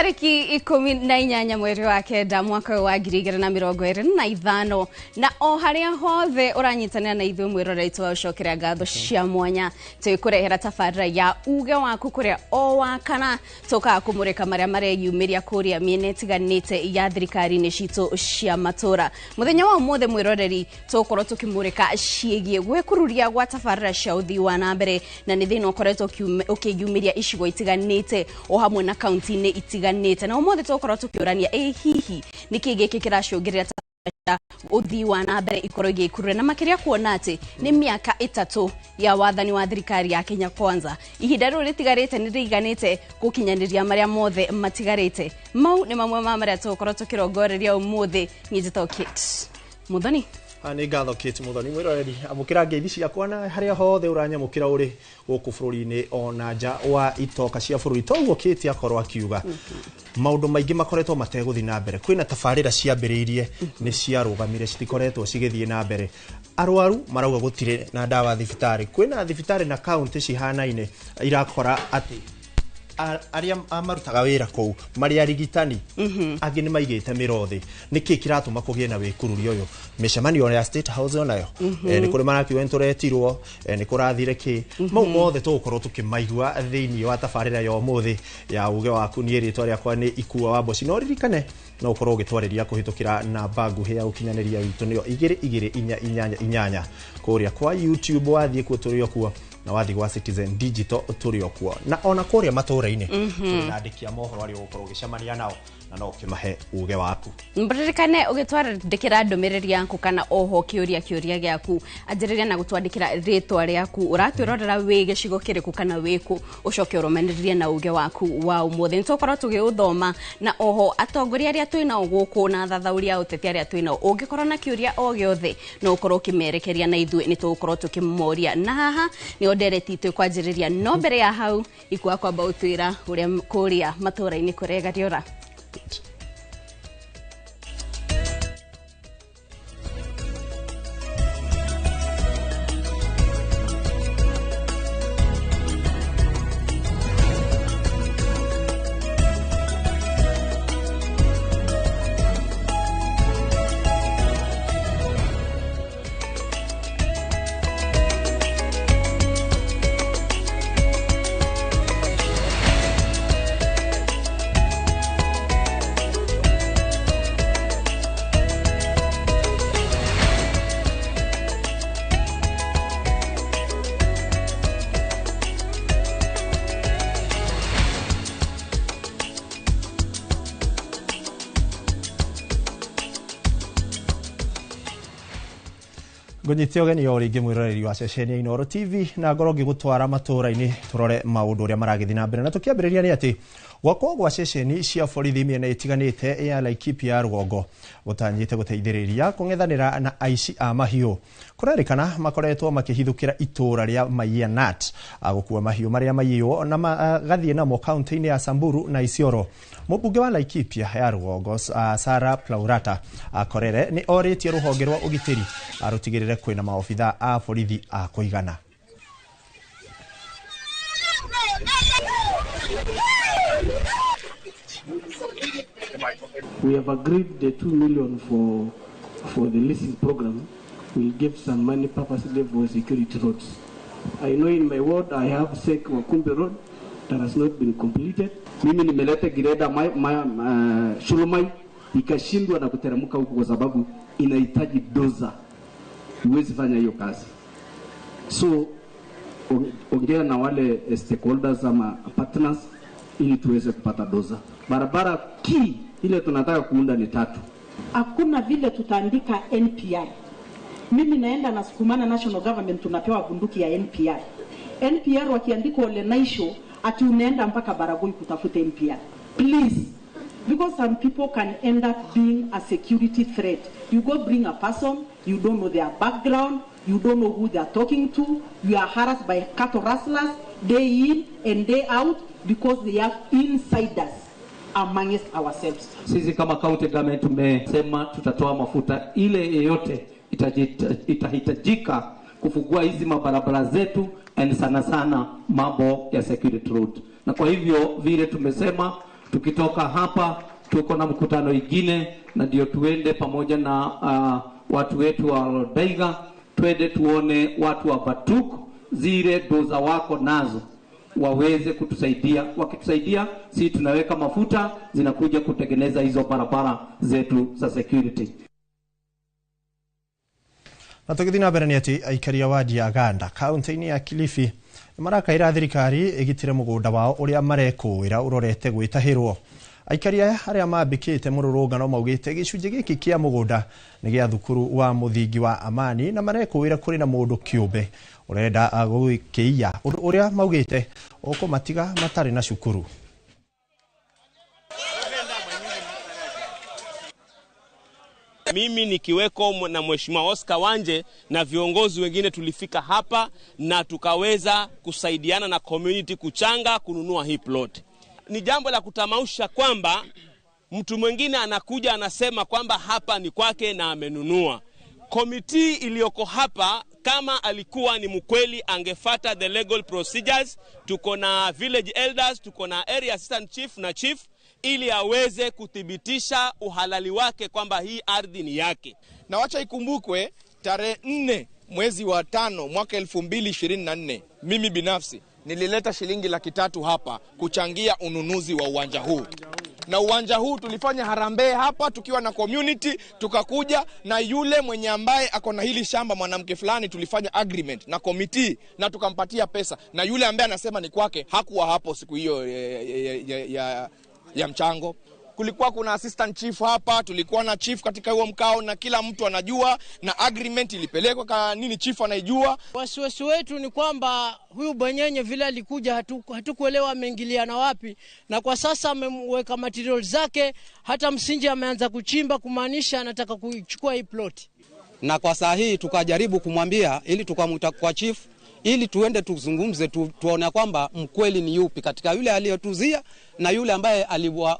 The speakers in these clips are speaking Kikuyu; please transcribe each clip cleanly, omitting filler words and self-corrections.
Tariki 18 mweri wa kenda mwaka wa 2025 na o haria hothe uranyitanira na ithuĩ mwĩroreri wa ũcokeria ngatho cia mwanya twĩkũrehera tabarĩra ya uge waku kũrĩa o wa kana tũkaga kũmũrĩka marĩa mareyumĩria kũrĩa mĩena ĩtiganĩte ya thirikari-inĩ citũ cia matũra. Mũthenya wa ũmũthĩ mwĩroreri tũgũkorwo tũkĩmũrĩka ciĩgiĩ gwĩkururia gwa tabarĩra cia ũthii wa na mbere na nĩ thĩna ũkoretwo ũkĩyumĩria icigo itiganĩte o hamwe na kaunti-inĩ itiganĩte na ũmũthĩ tũgũkorwo tũkĩũrania ĩ hihi nĩkĩ gĩkĩ kĩracũngĩrĩra ũthii wa na mbere ikorwo igĩkurura na makĩria kuona atĩ nĩ mĩaka 3 ya wathani wa thirikari ya Kenya Kwanza. Ihinda rĩu rĩtigarĩte nĩ rĩiganĩte gũkinyanĩria marĩa mothe matigarĩte. Mau nĩ mamwe ma marĩa tũgũkorwo tũkĩrongoreria ũmũthĩ. Niĩ njĩtagwo Kate Muthoni. Nĩ ngatho Kate Muthoni mwĩroreri, amũkĩra ngeithi ciakwa na harĩa hothe ũranyamũkĩra ũrĩ gũkũ bũrũri-inĩ ona nja wa itoka cia bũrũri. Toguo Kate akorwo akiuga maũndũ maingĩ makoretwo mategũthiĩ na mbere. Kwĩna tabarĩra ciambĩrĩirie nĩ ciarũgamire, citikoretwo cigĩthiĩ na mbere. Arwaru marauga gũtirĩ na ndawa thibitarĩ. Kwĩna thibitarĩ na kaunti cihanaine irakora atĩ arĩa marutaga wĩra kũu marĩ arigitani angĩ nĩ maigĩte mĩro thĩ. Nĩkĩ kĩratũma kũgĩe na wĩkururia ũyũ? Mĩcemanio ya State House onayo nĩ kũrĩ marakiuga nĩ tũretirwo, nĩ kũrathire kĩ. Mau mothe tũgũkorwo tũkĩmaigua thĩinĩ wa tabarĩra ya ũmũthĩ ya uge waku. Niĩ rĩtwa rĩakwa nĩ Ikua wa Mboci. No ririkane no ũkorwo ũgĩtwarĩria kũhĩtũkĩra namba nguhĩ ya ũkinyanĩria witũ nĩyo 22488 kũrĩa kwa YouTube, wathiĩ kuo tũrĩ o kuo, na wathiĩ gwa Citizen Digital tũrĩ o kuo, na ona kũrĩa matũra-inĩ tũrĩ na andĩki a mohoro arĩa ũgũkorwo ũgĩcemania nao na no ũkĩmahe uge waku. Mririkane ũgĩtwandĩkĩra ndũmĩrĩri yaku kana oho kĩũria gĩaku, anjĩrĩria na gũtwandĩkĩra rĩtwa rĩaku, ũratwĩrorera wĩ gĩcigo kĩrĩkũ kana wĩkũ, ũcoke ũrũmanĩrĩrie na uge waku wa ũmũthĩ. Nĩtũgũkorwo tũgĩũthoma na oho atongoria arĩa twĩnao gũkũ na athathaũri a ũteti arĩa twĩnao, ũngĩkorwo na kĩũria o gĩothe no ũkorwo ũkĩmerekeria na ithuĩ nĩtũgũkorwo tũkĩmoria. Na haha nĩho ndereti itũ ĩkwanjĩrĩria, no mbere ya hau Ikua kwamba ũtwĩra ũrĩa kũrĩa matũra-inĩ kũregariũra. Ngũnyite ũgeni o rĩngĩ mwĩroreri wa ceceni ya Inooro TV na ngorwo ngĩgũtwara matũra-inĩ tũrore maũndũ ũrĩa maragĩthiĩ na mbere. Na tũkĩambĩrĩria nĩ atĩ gwakwo gwa ceceni cia borithi mĩena ĩtiganĩte ya Laikipia ya rũgongo gũtanyĩte gũteithĩrĩria kũng'ethanĩra na aici a mahiũ. Kũrerĩkana makoretwo makĩhithũkĩra itũra rĩa Maiyanat gũkua mahiũ marĩa maiyĩirwo na magathiĩ namo kaunti-inĩ ya Samburu na Isiolo. Mũmbunge wa Laikipia ya rũgongo Sarah Plaurata Korere nĩ orĩtie rũhonge rwa ũgitĩri rũtigĩrĩre kwĩna maobithaa a borithi a kũigana. We have agreed the 2 million for the leasing program. We'll give some money purposely for security roads. I know in my ward I have Sek Wakumbi Road that has not been completed. Mimi nimeleta gireda Shulumai ikashindwa na kuteremka huku kwa sababu inahitaji doza. Huwezi fanya hiyo kazi. So ongea na wale stakeholders ama partners ili tuweze kupata doza. Barabara key ile tunataka kuunda ni 3. Hakuna vile tutaandika NPR. Mimi naenda na sukumana national government tunapewa bunduki ya NPR. NPR wakiandika ole naisho ati unaenda mpaka Baragoi kutafuta NPR. Please, because some people can end up being a security threat. You go bring a person, you don't know their background, you don't know who they are talking to, you are harassed by cattle rustlers day in and day out because they have insiders amongst ourselves. Sisi kama county government tumesema tutatoa mafuta ile yeyote itahitajika kufungua hizi mabarabara zetu and sana sana mambo ya security road. Na kwa hivyo vile tumesema Tukitoka hapa tuko na mkutano ingine, na ndio tuende pamoja na watu wetu wa Lodaiga, twende tuone watu wa Batuk zile doza wako nazo waweze kutusaidia. Wakitusaidia si tunaweka mafuta zinakuja kutengeneza hizo barabara zetu za security. Na tũgĩthiĩ na mbere nĩ atĩ aikari a wadi ya Ganda kaunti-inĩ ya Kilifi nĩmarakaĩra thirikari ĩgitĩre mũgũnda wao ũrĩa marekũĩra ũrorete gwĩtahĩrwo. Aikari aya arĩa mambĩkĩte mũrũrũngano maugĩte gĩcunjĩ gĩkĩ kĩa mũgũnda nĩ gĩa thukuru wa mũthingi wa Amani na marekũĩra kũrĩ na mũndũ kĩũmbe ũrenda gũkĩiya, ũndũ ũrĩa maugĩte ũkũmatiga matarĩ na cukuru. Mimi nikiweko na Mheshimiwa Oscar Wanje na viongozi wengine tulifika hapa na tukaweza kusaidiana na community kuchanga kununua hii plot. Ni jambo la kutamausha kwamba mtu mwingine anakuja anasema kwamba hapa ni kwake na amenunua. Komiti iliyoko hapa kama alikuwa ni mkweli angefata the legal procedures. Tuko na village elders, tuko na area assistant chief na chief, ili aweze kuthibitisha uhalali wake kwamba hii ardhi ni yake. Na wacha ikumbukwe tarehe 4 mwezi wa 5 mwaka 2024 mimi binafsi nilileta shilingi 300,000 hapa kuchangia ununuzi wa uwanja huu. Na uwanja huu tulifanya harambee hapa tukiwa na community, tukakuja na yule mwenye ambaye ako na hili shamba mwanamke fulani, tulifanya agreement na committee na tukampatia pesa, na yule ambaye anasema ni kwake hakuwa hapo siku hiyo ya mchango. Kulikuwa kuna assistant chief hapa, tulikuwa na chief katika huo mkao na kila mtu anajua, na agreement ilipelekwa kwa nini chief anaijua. Wasiwasi wetu ni kwamba huyu bwenyenye vile alikuja hatukuelewa ameingiliana wapi, na kwa sasa ameweka materials zake, hata msingi ameanza kuchimba, kumaanisha anataka kuchukua hii plot. Na kwa saa hii tukajaribu kumwambia ili tukamwita kwa chief ili tuende tuzungumze tuone kwamba mkweli ni yupi katika yule aliyotuzia na yule ambaye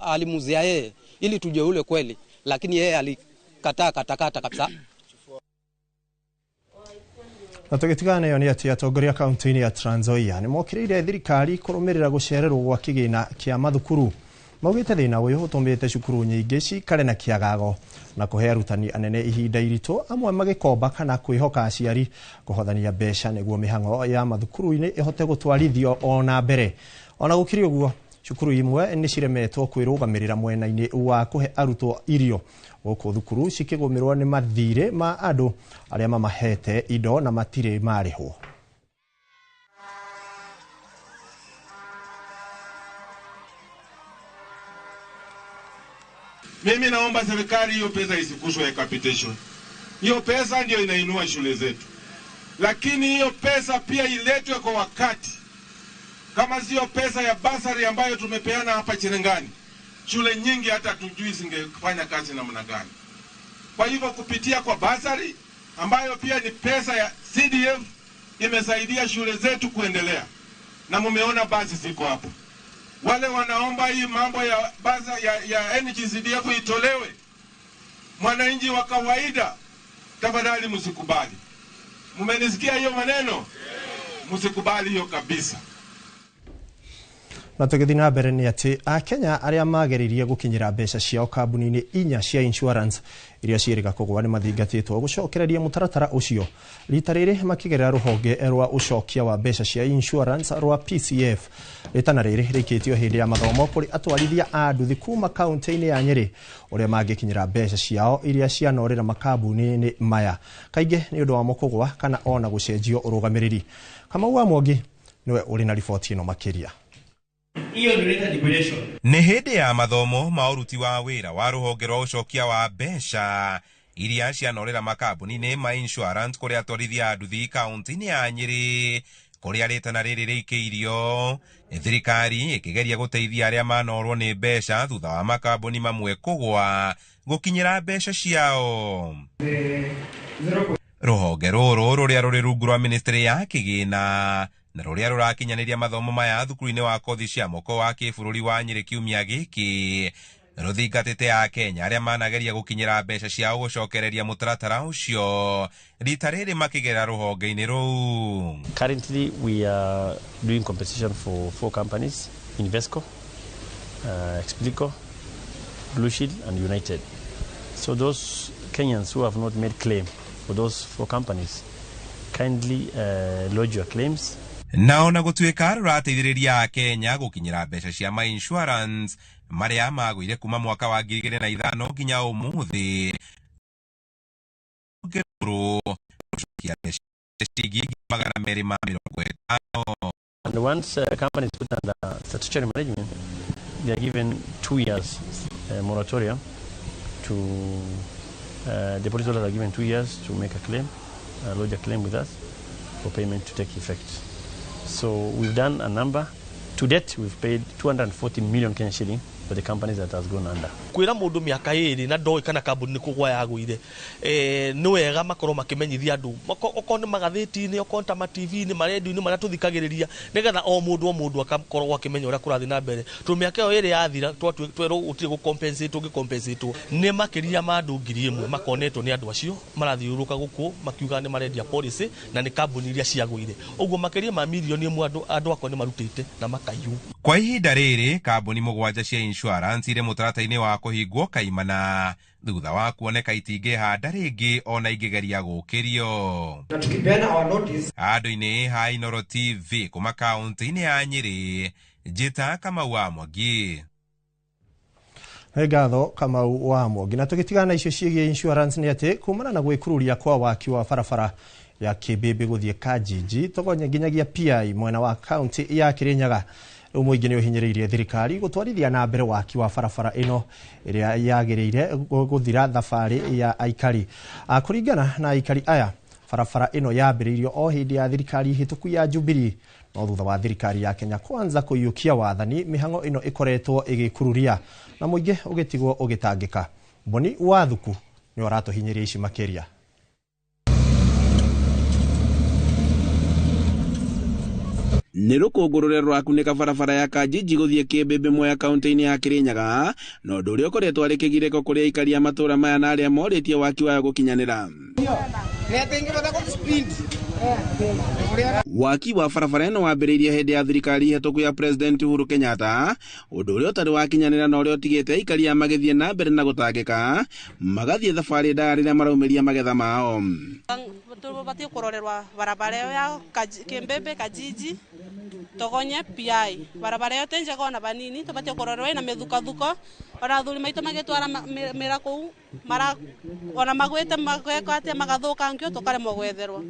alimuzia yeye, ili tujue yule kweli, lakini yeye alikataa katakata kabisa. Na tũgĩtigana nayo nĩ atĩ atongoria kaunti-inĩ ya Trans Nzoia nĩ mokĩrĩire thirikari kũrũmĩrĩra gũcererwo gwa kĩgĩna kĩa mathukuru. Maugĩte thĩna ũyũ ũtũmĩte cukuru nyingĩ cikare na kĩagago na kũhe arutani anene ihinda iritũ, amwe magĩkomba kana kwĩhoka aciari kũhothania mbeca nĩguo mĩhang'o ya mathukuru-inĩ ĩhote gũtwarithio o na mbere. Ona gũkĩrĩ ũguo, cukuru imwe nĩ ciremetwo kwĩrũgamĩrĩra mwena-inĩ wa kũhe arutwo irio, gũkũ thukuru cikĩgũmĩrwo nĩ mathirĩ ma andũ arĩa mamahete indo na matirĩ marĩhwo. Mimi naomba serikali hiyo pesa isikushwe ya capitation. Hiyo pesa ndio inainua shule zetu. Lakini hiyo pesa pia iletwe kwa wakati. Kama sio pesa ya basari ambayo tumepeana hapa Cherengani, shule nyingi hata tujui zingefanya kazi namna gani. Kwa hivyo kupitia kwa basari ambayo pia ni pesa ya CDF imesaidia shule zetu kuendelea. Na mumeona basi ziko hapo. Wale wanaomba hii mambo ya baza ya NGCDF itolewe, mwananchi wa kawaida tafadhali msikubali. Mmenisikia hiyo maneno? Msikubali hiyo kabisa. Na tũgĩthiĩ na mbere nĩ atĩ Akenya arĩa mageririe gũkinyĩra mbeca ciao kambuni-inĩ inya cia insurance iria ciĩrĩga kũgũa nĩ mathingatĩtwo gũcokereria mũtaratara ũcio, rita rĩrĩ makĩgerera rũhonge rwa ũcokia wa mbeca cia insurance rwa PCF. Rĩtana rĩrĩ rĩikĩtio hĩndĩ ya mathomo kũrĩ atwarithia a nduthi kuma kaunti-inĩ ya Nyĩrĩ ũrĩa mangĩkinyĩra mbeca ciao iria cianorĩra makambuni-inĩ maya, kaingĩ nĩ ũndũ wamo kũgũa kana ona gũcenjio ũrũgamĩrĩri. Kamau wa Mwangi nĩwe ũrĩ na riboti ĩno makĩria. Nĩ hĩndĩ ya mathomo ma ũruti wa wĩra wa rũhonge rwa ũcokia wa mbeca iria cianorĩra makambuni-inĩ ma insurance kũrĩa atwarithia a nduthi kaunti-inĩ ya Nyĩrĩ, kũrĩa rĩtana rĩrĩ rĩikĩirio thirikari ĩkĩgeria gũteithia arĩa manorwo nĩ mbeca thutha wa makambuni mamwe kũgũa gũkinyĩra mbeca ciao. Rũhonge rũrũ rũrĩa rũrĩ rungu rwa ministry ya kĩgĩna na rũrĩa rũrakinyanĩria mathomo maya thukuru-inĩ wa kothi cia moko wa kĩbũrũri wa Nyĩrĩ kiumia gĩkĩ rũthingatĩte Akenya arĩa manageria gũkinyĩra mbeca ciao gũcokereria mũtaratara ũcio rita rĩrĩ makĩgerera rũhonge-inĩ rũu. Currently we are doing compensation for 4 companies, Invesco, Explico, Blue Shield and United. So those Kenyans who have not made claim for those 4 companies, kindly lodge your claims. Na ona gũtuĩka rũrateithĩrĩria Kenya gũkinyĩra mbeca cia ma insurance marĩa magũire kuma mwaka wa 2005 nginya ũmũthĩ gũcokia mbeca ciringi 250. And once a company is put under statutory management, they are given 2 years moratorium to the policyholders are given 2 years to make a claim, lodge a claim with us for payment to take effect. So we've done a number. To date, we've paid 240 million Kenyan shilling for the companies that has gone under. Kwira mundu miaka iri na ndoi kana kambuni ni kugwa yagwire ni wega makorwo makimenyithia andu okorwo ni magatheti-ini, okorwo ta ma TV-ini, ma radio-ini maria tuthikagiriria, nigetha o mundu akakorwo akimenya uria kurathi na mbere. Tondu miaka iyo iri yathira twerwo gutire gu compensate ungi compensate ni makiria ma andu 1000 makonetwo ni andu acio marathiuruka guku makiuga ni marendia policy na ni kambuni iria ciagwire uguo makiria ma milioni 1 andu akwa ni marutite na makaiywo. Kwa ihinda rĩrĩ kambuni 7 cia insurance irĩ mũtaratara-inĩ wa kũhingwo kaimana thutha wa kuoneka itingĩhanda rĩngĩ ona ingĩgeria gũkĩrio. Na tukipeana our notice Andũ-inĩ ha Inooro TV kuma kaunti-inĩ ya Nyĩrĩ, Njĩta Kamau wa Mwangi. Nĩ ngatho Kamau wa Mwangi. Na tũgĩtigana na icio ciĩgiĩ insurance nĩ atĩ kumana na gwĩkururia kwa waki wa barabara ya Kĩmbĩmbĩ gũthiĩ Kanjinji Togonye nginyagia PI mwena wa kaunti ya Kirinyaga, rĩu mũingĩ nĩ ũhinyĩrĩirie thirikari gũtwarithia na mbere waki wa barabara ĩno ĩrĩa yagĩrĩire gũthira thabarĩ ya aikari. Kũringana na aikari aya, barabara ĩno yambĩrĩirio o hĩndĩ ya thirikari hĩtũku ya Jubilee, no thutha wa thirikari ya Kenya Kwanza kũiyũkia wathani, mĩhang'o ĩno ĩkoretwo ĩgĩkururia na mũingĩ ũgĩtigwo ũgĩtangĩka. Boni Wathuku nĩ aratũhinyĩria ici makĩria. Nĩ rũkũngũ rũrĩa rũrakunĩka barabara ya Kanjinji gũthiĩ Kĩmbĩmbĩ Mwea kaunti-inĩ ya Kirinyaga, na ũndũ ũrĩa ũkoretwo arĩ kĩgirĩko kũrĩ aikari a matũũra maya na arĩa morĩtie waki wayo gũkinyanĩra. Waki wa barabara ĩno wambĩrĩirie hĩndĩ ya thirikari hĩtũku ya President Uhuru Kenyatta, ũndũ ũrĩa ũtarĩ wakinyanĩra na ũrĩa ũtigĩte aikari a magĩthiĩ na mbere na gũtangĩka, magathiĩ thabarĩ ndaya rĩrĩa maraumĩria magetha mao. Tũbatiĩ kũrorerwa barabara ĩyo ya Kĩmbĩmbĩ Kanjinji Togonye PI. Barabara ĩyo ti njega ona banini, tũbatiĩ kũrorerwa ĩna mĩthukathuko, ona athuri maitũ magĩtwara mĩra kũu mara ona magwĩte mageka atĩa magathũkangio tũkaremwo gwetherwo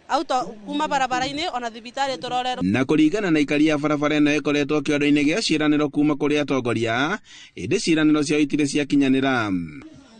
au kuma barabara-inĩ ona thibitarĩ tũrorerwo. Na kũringana na aikari a barabara ĩno ĩkoretwo kĩondo-inĩ gĩa ciĩranĩro kuma kũrĩ atongoria, ĩndĩ ciĩranĩro ciao itirĩ ciakinyanĩra.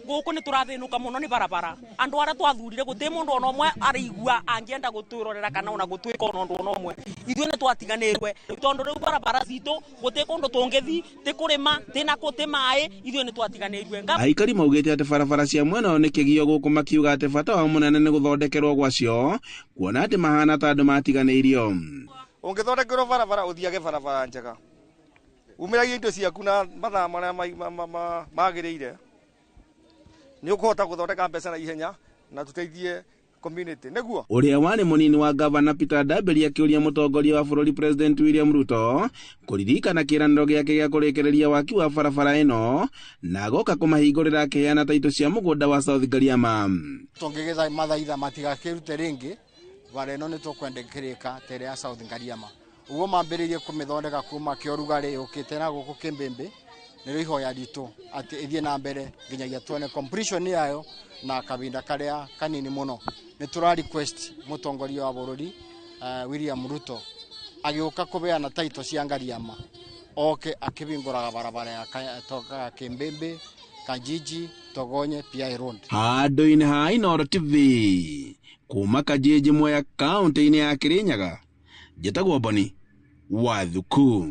Gũkũ nĩ tũrathĩnũka mũno nĩ barabara, andũ arĩa twathurire gũtirĩ mũndũ ona ũmwe araigua angĩenda gũtwĩrorera kana ona gũtwĩka ona ũndũ ona ũmwe. Ithuĩ nĩ twatiganĩirwe tondũ rĩu barabara citũ gũtirĩ kũndũ tũngĩthiĩ, ti kũrĩma, ti nakũ, ti maĩ, ithuĩ nĩ twatiganĩirwe. Aikari maugĩte atĩ barabara cia mwena ũyũ nĩ kĩgio gũkũ, makiuga atĩ bata wao mũnene nĩ gũthondekerwo gwacio, kuona atĩ mahana ta andũ matiganĩirio. Ũngĩthondekerwo barabara ũthiage barabara njega, umĩragie indo ciaku na mathaa marĩa magĩrĩire, nĩ ũkũhota gũthondeka mbeca na ihenya na tũteithie community nĩguo. Ũrĩa warĩ mũnini wa gavana Peter Ndambĩri akĩũria mũtongoria wa bũrũri President William Ruto kũririkana kĩĩranĩro gĩake gĩa kũrĩkĩrĩria waki wa barabara ĩno na agoka kũmahingũrĩra akĩheana taitũ cia mũgũnda wa South Ngariama. Tũngĩgetha mathaitha matigakĩrute rĩngĩ bara ĩno nĩ tũkwenda kĩrĩka ta ĩrĩa ya South Ngariama, ũguo mambĩrĩirie kũmĩthondeka kuma kĩorugarĩ yũkĩte na gũkũ Kĩmbĩmbĩ. Nĩrĩo ihoya ritũ atĩ ĩthiĩ na mbere nginyagia tuone completion yayo na kahinda karĩa kanini mũno. Nĩ tũra request mũtongoria wa bũrũri William Ruto agĩũka kũbeana taito cia Ngariama oke akĩhingũraga barabara ya toka Kĩmbĩmbĩ Kanjinji Togonye PI Road. Handũ-inĩ ha Inooro TV kuma Kanjinji Mwea kaunti-inĩ ya Kirinyaga, njĩtagwo Boni Wathuku.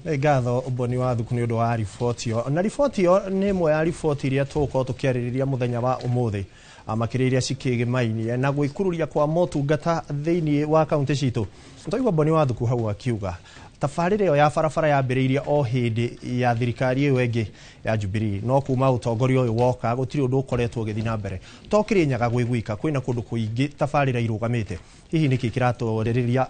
Nĩ ngatho Boni Wathuku nĩ ũndũ wa riboti ĩyo. Na riboti ĩyo nĩ ĩmwe ya riboti iria tũgũkorwo tũkĩarĩrĩria mũthenya wa ũmũthĩ, makĩria iria cikĩgĩmainie na gwĩkururia kwa motungata thĩinĩ wa kaunti citũ. Twaigua Boni Wathuku hau akiuga tabarĩra ĩyo ya barabara yambĩrĩirie o hĩndĩ ya thirikari ĩyo ĩngĩ ya Jubilee, no kuma ũtongoria ũyũ woka gũtirĩ ũndũ ũkoretwo ũgĩthiĩ na mbere. To Kĩrĩnyaga gwĩ gwika, kwĩna kũndũ kũingĩ tabarĩra irũgamĩte. Hihi nĩkĩ kĩratwarĩrĩria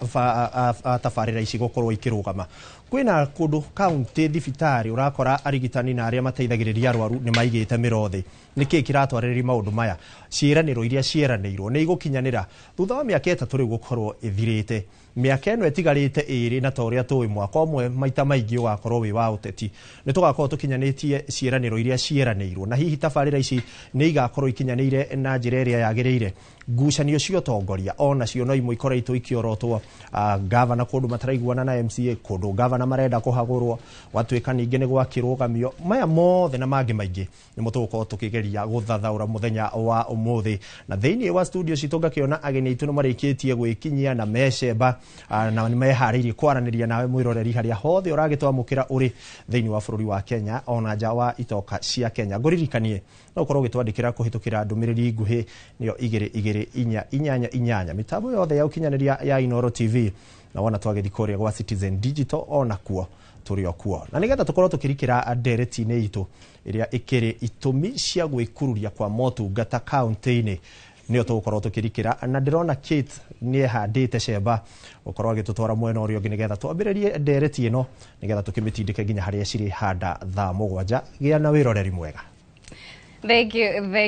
tabarĩra ici gũkorwo ikĩrũgama? Kwĩna kũndũ kaunti thibitarĩ ũrakora arigitani na arĩa mateithagĩrĩria arwaru nĩ maigĩte mĩro thĩ. Nĩkĩĩ kĩratwarĩrĩria maũndũ maya? Ciĩranĩro iria ciĩranĩirwo nĩ igũkinyanĩra thutha wa mĩaka 3 rĩu gũkorwo ĩthirĩte? Mĩaka ĩno ĩtigarĩte 2, na ta ũrĩa tũĩ mwaka ũmwe maita maingĩ ũgakorwo wĩ wa ũteti, nĩ tũgakorwo tũkinyanĩtie ciĩranĩro iria ciĩranĩirwo, na hihi tabarĩra ici nĩ igakorwo ikinyanĩire na njĩra ĩrĩa yagĩrĩire? Ngucanio cia ũtongoria onacio no imwe ikoretwo ikĩorotwo, gavana kũndũ mataraiguana na MCA, kũndũ gavana marenda kũhagũrwo, gwatuĩka ningĩ nĩ gwakĩrũgamio. Maya mothe na mangĩ maingĩ nĩmo tũgũkorwo tũkĩgeria gũthathaũra mũthenya wa ũmũthĩ. Na thĩinĩ wa studio citũ ngakĩona ageni aitũ nĩ marĩkĩtie gwĩkinyia na mecemba, na nĩ meharĩirie kwaranĩria nawe mwĩroreri harĩa hothe ũragĩtwamũkĩra ũrĩ thĩinĩ wa bũrũri wa Kenya ona nja wa itoka cia Kenya. Ngũririkanie no ũkorwo ũgĩtwandĩkĩra kũhĩtũkĩra ndũmĩrĩri nguhĩ, nĩyo 2 2 4 8 8, mĩtambo yothe ya ũkinyanĩria ya Inooro TV, na wona twagĩthiĩ kũrĩa gwa Citizen Digital onakuo tũrĩ o kuo. Na nĩgetha tũkorwo tũkĩrikĩra ndereti-inĩ itũ ĩrĩa ĩkĩrĩ itũmi cia gwĩkururia kwa motungata kaunti-inĩ, nĩyo tũgũkorwo tũkĩrikĩra. Na ndĩrona Kate nĩ ehandĩte cemba gũkorwo agĩtũtwara mwena ũrĩa ũngĩ nĩgetha twambĩrĩrie ndereti ĩno, nĩgetha tũkĩmĩtindĩke nginya harĩa cirĩ handa thaa 7. Gĩa na wĩroreri mwega. Thank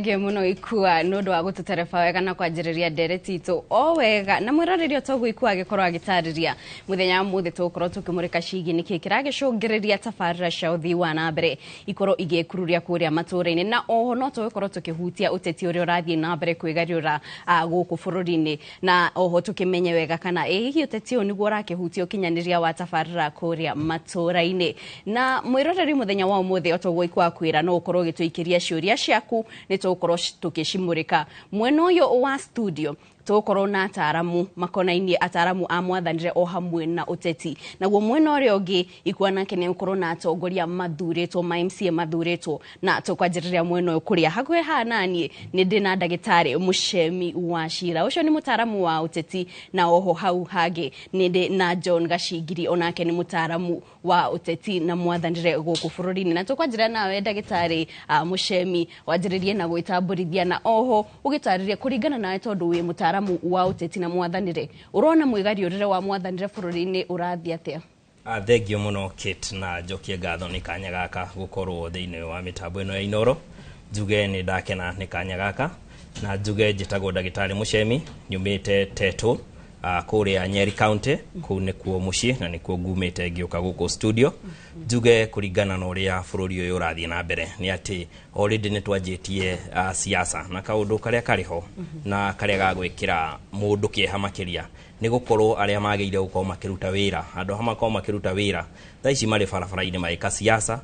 you muno Ikua nĩ ũndũ wa gũtũtereba wega na kwanjĩrĩria ndereti itũ o wega. Na mwĩroreri, toguo Ikua agĩkorwo agĩtarĩria, mũthenya wa mũthĩ tũgũkorwo tũkĩmũrĩka ciĩgiĩ nĩkĩĩ kĩragĩcũngĩrĩria tabarĩra cia ũthii wa na mbere ikorwo igĩkururia kũrĩa matũũra-inĩ, na oho no tũgĩkorwo tũkĩhutia ũteti ũrĩa ũrathiĩ na mbere kwĩgariũra gũkũ bũrũri-inĩ, na oho tũkĩmenye wega kana ĩ hihi ũteti ũyũ nĩguo ũrakĩhutia ũkinyanĩria wa tabarĩra kũrĩa matũũra-inĩ. Na mwĩroreri, mũthenya wa ũmũthĩ, o toguo Ikua kwĩra, no ũkorwo ũgĩtũikĩria ciũria ciaku, nĩ tũgũkorwo tũkĩcimũrĩka. Mwena ũyũ wa studio tũgũkorwo na ataramu makonainie, ataramu a mwathanĩre o hamwe na ũteti. Naguo mwena ũrĩa ũngĩ, Ikua nake nĩ gũkorwo na atongoria mathurĩtwo, ma MCA mathurĩtwo. Na tũkwanjĩrĩria mwena ũyũ kũrĩa hakuhĩ haha naniĩ nĩ ndĩ na ndagĩtarĩ Mũcemi wa Cira, ũcio nĩ mũtaramu wa ũteti, na oho hau hangĩ nĩ ndĩ na John Gacingiri, onake nĩ mũtaramu wa ũteti na mwathanĩre gũkũ bũrũri-inĩ. Na tũkwanjĩrĩria nawe ndagĩtarĩ Mũcemi, wanjĩrĩrie na gwĩtambũrithia, na oho ũgĩtarĩrie kũringana nawe, tondũ wĩ mũtaramu wa ũteti na mwathanĩre, ũrona mwĩgariũrĩre wa mwathanĩre bũrũri-inĩ ũrathiĩ atĩa? Thengio mũno Kate, na njokie ngatho nĩ kanya gaka gũkorwo thĩinĩ wa mĩtambo ĩno ya Inooro. Njuge nĩ ndakena nĩ kanya gaka, na njuge njĩtagwo ndagĩtarĩ Mũcemi, nyumĩte Tetu, kũrĩa Nyeri County. Kũu nĩkuo mũciĩ na nĩkuo ngumĩte ngĩũka gũkũ studio. Njuge kũringana na ũrĩa bũrũri ũyũ ũrathiĩ na mbere nĩ atĩ already nĩ twanjĩtie siasa, na kaũndũ karĩa karĩ ho na karĩa gagwĩkĩra mũndũ kĩeha makĩria nĩ gũkorwo arĩa magĩrĩire gũkorwo makĩruta wĩra, handũ ha makorwo makĩruta wĩra, thaa ici marĩ barabara-inĩ magĩka siasa.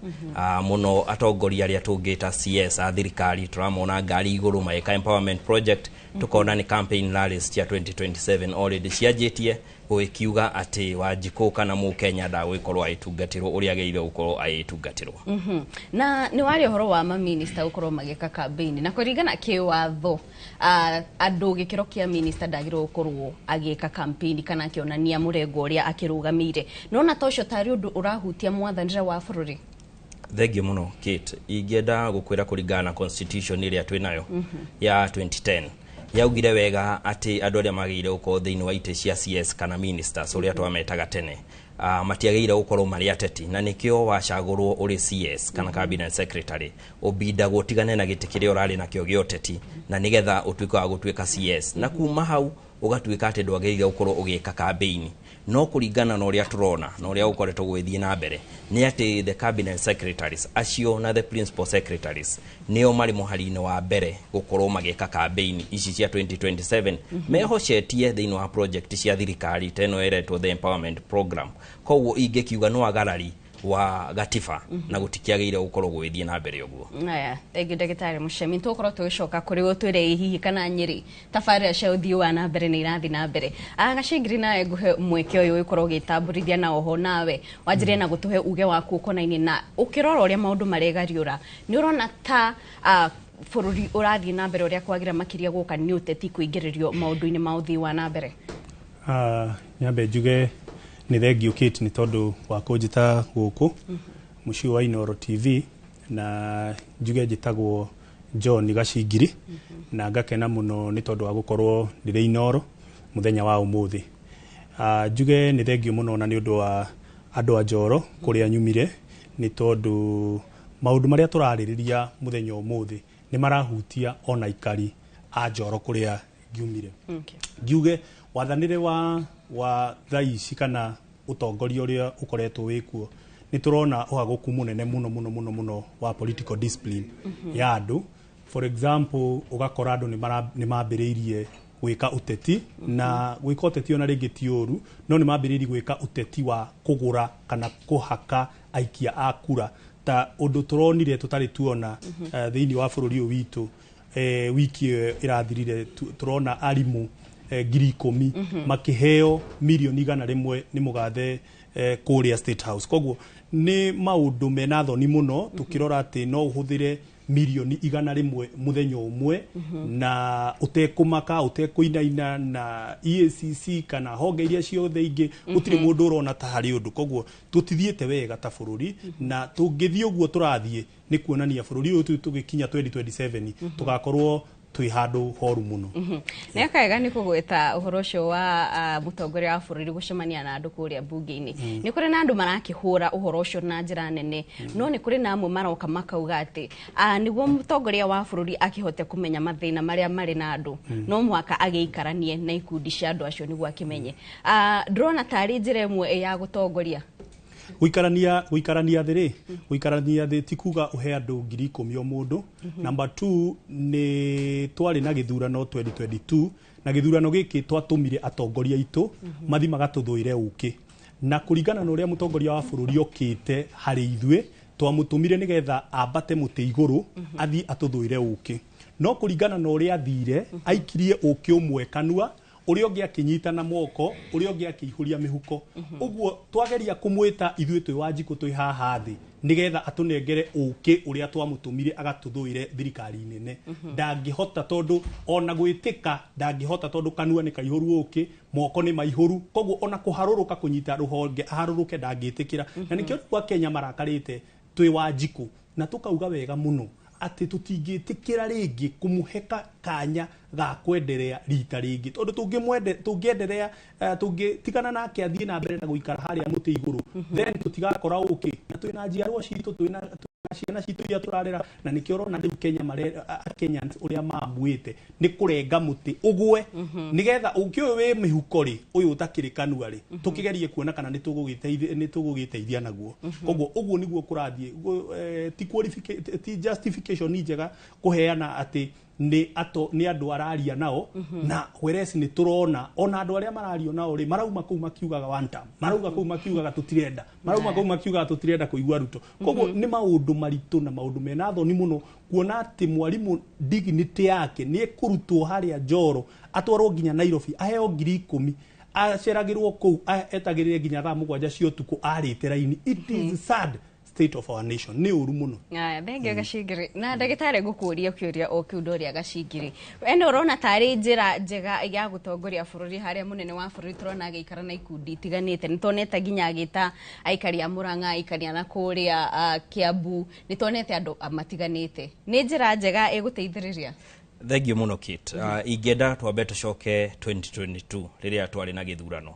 Mũno atongoria arĩa tũngĩta CS a thirikari, tũramona ngari igũrũ magĩka empowerment project, tukona nĩ campaign rallies cia 2027 already cianjĩtie, gũgĩkiuga atĩ Wanjikũ kana Mũkenya ndagũgĩkorwo agĩtungatĩrwo ũrĩa agĩrĩire gũkorwo agĩtungatĩrwo. Na nĩ waria ũhoro wa maminista gũkorwo magĩka campaign, na kũringana kĩwatho, andũ gĩkĩro kĩa minista ndagĩrĩirwo gũkorwo agĩka campaign kana akĩonania mũrengo ũrĩa akĩrũgamĩire. Nona ta ũcio tarĩ ũndũ ũrahutia mwathanĩre wa bũrũri? Thengio mũno Kate. Ingĩenda gũkwĩra kũringana na constitution ĩrĩa twĩ nayo ya 2010, yaugire wega atĩ andũ arĩa magĩrĩire gũkorwo thĩinĩ wa itĩ cia CS kana ministers, ũrĩa twametaga tene, matiagĩrĩire gũkorwo marĩ ateti. Na nĩkĩo wacagũrwo ũrĩ CS kana cabinet secretary, ũbindagwo ũtigane na gĩtĩ kĩrĩa ũrarĩ nakĩo gĩa ũteti, na nĩgetha ũtuĩke wa gũtuĩka CS, na kuma hau ũgatuĩka atĩ ndwagĩrĩire gũkorwo ũgĩka campaign. No kũringana na ũrĩa tũrona na ũrĩa gũkoretwo gũgĩthiĩ na mbere nĩ atĩ the cabinet secretaries acio na the principal secretaries nĩo marĩ mũhari-inĩ wa mbere gũkorwo magĩka campaign ici cia 2027, mehocetie thĩinĩ wa project cia thirikari ta ĩno ĩretwo the empowerment program. Koguo ingĩkiuga no agarari wa gatiba na gũtikĩagĩrĩire gũkorwo gũgĩthiĩ na mbere ũguo. Aya, thengiũ ndagĩtarĩ Mũcemi. Tũgũkorwo tũgĩcoka kũrĩ we twĩre hihi kana Nyĩrĩ tabarĩra cia ũthii wa na mbere nĩ irathiĩ na mbere. Gacingiri, nawe ngũhe mweke ũyũ ũkorwo ũgĩtambũrithia, na oho nawe wanjĩrĩrie na gũtũhe uge waku ũkonainie na ũkĩrora ũrĩa maũndũ maregariũra, nĩ ũrona ta bũrũri ũrathiĩ na mbere ũrĩa kwagĩra, makĩria gũka nĩ ũteti kũingĩrĩrio maũndũ-inĩ ma ũthii wa na mbere? Nyambe njuge nĩ thengio Kate nĩ tondũ wa kũnjĩta gũkũ mũciĩ wa Inooro TV, na njuge njĩtagwo John Gacingiri, na ngakena mũno nĩ tondũ wa gũkorwo ndĩrĩ Inooro mũthenya wa ũmũthĩ. Njuge nĩ thengio mũno na nĩ ũndũ wa Andũ a Njoro kũrĩa nyumire, nĩ tondũ maũndũ marĩa tũrarĩrĩria mũthenya ũmũthĩ nĩ marahutia ona aikari a Njoro kũrĩa ngiumire. Ngiuge wathanĩre wa thaa ici kana ũtongoria ũrĩa ũkoretwo wĩkuo, nĩ tũrona ũhagũku mũnene mũno mũno mũno mũno wa political discipline ya andũ. For example, ũgakora andũ nĩ mambĩrĩirie gwĩka ũteti, na gwĩka ũteti ona rĩngĩ ti ũru, no nĩ mambĩrĩirie gwĩka ũteti wa kũgũra kana kũhaka aikia a kura, ta ũndũ tũronire tũtarĩ tuona thĩinĩ wa bũrũri ũyũ witũ. Wiki ĩyo ĩrathirire tũrona arimũ 10,000 makĩheo mirioni 100 nĩ mũgathe kũrĩa State House. Koguo nĩ maũndũ mena thoni mũno tũkĩrora atĩ no ũhũthĩre mirioni 100 mũthenya ũmwe na ũtekũmaka, ũtekũinaina na EACC kana honge iria ciothe ingĩ. Gũtirĩ mũndũ ũrona ta harĩ ũndũ. Koguo tũtithiĩte wega ta bũrũri, na tũngĩthiĩ ũguo tũrathiĩ nĩ kuonania bũrũri ũyũ tũgĩkinya 2027 tũgakorwo twĩ handũ horu mũno. Nĩ akega nĩ kũgweta ũhoro ũcio wa mũtongoria wa bũrũri gũcemania na andũ kũrĩa mbunge-inĩ. Nĩ kũrĩ na andũ marakĩhũra ũhoro ũcio na njĩra nene, no nĩ kũrĩ na amwe maroka makauga atĩ nĩguo mũtongoria wa bũrũri akĩhote kũmenya mathĩna marĩa marĩ na andũ, no mũhaka agĩikaranie na ikundi cia andũ acio nĩguo akĩmenye. Ndĩrona tarĩ njĩra ĩmwe ya gũtongoria. Gũikarania thĩ rĩ, gũikarania thĩ ti kuga ũhe andũ 10,000 o mũndũ. Number 2, nĩ twarĩ na gĩthurano 2022, na gĩthurano gĩkĩ twatũmire atongoria aitũ mathi magatũthũire ũkĩ, na kũringana na ũrĩa mũtongoria wa bũrũri okĩte harĩ ithuĩ, twamũtũmire nĩgetha ambate mũtĩ igũrũ athiĩ atũthũire ũkĩ, no kũringana na ũrĩa athire, aikirie ũkĩ ũmwe kanua, ũrĩa ũngĩ akĩnyita na moko, ũrĩa ũngĩ akĩihũria mĩhuko. Ũguo twageria kũmwĩta ithuĩ twĩ Wanjikũ twĩ haha thĩ nĩgetha atũnengere ũkĩ ũrĩa twamũtũmire agatũthũire thirikari nene, ndangĩhota, tondũ ona gwĩtĩka ndangĩhota, tondũ kanua nĩ kaihũru ũkĩ, moko nĩ maihũru. Koguo ona kũharũrũka kũnyita rũhonge aharũrũke ndangĩtĩkĩra. Na nĩkĩo rĩu Akenya marakarĩte twĩ Wanjikũ, na tũkauga wega mũno atĩ tũtingĩtĩkĩra rĩngĩ kũmũhe kanya ga kwenderea rita rĩngĩ, tondũ tũngĩenderea, tũngĩtigana nake athiĩ na mbere na gũikara harĩa mũtĩ igũrũ, then tũtigakora ũkĩ, na twĩna njiarwa citũ, twĩna ciana citũ iria tũrarera. Na nĩkĩo ũrona rĩu Kenya Kenyans ũrĩa mamuĩte nĩ kũrenga mũtĩ ũgwe, nĩgetha ũkĩ ũyũ wĩ mĩhuko rĩ, ũyũ ũtakĩrĩ kanua rĩ, tũkĩgerie kuona kana nĩ tũgũgĩteithia naguo. Koguo ũguo nĩguo kũrathiĩ. Ti justification njega kũheana atĩ nĩ ato nĩ andũ araria nao, na whereas nĩ tũrona ona andũ arĩa marario nao rĩ, marauma kũu makiugaga one term, marauga kũu makiugaga tũtirenda, marauma kũu makiugaga tũtirenda kũigua Ruto. Koguo nĩ maũndũ maritũ na maũndũ mena thoni mũno kuona atĩ mwarimũ dignity yake nĩ ekũrutwo harĩa Njoro atwarwo nginya Nairobi, aheo 10,000, aceragĩrwo kũu, etagĩrĩre nginya thaa 7 cia ũtukũ arĩte raini. It is sad state of our nation, nĩ ũru mũno. Aya, thengio Gacingiri. Na ndagĩtarĩ, ngũkũria kĩũria o kĩu ndoria Gacingiri. We ũrona tarĩ njĩra njega ya gũtongoria bũrũri, harĩa mũnene wa bũrũri tũrona agĩikara na ikundi itiganĩte? Nĩ tuonete nginya agĩta aikari a Murang'a, aikari a na kũrĩa Kiambu, nĩ tuonete andũ matiganĩte. Nĩ njĩra njega ĩgũteithĩrĩria? Thengio mũno, Kate. Ingĩenda twambe tũcoke 2022 rĩrĩa twarĩ na gĩthurano,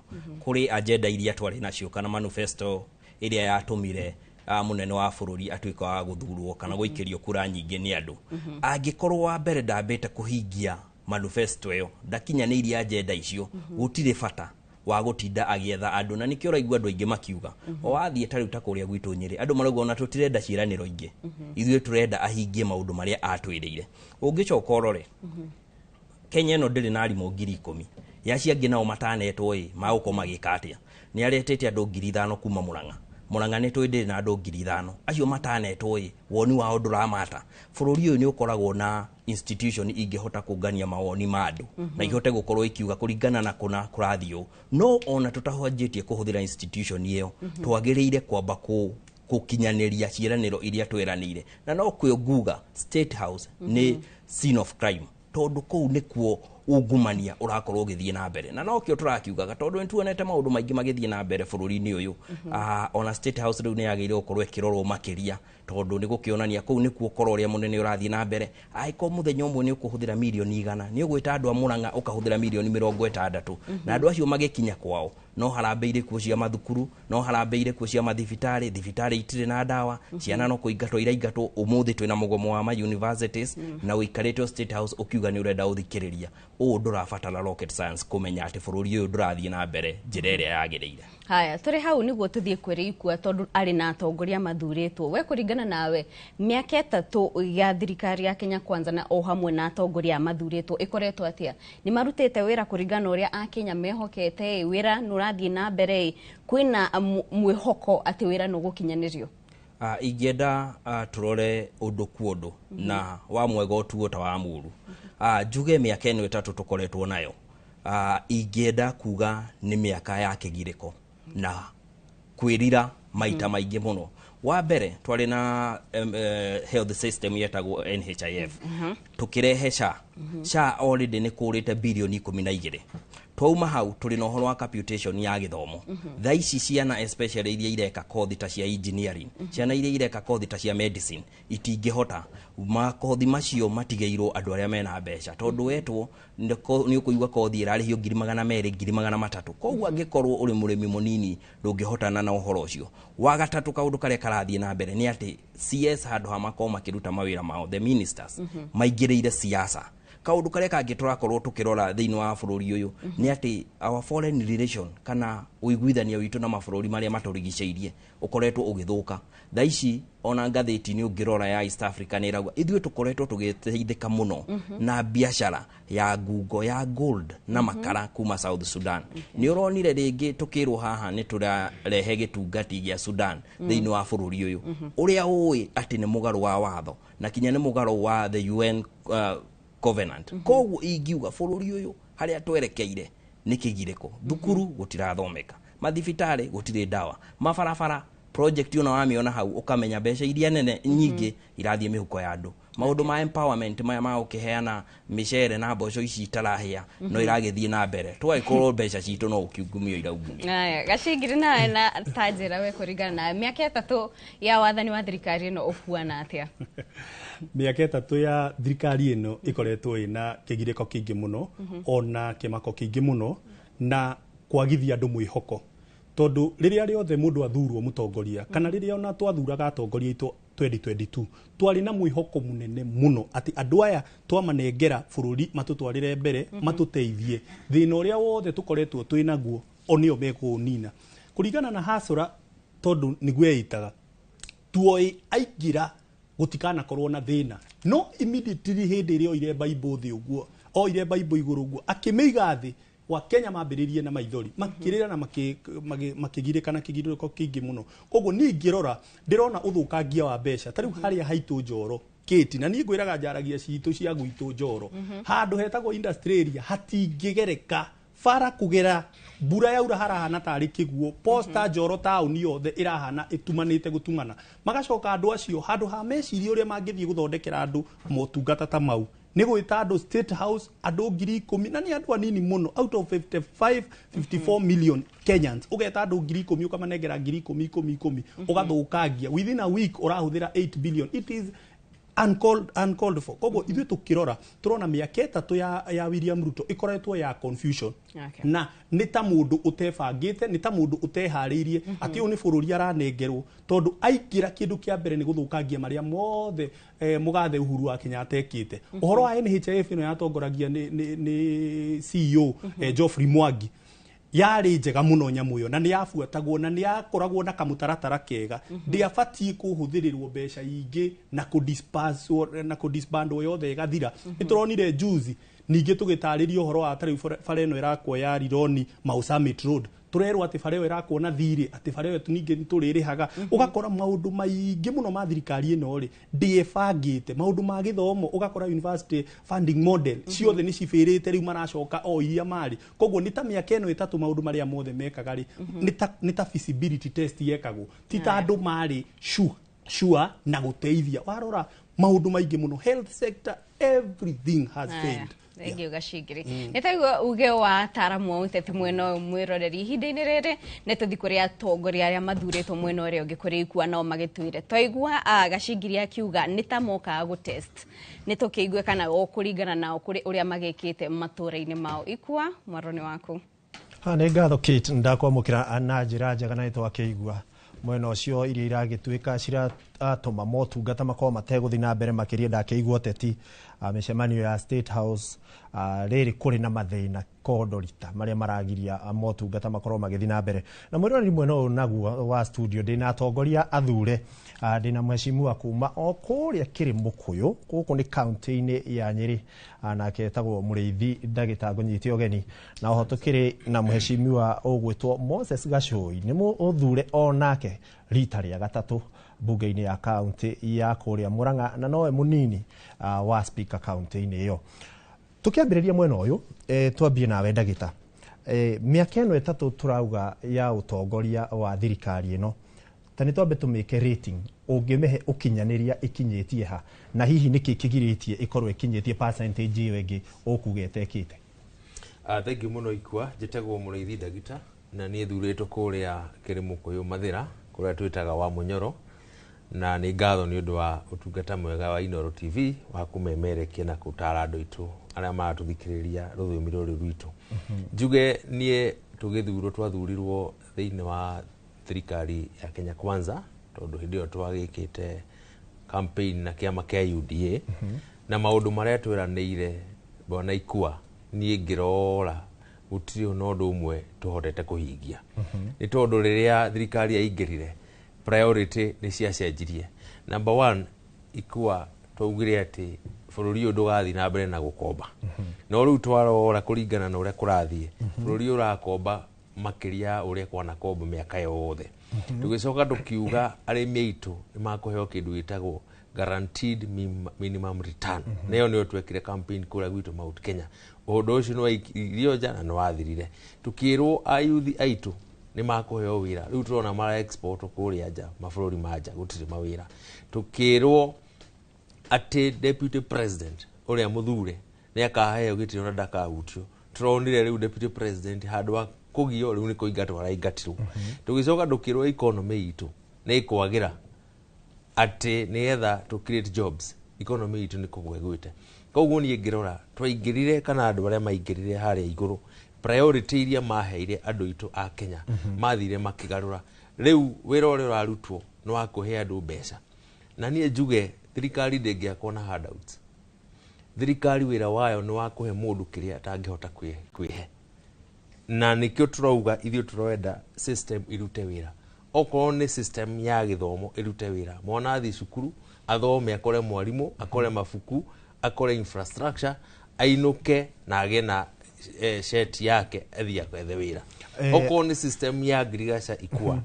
kũrĩ agenda iria twarĩ nacio kana manifesto ĩrĩa yatũmire mũnene wa bũrũri atuĩka wa gũthurwo kana gũikĩrio kura nyingĩ nĩ andũ. Angĩkorwo wa mbere ndambĩte kũhingia manifesto ĩyo, ndakinyanĩirie agenda icio, gũtirĩ bata wa gũtinda agĩetha andũ. Na nĩkĩo ũraigua andũ aingĩ makiuga, o wathiĩ ta rĩu ta kũrĩa gwitũ Nyĩrĩ, andũ marauga ona tũtirenda ciĩranĩro ingĩ, ithuĩ tũrenda ahingie maũndũ marĩa atwĩrĩire. Ũngĩcoka ũrore Kenya ĩno ndĩrĩ na arimũ 10,000 ya acio angĩ nao matanetwo ĩ magũkorwo magĩka atĩa? Nĩ aretete andũ 5,000 kuma Murang'a. Murang'a nĩ tũĩ ndĩrĩ na andũ 5,000. Acio matanetwo ĩ woni wao ndũramata. Bũrũri ũyũ nĩ ũkoragwo na institution ingĩhota kũngania mawoni ma andũ na ihote gũkorwo ikiuga kũringana na kũna kũrathiĩ ũũ. No ona tũtahanjĩtie kũhũthĩra institution ĩyo, twagĩrĩire kwamba kũkinyanĩria ciĩranĩro iria tweranĩire. Na no kwĩo nguga State House nĩ scene of crime, tondũ kũu nĩkuo Ungumania ũrakorwo ũgĩthiĩ na mbere, na nokĩo tũrakiugaga, tondũ nĩ tuonete maũndũ maingĩ magĩthiĩ na mbere bũrũri-inĩ ũyũ. Ona State House rĩu nĩ yagĩrĩirwo gũkorwo ĩkĩrorwo makĩria, tondũ nĩ gũkĩonania kũu nĩkuo ũkora ũrĩa mũnene ũrathiĩ na mbere. Angĩkorwo mũthenya ũmwe nĩ ũkũhũthĩra mirioni 100, nĩ ũgwĩta andũ a Mũrang'a ũkahũthĩra mirioni 60, na andũ acio magĩkinya kwao no harambĩ irĩ kuo cia mathukuru, no harambĩ irĩ kuo cia mathibitarĩ, thibitarĩ itirĩ na ndawa, ciana no kũingatwo iraingatwo. Ũmũthĩ twĩna mũgomo wa ma universities, na ũikarĩte o State House ũkiuga nĩ ũrenda ũthikĩrĩria. Ũũ ndũrabatara rocket science kũmenya atĩ bũrũri ũyũ ndũrathiĩ na mbere njĩra ĩrĩa yagĩrĩire. Haya, tũrĩ hau nĩguo tũthiĩ kwĩrĩ ikua, tondũ arĩ na atongoria mathurĩtwo. We kũringana nawe, mĩaka 3 ya thirikari ya Kenya Kwanza na o hamwe na atongoria mathurĩtwo ĩkoretwo atĩa? Nĩ marutĩte wĩra kũringana na ũrĩa akenya mehokete? Wĩra nĩ ũrathiĩ na mbere? Kwĩna mwĩhoko atĩ wĩra nĩ ũgũkinyanĩrio? Ingĩenda tũrore ũndũ ku ũndũ na wa mwega ũtuo ta wa mũru. Njuge mĩaka ĩno 3 tũkoretwo nayo, ingĩenda kuga nĩ mĩaka ya kĩgirĩko na kwĩrira maita maingĩ mũno. Wa mbere, twarĩ na health system yetagwo NHIF, tũkĩrehe SHA. SHA already nĩ kũrĩte birioni 12. Twauma hau, tũrĩ na ũhoro wa capitation ya gĩthomo. Thaa ici ciana, especially iria ireka kothi ta cia engineering, ciana iria ireka kothi ta cia medicine, itingĩhota makothi macio, matigĩirwo andũ arĩa mena mbeca, tondũ wetwo nĩ ũkũigua kothi ĩrarĩhio 200,000, 300,000. Koguo angĩkorwo ũrĩ mũrĩmi mũnini, ndũngĩhotana na ũhoro ũcio. Wa gatatũ, kaũndũ karĩa karathiĩ na mbere nĩ atĩ CS, handũ ha makorwo makĩruta mawĩra mao, the ministers, maingĩrĩire siasa. Kaũndũ karĩa kangĩ tũrakorwo tũkĩrora thĩinĩ wa bũrũri ũyũ nĩ atĩ our foreign relation, kana ũiguithania witũ na mabũrũri marĩa matũrigicĩirie, ũkoretwo ũgĩthũka. Thaa ici ona ngathĩti-inĩ ũngĩrora ya East Africa nĩ ĩrauga ithuĩ tũkoretwo tũgĩteithĩka mũno na biacara ya ngungo ya gold na makara kuma South Sudan. Nĩ ũronire rĩngĩ tũkĩrwo haha nĩ tũrarehe gĩtungati gĩa Sudan thĩinĩ wa bũrũri ũyũ, ũrĩa ũĩ atĩ nĩ mũgarũ wa watho na kinya nĩ mũgarũ wa the UN Covenant. Koguo ingiuga bũrũri ũyũ harĩa twerekeire nĩ kĩgirĩko. Thukuru gũtirathomeka, mathibitarĩ gũtirĩ ndawa, mabarabara project ona wamĩona hau ũkamenya mbeca iria nene nyingĩ irathiĩ mĩhuko ya andũ. Maũndũ ma empowerment maya ma gũkĩheana mĩcere na mboco ici itarahĩa no iragĩthiĩ na mbere, tũgagĩkorwo mbeca citũ no ũkiungumio iraungumio. Aya, Gacingiri, nawe na ta njĩra, we kũringana na mĩaka 3 ya wathani wa thirikari ĩno ũhuana atĩa? Mĩaka 3 ya thirikari ĩno ĩkoretwo ĩna kĩgirĩko kĩingĩ mũno, ona kĩmako kĩingĩ mũno, na kwagithia andũ mwĩhoko, tondũ rĩrĩa rĩothe mũndũ athurwo mũtongoria, kana rĩrĩa ona twathuraga atongoria aitũ 2022, twarĩ na mwĩhoko mũnene mũno atĩ andũ aya twamanengera bũrũri matũtwarĩre mbere, matũteithie thĩna ũrĩa wothe tũkoretwo twĩ naguo, o nĩo mekũũnina kũringana na hasora, tondũ nĩguo eĩtaga tuoĩ aingĩra gũtikanakorwo na thĩna. No immediately hĩndĩ ĩrĩa oire Bible thĩ ũguo, oire Bible igũrũ ũguo, akĩmĩiga thĩ, wakenya mambĩrĩrie na maithori, makĩrĩra na makĩgirĩka na kĩgirĩko kĩingĩ mũno. Koguo niĩ ingĩrora, ndĩrona ũthũkangia wa mbeca. Ta rĩu harĩa haitũ Njoro kĩti, na niĩ ngwĩraga njaragia citũ cia gwitũ Njoro, handũ hetagwo industry area hatingĩgereka, bara kũgera mbura yaura harahana tarĩ kĩguo posta. Njoro taũni yothe ĩrahana ĩtumanĩte gũtumana. Magacoka andũ acio, handũ ha meciria ũrĩa mangĩthiĩ gũthondekera andũ motungata ta mau, nĩ gwĩta andũ State House, andũ 10,000, na nĩ andũ anini mũno out of 55 54 million Kenyans. Ũgeta andũ 10,000, ũkamanengera 10,000 ikũmi ikũmi, ũgathũkangia. Within a week ũrahũthĩra 8 billion. It is uncalled for. Koguo ithuĩ tũkĩrora, tũrona mĩaka 3 ya William Ruto ĩkoretwo ya confusion, na nĩ ta mũndũ ũtebangĩte, nĩ ta mũndũ ũteharĩirie atĩ ũyũ nĩ bũrũri aranengerwo, tondũ aingĩra kĩndũ kĩa mbere nĩ gũthũkangia marĩa mothe mũgathe Uhuru wa Kenyatta ekĩte. Ũhoro wa NHIF ĩno yatongoragia nĩ CEO Geoffrey Mwangi, yarĩ njega mũno nyamũ ĩyo, na nĩ yabuatagwo na nĩ yakoragwo na kamũtaratara kega. Ndĩabatiĩ kũhũthĩrĩrwo mbeca ingĩ na kũdisperse na kũdisbandwo yothe ĩgathira. Nĩ tũronire juzi ningĩ tũgĩtarĩria ũhoro wa tarĩu bara ĩno ĩrakwo ya Rironi Mau Summit Road, tũrerwo atĩ bara ĩyo ĩrakwo na thirĩ, atĩ bara ĩyo ningĩ nĩ tũrĩrĩhaga. Ũgakora maũndũ maingĩ mũno ma thirikari ĩno rĩ, ndĩebangĩte. Maũndũ ma gĩthomo, ũgakora university funding model ciothe nĩ cibĩrĩte, rĩu maracoka o iria marĩ. Koguo nĩ ta mĩaka ĩno 3, maũndũ marĩa mothe mekaga rĩ, nĩ ta feasibility test yekagwo, ti ta andũ marĩ sure na gũteithia. Warora maũndũ maingĩ mũno, health sector, everything has Aya. failed. Thengiũ Gacingiri. Nĩ taiguo uge wa ataramu a ũteti mwena ũyũ mwĩroreri ihinda-inĩ rĩrĩ nĩ tũthi kũrĩ atongoria arĩa mathurĩtwo mwena ũrĩa ũngĩ kũrĩ ikua nao magĩtwĩre twaigua Gacingiri akiuga nĩ ta mokaga gũ test nĩ tũkĩigue kana o kũringana nao kũrĩ ũrĩa magĩkĩte matũũra-inĩ mao. Ikua mwaro nĩ waku. Ha nĩ ngatho Kate, ndakwamũkĩra na njĩra njega na nĩtwakĩigua mwena ũcio iria iragĩtuĩka ciratũma motungata makorwo mategũthiĩ na mbere makĩria. Ndakĩigua ũteti mĩcemanio ya State House, rĩrĩ kũrĩ na mathĩna kondorita marĩa maragiria motungata makorwo magĩthiĩ na mbere. Na mwĩroreri mwena ũyũ naguo wa studio ndĩna atongoria athure, ndĩna mheshimiwa kuma o kũrĩa Kĩrĩmũkũyũ, gũkũ nĩ kaunti-inĩ ya Nyĩrĩ, nake etagwo Mũrĩithi Ndagĩta, ngũnyite ũgeni. Na oho tũkĩrĩ na mheshimiwa ũgwĩtwo Moses Gacũi, nĩ mũthure o nake rita rĩa gatatũ bunge-inĩ ya kaunti ya kũrĩa Murang'a, na nowe mũnini wa speaker kaunti-inĩ ĩyo. Tũkĩambĩrĩria mwena ũyũ, twambie nawe ndagĩta. Mĩaka ĩno 3 tũrauga ya ũtongoria wa thirikari ĩno, ta nĩ twambe tũmĩke rating, ũngĩmĩhe ũkinyanĩria ĩkinyĩtie ha, na hihi nĩkĩ kĩgirĩtie ĩkorwo ĩkinyĩtie percentage ĩyo ĩngĩ ũkuga ĩtekĩte? Thank you mũno Ikua. Njĩtagwo Mũrĩithi Ndagita na niĩ thurĩtwo kũrĩa Kĩrĩmũkũyũ Mathĩra, kũrĩa twĩtaga wa Mũnyoro, na nĩ ngatho nĩ ũndũ wa ũtungata mwega wa Inooro TV wa kũmemerekia na gũtara andũ aitũ arĩa maratũthikĩrĩria rũthiomi rũrũ rwitũ. Njuge niĩ tũgĩthurwo twathurirwo thĩinĩ wa thirikari ya Kenya Kwanza, tondũ hĩndĩ ĩyo twagĩkĩte campaign na kĩama kĩa UDA, na maũndũ marĩa tweranĩire bwana Ikua, niĩ ngĩrora gũtirĩ ona ũndũ ũmwe tũhotete kũhingia, nĩ tondũ rĩrĩa thirikari yaingĩrire priority nĩ ciacenjirie. Number one, Ikua, twaugire atĩ bũrũri ũyũ ndũgathiĩ na mbere na gũkomba, no rĩu twarora kũringana na ũrĩa kũrathiĩ, bũrũri ũyũ ũrakomba makĩria ũrĩa kwanakomba mĩaka yothe. Tũgĩcoka tũkiuga arĩmi aitũ nĩ makũheo kĩndũ gĩtagwo guaranteed minimum return, na ĩyo nĩyo twekire campaign kũrĩa gwitũ Mount Kenya. Ũndũ ũcio nĩ waikirio nja na nĩ wathirire. Tũkĩrwo ayuthi aitũ nĩ makũheo wĩra, rĩu tũrona mara export kũrĩa nja, mabũrũri ma nja gũtirĩ mawĩra. Tũkĩrwo atĩ deputy president ũrĩa mũthure nĩ akaheo gĩtĩo na ndakahutio. Tũronire rĩu deputy president handũ ha kũgio rĩu nĩ kũingatwo araingatirwo. Tũgĩcoka tũkĩrwo economy itũ nĩ ĩkwagĩra, atĩ nĩgetha tũ create jobs, economy itũ nĩ kũgwa ĩgwĩte. Koguo niĩ ngĩrora twaingĩrire kana andũ arĩa maingĩrire harĩa igũrũ, priority iria maheire andũ aitũ a Kenya mathire makĩgarũra. Rĩu wĩra ũrĩa ũrarutwo nĩ wa kũhe andũ mbeca, na niĩ njuge thirikari ndĩngĩakwo na handouts. Thirikari wĩra wayo nĩ wa kũhe mũndũ kĩrĩa atangĩhota kwĩhe, na nĩkĩo tũrauga ithuĩ tũrenda system irute wĩra. Okorwo nĩ system ya gĩthomo ĩrute wĩra, mwana athiĩ cukuru athome, akore mwarimũ, akore mabuku, akore infrastructure, ainũke na agĩe na sheti yake athiĩ akethe wĩra. Okorwo nĩ system ya ngirigaca, Ikua,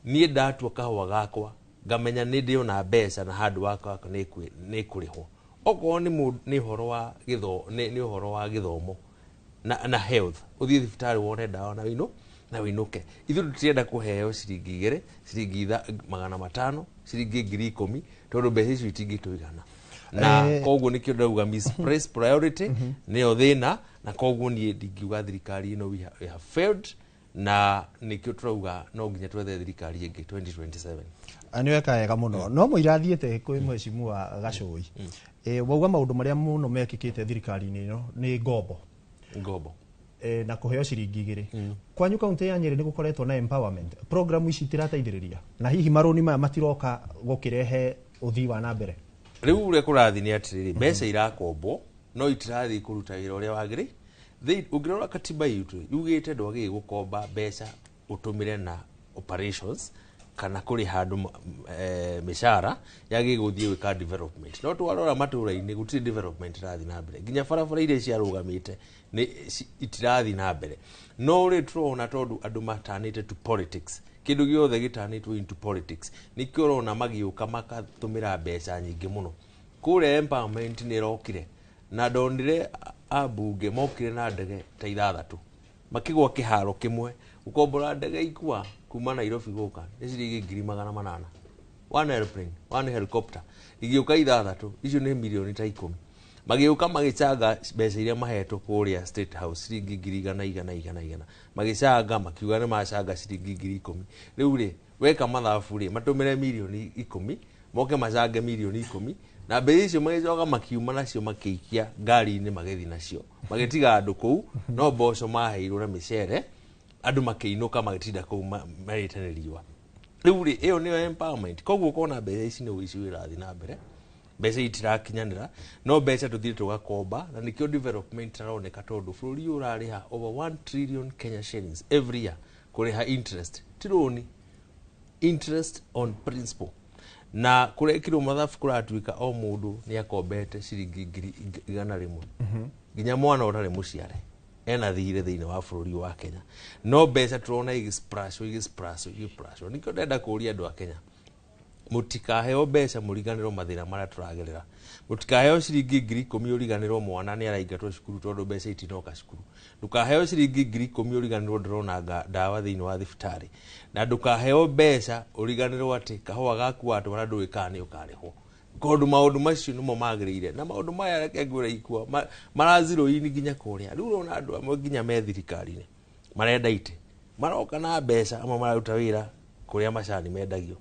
niĩ ndatua kahũa gakwa ngamenya nĩ ndĩona mbeca na handũ wakwa nĩ kũrĩhwo. Okorwo nĩ ũhoro wa gĩtho nĩ ũhoro wa gĩthomo na health, ũthiĩ thibitarĩ wone ndawa na wĩinũke. Ithuĩ tũtirenda kũheo ciringi 2, ciringi 500, ciringi 10,000, tondũ mbeca icio itingĩtũigana. Na koguo nĩkĩo ndauga misplaced priority nĩyo thĩna, na koguo niĩ ndingiuga thirikari ĩno we have failed, na nĩkĩo tũrauga no nginya twethe thirikari ĩngĩ 2027. Nĩ weka wega mũno. No mũira thiĩte kwĩ mheshimiwa Gacũi, wauga maũndũ marĩa mũno mekĩkĩte thirikari-inĩ ĩno nĩ ngombo. Ngombo. Na kũheo ciringi 2. Kwanyu kaunti ya Nyĩrĩ nĩ gũkoretwo na empowerment program, ici itirateithĩrĩria, na hihi marũni maya matiroka gũkĩrehe ũthii wa na mbere? Rĩu ũrĩa kũrathiĩ nĩ atĩrĩrĩ, mbeca irakombwo no itirathiĩ kũruta wĩra ũrĩa wagĩrĩire. Ũngĩrora katiba itũ yugĩte ndwagĩrĩire gũkomba mbeca ũtũmĩre na operations kana kũrĩha andũ mĩcara, yagĩrĩire gũthiĩ gwĩka development. No twarora matũra-inĩ gũtirĩ development ĩrathiĩ na mbere, nginya barabara iria ciarũgamĩte nĩ itirathiĩ na mbere. No rĩ tũrona tondũ andũ matanĩte to politics, kĩndũ gĩothe gĩtanĩtwo into politics, nĩkĩo ũrona magĩũka makatũmĩra mbeca nyingĩ mũno. Kũrĩa empowerment nĩ ĩrokire, na ndonire ambunge mokire na ndege ta 6 makĩgwa kĩharo kĩmwe. Gũkombora ndege, Ikua, kuma Nairobi gũka nĩ ciringi 800,000, one airplane, one helicopter. Igĩũka 6, icio nĩ mirioni ta 10. Magĩũka magĩcanga mbeca iria mahetwo kũrĩa State House, ciringi 100,000 100 100 100, magĩcanga makiuga nĩ macanga ciringi 10,000. Rĩu rĩ, weka mathabu rĩ, matũmĩre 10,000,000, moke macange 10,000,000, na mbeca icio magĩcoka makiuma nacio makĩikia ngari-inĩ magĩthiĩ nacio, magĩtiga andũ kũu. No mboco maheirwo na mĩcere, andũ makĩinũka magĩtinda kũu marĩte nĩ riũa. Rĩu rĩ, ĩyo nĩyo empowerment? Koguo ũkona mbeca ici nĩ ũici wĩrathiĩ na mbere, mbeca itirakinyanĩra, no mbeca tũthiĩ tũgakomba, na nĩkĩo development ĩtaroneka, tondũ bũrũri ũyũ ũrarĩha over 1 trillion Kenya shillings every year kũrĩha interest, ti rũni, interest on principal. Na kũrekirwo mathabu kũratuĩka o mũndũ nĩ akombete ciringi 100,000. Nginya mwana ũtarĩ mũciare ena thirĩ thĩinĩ wa bũrũri wa Kenya, no mbeca tũrona igĩsplashwo, igĩsplashwo, igĩsplashwo. Nĩkĩo ndĩrenda kũũria andũ a Kenya, mũtikaheo mbeca mũriganĩrwo mathĩna marĩa tũragerera. Mũtikaheo ciringi 10,000 ũriganĩrwo mwana nĩ araingatwo cukuru tondũ mbeca itinoka cukuru. Ndũkaheo ciringi 10,000 ũriganĩrwo ndĩrona ndawa thĩinĩ wa thibitarĩ, na ndũkaheo mbeca ũriganĩrwo atĩ kahũa gaku watwara ndũĩ kana nĩ ũkarĩhwo, tondũ maũndũ macio nĩmo magĩrĩire. Na maũndũ maya, reke ngwĩre ikua maraziro-inĩ nginya kũrĩa. Rĩu ũrona andũ amwe nginya me thirikari-inĩ marenda itĩ, maroka na mbeca, amwe mararuta wĩra kũrĩa macani mendagio,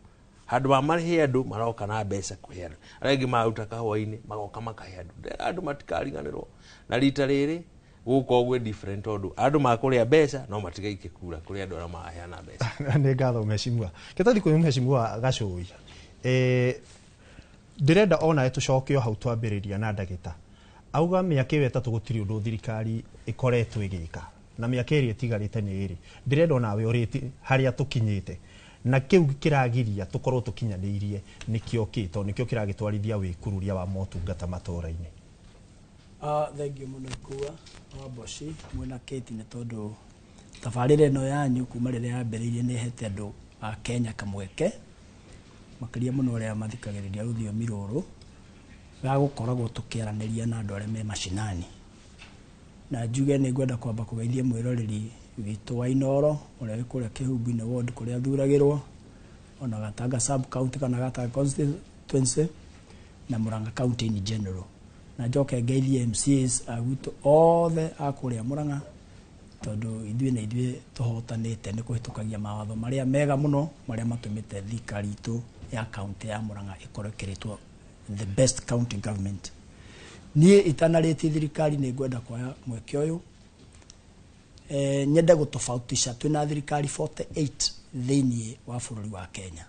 handũ ha marĩhe andũ maroka na mbeca kũhe andũ arĩa angĩ mararuta kahũa-inĩ, magoka makahe andũ. Ndĩrera andũ matikariganĩrwo, na rita rĩrĩ gũgũkorwo gwĩ different, tondũ andũ makũrĩa mbeca no matigaikie kura kũrĩ andũ arĩa maraheana mbeca. Nĩ ngatho, mheshimiwa. Kĩtathi kwĩ mheshimiwa Gacũi, ndĩrenda onawe tũcoke o hau twambĩrĩria na ndagĩta auga mĩaka ĩyo 3 gũtirĩ ũndũ thirikari ĩkoretwo ĩgĩka, na mĩaka ĩrĩa ĩtigarĩte nĩ ĩrĩ. Ndĩrenda onawe ũrĩte harĩa tũkinyĩte na kĩu kĩragiria tũkorwo tũkinyanĩirie nĩkĩo kĩ, tondũ nĩkĩo kĩragĩtwarithia wĩkururia wa motungata matũra-inĩ. Thengiũ mũno Ikua wa Mboci mwĩna Kate, nĩ tondũ tabarĩra ĩno yanyu kuma rĩrĩa yambĩrĩirie nĩ ĩhete andũ a Kenya kamweke makĩria mũno arĩa mathikagĩrĩria rũthiomi rũrũ ga gũkoragwo tũkĩaranĩria na andũ arĩa me macinani. Na njuge nĩ ngwenda kwamba kũgeithia mwĩroreri witũ wa Inooro ũrĩa wĩ kũrĩa Kĩhumbu-inĩ ward kũrĩa thuragĩrwo, ona Gatanga sub county kana Gatanga constituency na Murang'a county in general. Na njoke ngeithie MCAs a gwitũ othe a kũrĩa Murang'a, tondũ ithuĩ na ithuĩ tũhotanĩte nĩ kũhĩtũkagia mawatho marĩa mega mũno marĩa matũmĩte thirikari itũ ya county ya Murang'a ĩkorwo ĩkĩrĩtwo the best county government. Niĩ itanarĩtie thirikari, nĩ ngwenda kuoya mweke ũyũ nyende gũtofautisha twĩna thirikari 48 thĩinĩ wa bũrũri wa Kenya,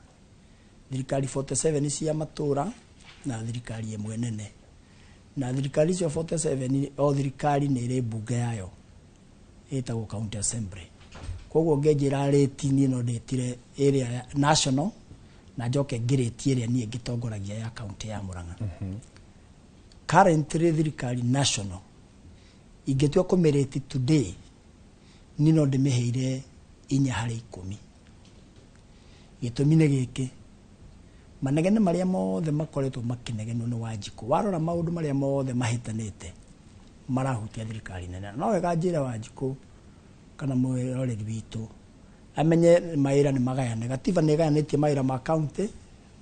thirikari 47 cia matũra na thirikari ĩmwe nene. Na thirikari icio 47, o thirikari nĩ ĩrĩ mbunge yayo ĩtagwo county assembly. Koguo ngĩnjĩra rĩti, niĩ no ndĩtire ĩrĩa ya national na njoke ngĩrĩtie ĩrĩa niĩ ngĩtongoragia ya county ya Murang'a. Currently thirikari national ingĩtua kũmĩrĩti today, niĩ no ndĩmĩheire 4 harĩ 10. Gĩtũmi nĩ gĩkĩ: manegene marĩa mothe makoretwo makĩnegenwo nĩ Wanjikũ, warora maũndũ marĩa mothe mahĩtanĩte marahutia thirikari nene. No wega njĩre Wanjikũ kana mwĩroreri witũ amenye mawĩra nĩ magayane. Gatiba nĩ ĩgayanĩtie mawĩra ma county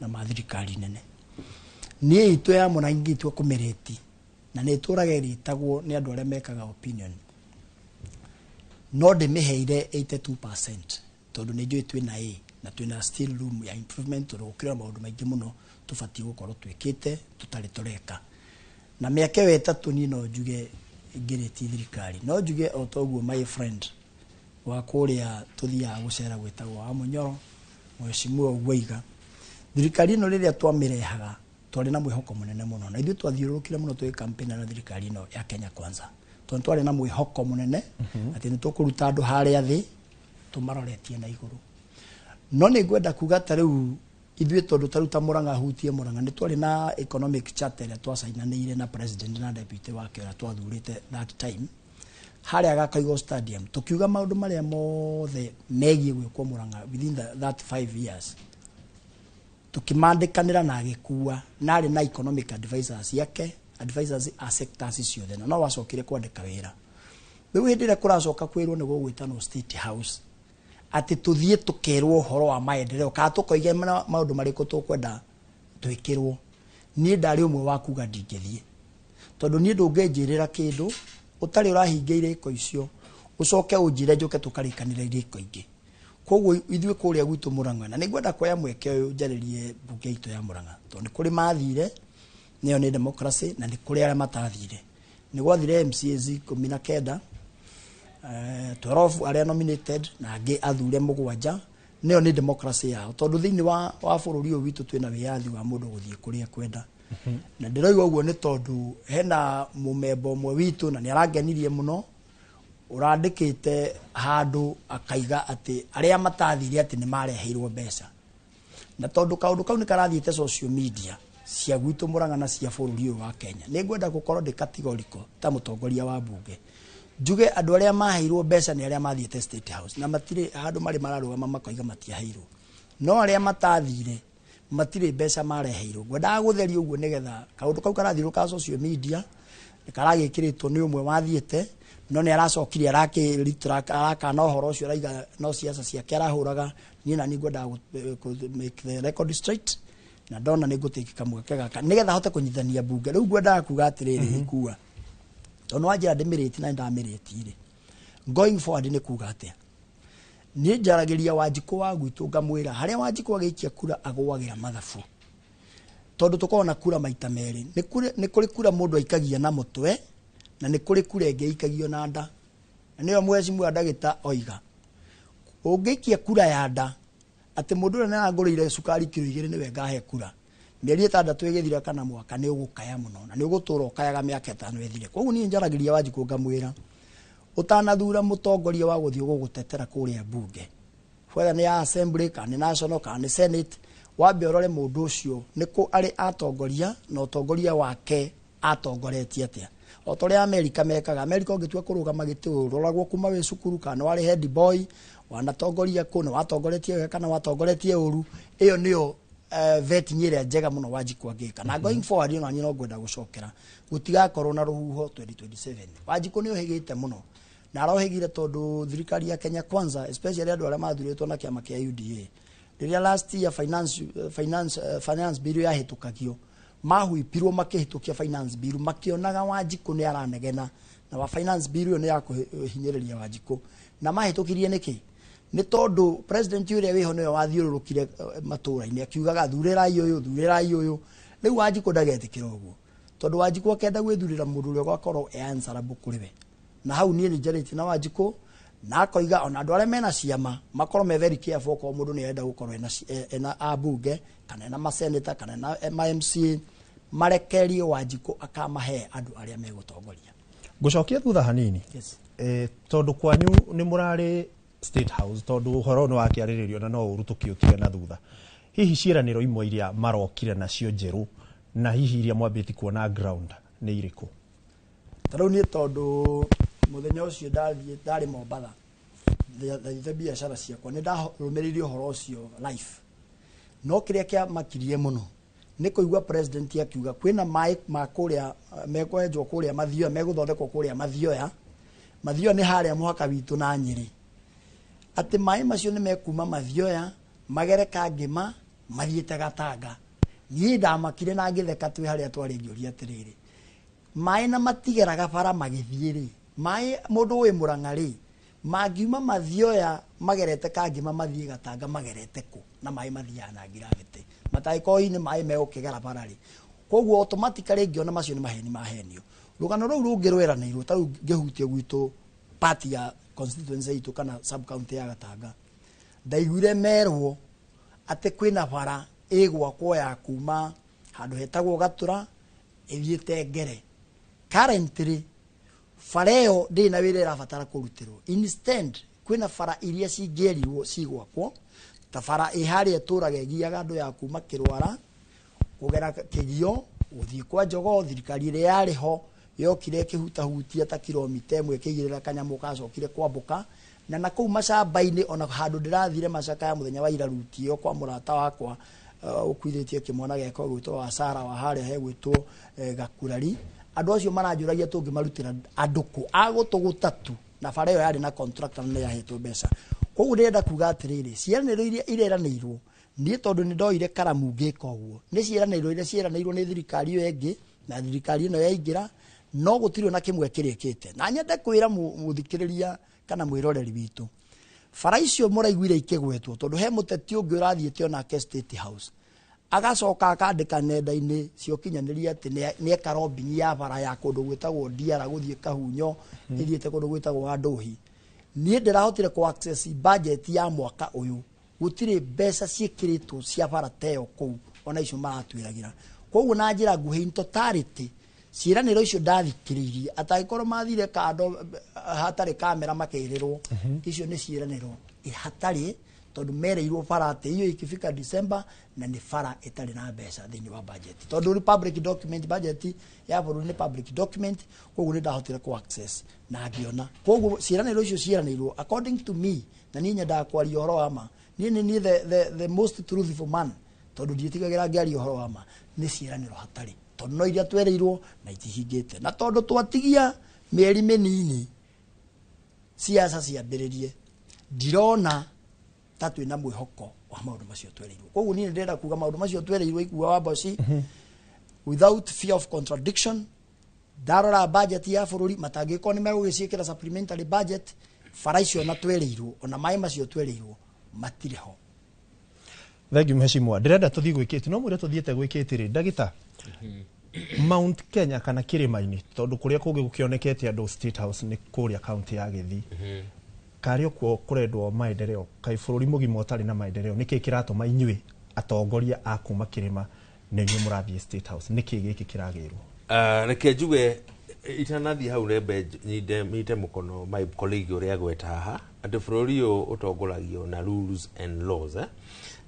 na ma thirikari nene. Niĩ itũ ya Mũrang'a ingĩtua kũmĩrĩti, na nĩ ĩtũraga ĩrĩtagwo nĩ andũ arĩa mekaga opinion, no ndĩmĩheire 82%, tondũ nĩ njũĩ twĩna A na twĩna still room ya improvement, tondũ gũkĩrĩ maũndũ maingĩ mũno tũbatiĩ gũkorwo twĩkĩte tũtarĩ tũreka. Na mĩaka ĩyo 3 niĩ no njuge ngĩrĩtie thirikari, no njuge o toguo my friend wa kũrĩa tũthiaga gũcera gwĩtagwo wa Mũnyoro, mheshimiwa ũguo aiga, thirikari ĩno rĩrĩa twamĩrehaga twarĩ na mwĩhoko mũnene mũno, na ithuĩ twathiũrũrũkire mũno twĩ campaign na thirikari ĩno ya Kenya Kwanza, tondũ twarĩ na mwĩhoko mũnene atĩ nĩ tũkũruta andũ harĩa thĩ tũmaroretie na igũrũ. No nĩ ngwenda kuga ta rĩu ithuĩ, tondũ ta rĩu ta Mũrang'a, hutie Mũrang'a, nĩ twarĩ na economic charter ĩrĩa twacainanĩire na president na deputy wake ũrĩa twathurĩte that time harĩa Gakaigo Stadium, tukiuga maũndũ marĩa mothe megiĩ gwĩkwo Mũrang'a within that 5 years, tukimandĩkanĩra na agĩkua na arĩ na economic advisors yake, advisors a sectors ciothe, na no wacokire kwandĩka wĩra. Rĩu hĩndĩ ĩrĩa kũracoka kwĩrwo nĩ gũgwĩtanwo State House atĩ tũthiĩ tũkerwo ũhoro wa maendeleo kana tũkoige maũndũ marĩkũ tũkwenda twĩkĩrwo, niĩ ndarĩ ũmwe wa kuga ndingĩthiĩ. Tondũ niĩ ndũngĩnjĩrĩra kĩndũ ũtarĩ ũrahingia irĩko icio, ũcoke ũnjĩre njũke tũkarĩkanĩra irĩko ingĩ. Koguo ithuĩ kũrĩa gwitũ Mũrang'a, na nĩngwenda kuoya mweke ũyũ njarĩrie mbunge itũ ya Mũrang'a, tondũ nĩ kũrĩ mathire, nĩyo nĩ democracy, na nĩ kũrĩ arĩa matathire. Nĩ gwathire MCAs 19, 12 arĩa nominated na angĩ athure 7, nĩyo nĩ democracy yao, tondũ thĩinĩ wa bũrũri ũyũ witũ twĩna wĩyathi wa mũndũ gũthiĩ kũrĩa kwenda. Na ndĩroiga ũguo nĩ tondũ hena mũmemba ũmwe witũ na nĩ arangenirie mũno, ũrandĩkĩte handũ akaiga atĩ arĩa matathire atĩ nĩ mareheirwo mbeca. Na tondũ kaũndũ kau nĩ karathiĩte social media cia gwitũ Mũrang'a na cia bũrũri ũyũ wa Kenya, nĩ ngwenda gũkorwo ndĩ categorical ta mũtongoria wa mbunge, njuge andũ arĩa maheirwo mbeca nĩ arĩa mathiĩte State House, na matirĩ handũ marĩ mararũgama makoiga matiaheirwo, no arĩa matathire matirĩ mbeca mareheirwo. Ngwendaga gũtheria ũguo nĩgetha kaũndũ kau karathiũrũrũka social media karagĩkĩrĩtwo nĩ ũmwe wathiĩte, no nĩ aracokire arakana ũhoro ũcio, araiga no siasa ciake arahũraga. Niĩ na niĩ ngwendaga make the record straight, na ndona nĩ ngũtĩkĩka kamweke gaka nĩgetha hote kũnyitithania mbunge. Rĩu ngwendaga kuga atĩrĩrĩ, ikua tondũ wanjĩra ndĩmĩrĩti na nĩndamĩrĩti rĩ, going forward nĩ kuga atĩa? Niĩ njaragĩria Wanjikũ wa gwitũ ngamwĩra harĩa Wanjikũ agĩikia kura agũagĩra mathabu, tondũ tũkoragwo na kura maita merĩ. Nĩ kũrĩ kura mũndũ aikagia na mũtwe, na nĩ kũrĩ kura ĩngĩ ĩikagio na nda, na nĩyo mheshimiwa ndagĩta oiga ũngĩikia kura ya nda atĩ mũndũ ũrĩa nĩarangũrĩire cukari kiro 2 nĩwe ngahe kura, mĩeri 6 ĩgĩthira kana mwaka nĩ ũgũkaya mũno, na nĩ ũgũtũra ũkayaga mĩaka 5 ĩthire. Koguo niĩ njaragĩria Wanjikũ ngamwĩra ũtanathura mũtongoria wa gũthiĩ gũgũtetera kũrĩa mbunge, whether nĩ ya assembly kana nĩ national kana nĩ senate, wambe ũrore mũndũ ũcio nĩ kũ arĩ atongoria na ũtongoria wake atongoretie atĩa. O ta ũrĩa Amerika mekaga, Amerika ũngĩtua kũrũgama gĩtĩ ũroragwo kuma wĩ cukuru kana warĩ head boy, wanatongoria kũ, nĩ watongoretie wega kana watongoretie ũru. Ĩyo nĩyo vetting ĩrĩa njega mũno Wanjikũ angĩka. Na going forward ona niĩ no ngwenda gũcokera gũtigakorwo na rũhuho 2027. Wanjikũ nĩ ũhĩgĩte mũno, na arohĩgire tondũ thirikari ya Kenya Kwanza, especially andũ arĩa mathurĩtwo na kĩama kĩa UDA, rĩrĩa last year finance bill yahĩtũkagio, mahuipirwo makĩhĩtũkia finance bill, makĩonaga Wanjikũ nĩ aranegena, na wa finance bill ĩyo nĩ ya kũhinyĩrĩria Wanjikũ. Na mahĩtũkirie nĩkĩ? Nĩ tondũ president ũrĩa wĩho nĩwe wathiũrũrũkire matũũra-inĩ akiugaga thurĩrai ũyũ, thurĩrai ũyũ. Rĩu Wanjikũ ndagetĩkĩra ũguo, tondũ Wanjikũ akenda gwĩthurĩra mũndũ ũrĩa ũgakorwo e answerable kũrĩ we. Na hau niĩ nĩ njarĩtie na Wanjikũ na akoiga ona andũ arĩa mena ciama makorwo me very careful, okorwo mũndũ nĩ arenda gũkorwo ena ambunge kana ena maseneta kana ena ma MCA, marekerie Wanjikũ akamahe andũ arĩa megũtongoria. Ngũcokia thutha hanini. Yes. Tondũ kwanyu nĩ mũrarĩ State House, tondũ ũhoro nĩ wakĩarĩrĩrio na no ũru tũkĩũtige na thutha, hihi ciĩranĩro imwe iria marokire nacio njerũ na hihi iria mwambĩtie kuona ground nĩ irĩkũ? Ta rĩu niĩ tondũ mũthenya ũcio ndathiĩ ndarĩ Mombatha ndathiĩte biacara ciakwa, nĩ ndarũmĩrĩire ũhoro ũcio live, no kĩrĩa kĩamakirie mũno nĩ kũigua president akiuga kwĩna maĩ ma kũrĩa mekwenjwo kũrĩa Mathioya, megũthondekwo kũrĩa Mathioya. Mathioya nĩ harĩa mũhaka witũ na Nyĩrĩ, atĩ maĩ macio nĩ mekuma Mathioya magere Kangĩma mathiĩte Gatanga. Niĩ ndamakire na ngĩtheka twĩ harĩa twarĩ, ngĩũria atĩrĩrĩ, maĩ na matigeraga bara magĩthiĩ rĩ, maĩ mũndũ wĩ Mũrang'a rĩ, mangiuma Mathioya magerete Kangĩma mathiĩ Gatanga magerete kũ? Na maĩ mathiaga na gravity, matangĩkorwo hihi nĩ maĩ megũkĩgera bara rĩ. Koguo automatically ngĩona macio nĩ maheni mahenio. Rũgano rũu rũngĩ rweranĩirwo, ta rĩu ngĩhutia gwitũ part ya constituency itũ kana sub county ya Gatanga, ndaiguire merwo atĩ kwĩna bara ĩgwakwo ya kuma handũ hetagwo Gatũra ĩthiĩte Ngere. Currently bara ĩyo ndĩrĩ na wĩra ĩrabatara kũrutĩrwo, instead kwĩna bara iria cingĩerirwo cigwakwo, ta bara ĩ harĩa ĩtũraga ĩgiaga andũ ya kuma Kĩrwara kũgera Kĩgio gũthiĩ kwa Jogoo. Thirikari ĩrĩa yarĩ ho yokire ĩkĩhutahutia ta kilomita 1 ĩkĩigĩrĩra kanyamũ gacokire kwambũka, na nakũu macamba-inĩ ona handũ ndĩrathire macakaya mũthenya wa ira ruti ĩyo kwa mũrata wakwa ũkuithĩtie kĩmwana gĩakwa gwĩtwo wa Sara wa harĩa hegwĩtwo Gakurari. Andũ acio maranjũragia tũngĩmarutĩra andũ kũ agũtũgũta tu, na bara ĩyo yarĩ na contractor na nĩyahetwo mbeca. Koguo ndĩrenda kuga atĩrĩrĩ, ciĩranĩro iria ireranĩirwo, niĩ tondũ nĩ ndoire karamu ngĩka ũguo, nĩ ciĩranĩro iria ciĩranĩirwo nĩ thirikari ĩyo ĩngĩ na thirikari ĩno yaingĩra, No gũtirĩ ona kĩmwe kĩrĩkĩte. Na nyende kwĩra mũthikĩrĩria kana mwĩroreri witũ, bara icio mũraiguire ikĩgwetwo, tondũ he mũteti ũngĩ ũrathiĩte onake State House, agacoka akandĩka nenda-inĩ cia ũkinyanĩria atĩ nĩeka lobbying ya bara ya kũndũ gwĩtagwo Ndiara gũthiĩ Kahunyo, ĩthiĩte kũndũ gwĩtagwo Wanduhi. Niĩ ndĩrahotire kũ access budget ya mwaka ũyũ, gũtirĩ mbeca ciĩkĩrĩtwo cia bara ta ĩyo kũu, ona icio maratwĩragĩra. Koguo na njĩra nguhĩ, in totality, ciĩranĩro icio ndathikĩrĩirie, atangĩkorwo mathire kando hatarĩ kamera makĩrĩrwo, icio nĩ ciĩranĩro hatarĩ, tondũ mereirwo bara atĩ hiyo ikifika December, na nĩ bara ĩtarĩ na mbeca thĩinĩ wa budget, tondũ nĩ public document, budget ya bũrũri nĩ public document. Koguo nĩ ndahotire ku access na ngĩona. Koguo ciĩranĩro icio ciĩranĩirwo, according to me, na niĩ nyendaga kwaria ũhoro wa ma, niĩ nĩ niĩ the most truthful man, tondũ ndiĩtigagĩra ngĩaria ũhoro wa ma, nĩ ciĩranĩro hatarĩ, tondũ no iria twereirwo na itihingĩte. Na tondũ twatigia mĩeri mĩnini siasa ciambĩrĩrie, ndirona ta twĩna mwĩhoko wa maũndũ macio twereirwo. Koguo niĩ ndĩrenda kuga maũndũ macio twereirwo, Ikua wa Mboci, without fear of contradiction, ndarora budget ya bũrũri, matangĩkorwo nĩ megũgĩciĩkĩra supplementary budget, bara icio na twereirwo, ona maĩ macio twereirwo, matirĩ ho. Thank you, mheshimiwa. Ndĩrenda tũthiĩ gwĩkĩte no mwĩre tũthiĩte gwĩkĩte rĩ, ndagĩta, Mount Kenya kana kĩrĩma-inĩ, tondũ kũrĩa kũngĩ gũkĩonekete andũ State House nĩ kũrĩa kaunti ya Gĩthii, karĩ okuo kũrendwo maendeleo. Kaĩ bũrũri mũgima ũtarĩ na maendeleo, nĩkĩ kĩratũma inyuĩ atongoria a kuma kĩrĩma nĩ inyuĩ mũrathiĩ State House? Nĩkĩ gĩkĩ kĩragĩrwo? Reke njuge itanathiĩ hau, rembe nyinde nyite mũkono my colleague ũrĩa agweta haha atĩ bũrũri ũyũ ũtongoragio na rules and laws, eh?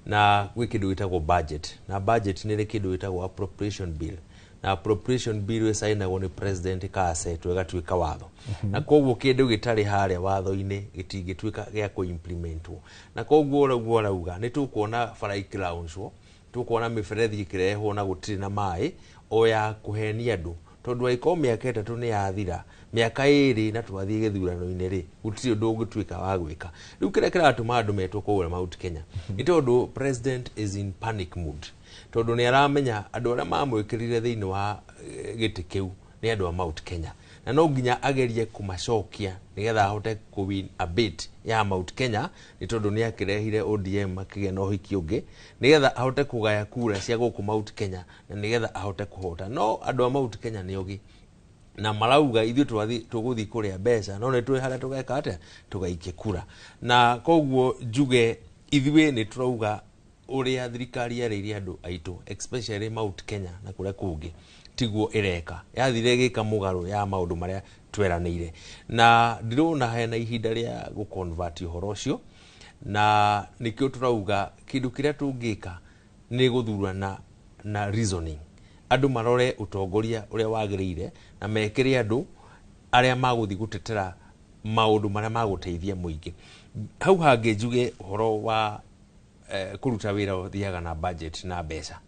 Na gwĩ kĩndũ gĩtagwo budget, na budget nĩ ĩrĩ kĩndũ gĩtagwo appropriation bill, na appropriation bill ĩcainagwo nĩ president, ĩkasetwo ĩgatuĩka watho. Na koguo kĩndũ gĩtarĩ harĩa watho-inĩ gĩtingĩtuĩka gĩa kũ-implementwo. Na koguo ũguo arauga, nĩ tũkuona bara ikĩlaunchwo, tũkuona mĩberethi ĩkĩrehwo na gũtirĩ na maĩ, o ya kũhenia andũ, tondũ angĩkorwo mĩaka 3 nĩ yathira, mĩaka 2 na twathiĩ gĩthurano-inĩ rĩ, gũtirĩ ũndũ ũngĩtuĩka wa gwĩka. Rĩu kĩrĩa kĩratũma andũ metwo kũgũra Mount Kenya nĩ tondũ president is in panic mood, tondũ nĩ aramenya andũ arĩa mamwĩkĩrire thĩinĩ wa gĩtĩ kĩu nĩ andũ a Mount Kenya, na no nginya agerie kũmacokia nĩgetha ahote kũ win a bit ya Mount Kenya, nĩ tondũ nĩ akĩrehire ODM makĩgĩa na ũhiki ũngĩ, nĩgetha ahote kũgaya kura cia gũkũ Mount Kenya na nĩgetha ahote kũhota. No andũ a Mount Kenya nĩ ogĩ na marauga ithuĩ tũrathiĩ tũgũthiĩ kũrĩa mbeca, no nĩ tũĩ harĩa tũgeka atĩa, tũgaikie kura. Na koguo njuge ithuĩ nĩ tũrauga ũrĩa thirikari yarĩirie andũ aitũ, especially Mount Kenya na kũrĩa kũngĩ, tiguo ĩreka, yathire ĩgĩka mũgarũ ya maũndũ marĩa tweranĩire, na ndirona hena ihinda rĩa gũ-convert ũhoro ũcio. Na nĩkĩo tũrauga kĩndũ kĩrĩa tũngĩka nĩ gũthurana na reasoning, andũ marore ũtongoria ũrĩa wagĩrĩire na mekĩre andũ arĩa magũthiĩ gũtetera maũndũ marĩa magũteithia mũingĩ. Hau hangĩ njuge ũhoro wa kũruta wĩra ũthiaga na budget na mbeca,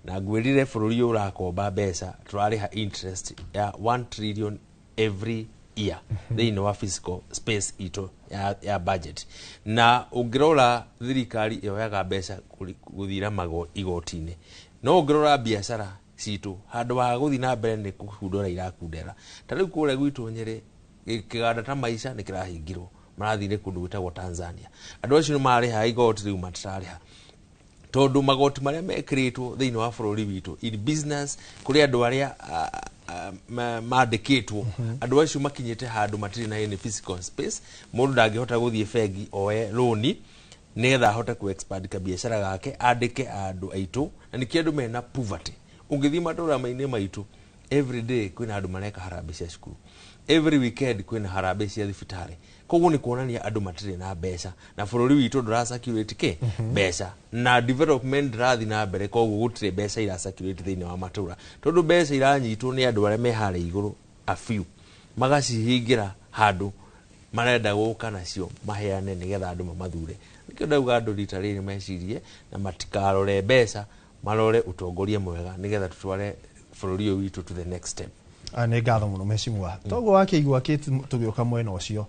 na ngwĩrire bũrũri ũyũ ũrakomba mbeca, tũrarĩha interest ya 1 trillion every year thĩinĩ wa fiscal space itũ ya budget. Na ũngĩrora thirikari ĩoyaga mbeca gũthira igoti-inĩ, no ũngĩrora biacara citũ, handũ ha gũthiĩ na mbere nĩ kũkundera irakundera. Ta rĩu kũrĩa gwitũ Nyĩrĩ, kĩganda ta Maisha nĩ kĩrahingirwo, marathire kũndũ gwĩtagwo Tanzania. Andũ acio nĩ marĩhaga igoti, rĩu matirarĩha, tondũ magoti marĩa mekĩrĩtwo thĩinĩ wa bũrũri witũ in business, kũrĩ andũ arĩa mandĩkĩtwo, andũ acio makinyĩte handũ matirĩ na any physical space. Mũndũ ndangĩhota gũthiĩ bengi oe loni nĩgetha ahote ku expand kabiacara gake, andĩke andũ aitũ, na nĩkĩo andũ mena poverty. Ũngĩthiĩ matũra-inĩ maitũ, every day kwĩna andũ mareka harambee cia cukuru, every weekend kwĩna harambee cia thibitarĩ. Koguo nĩ kuonania andũ matirĩ na mbeca, na bũrũri witũ ndũra circulate kĩ mbeca, na development ndĩrathiĩ na mbere. Koguo gũtirĩ mbeca ira circulate thĩinĩ wa matũra, tondũ mbeca iranyitwo nĩ andũ arĩa me harĩa igũrũ, a few, magacihingĩra handũ marenda gũka nacio maheane nĩgetha andũ mamathure. Nĩkĩo ndauga andũ rita rĩrĩ mecirie na matikarore mbeca, marore ũtongoria mwega nĩgetha tũtware bũrũri ũyũ witũ to the next step. Nĩ ngatho mũno, mheshimiwa. Toguo wakĩigua tũgĩũka mwena ũcio,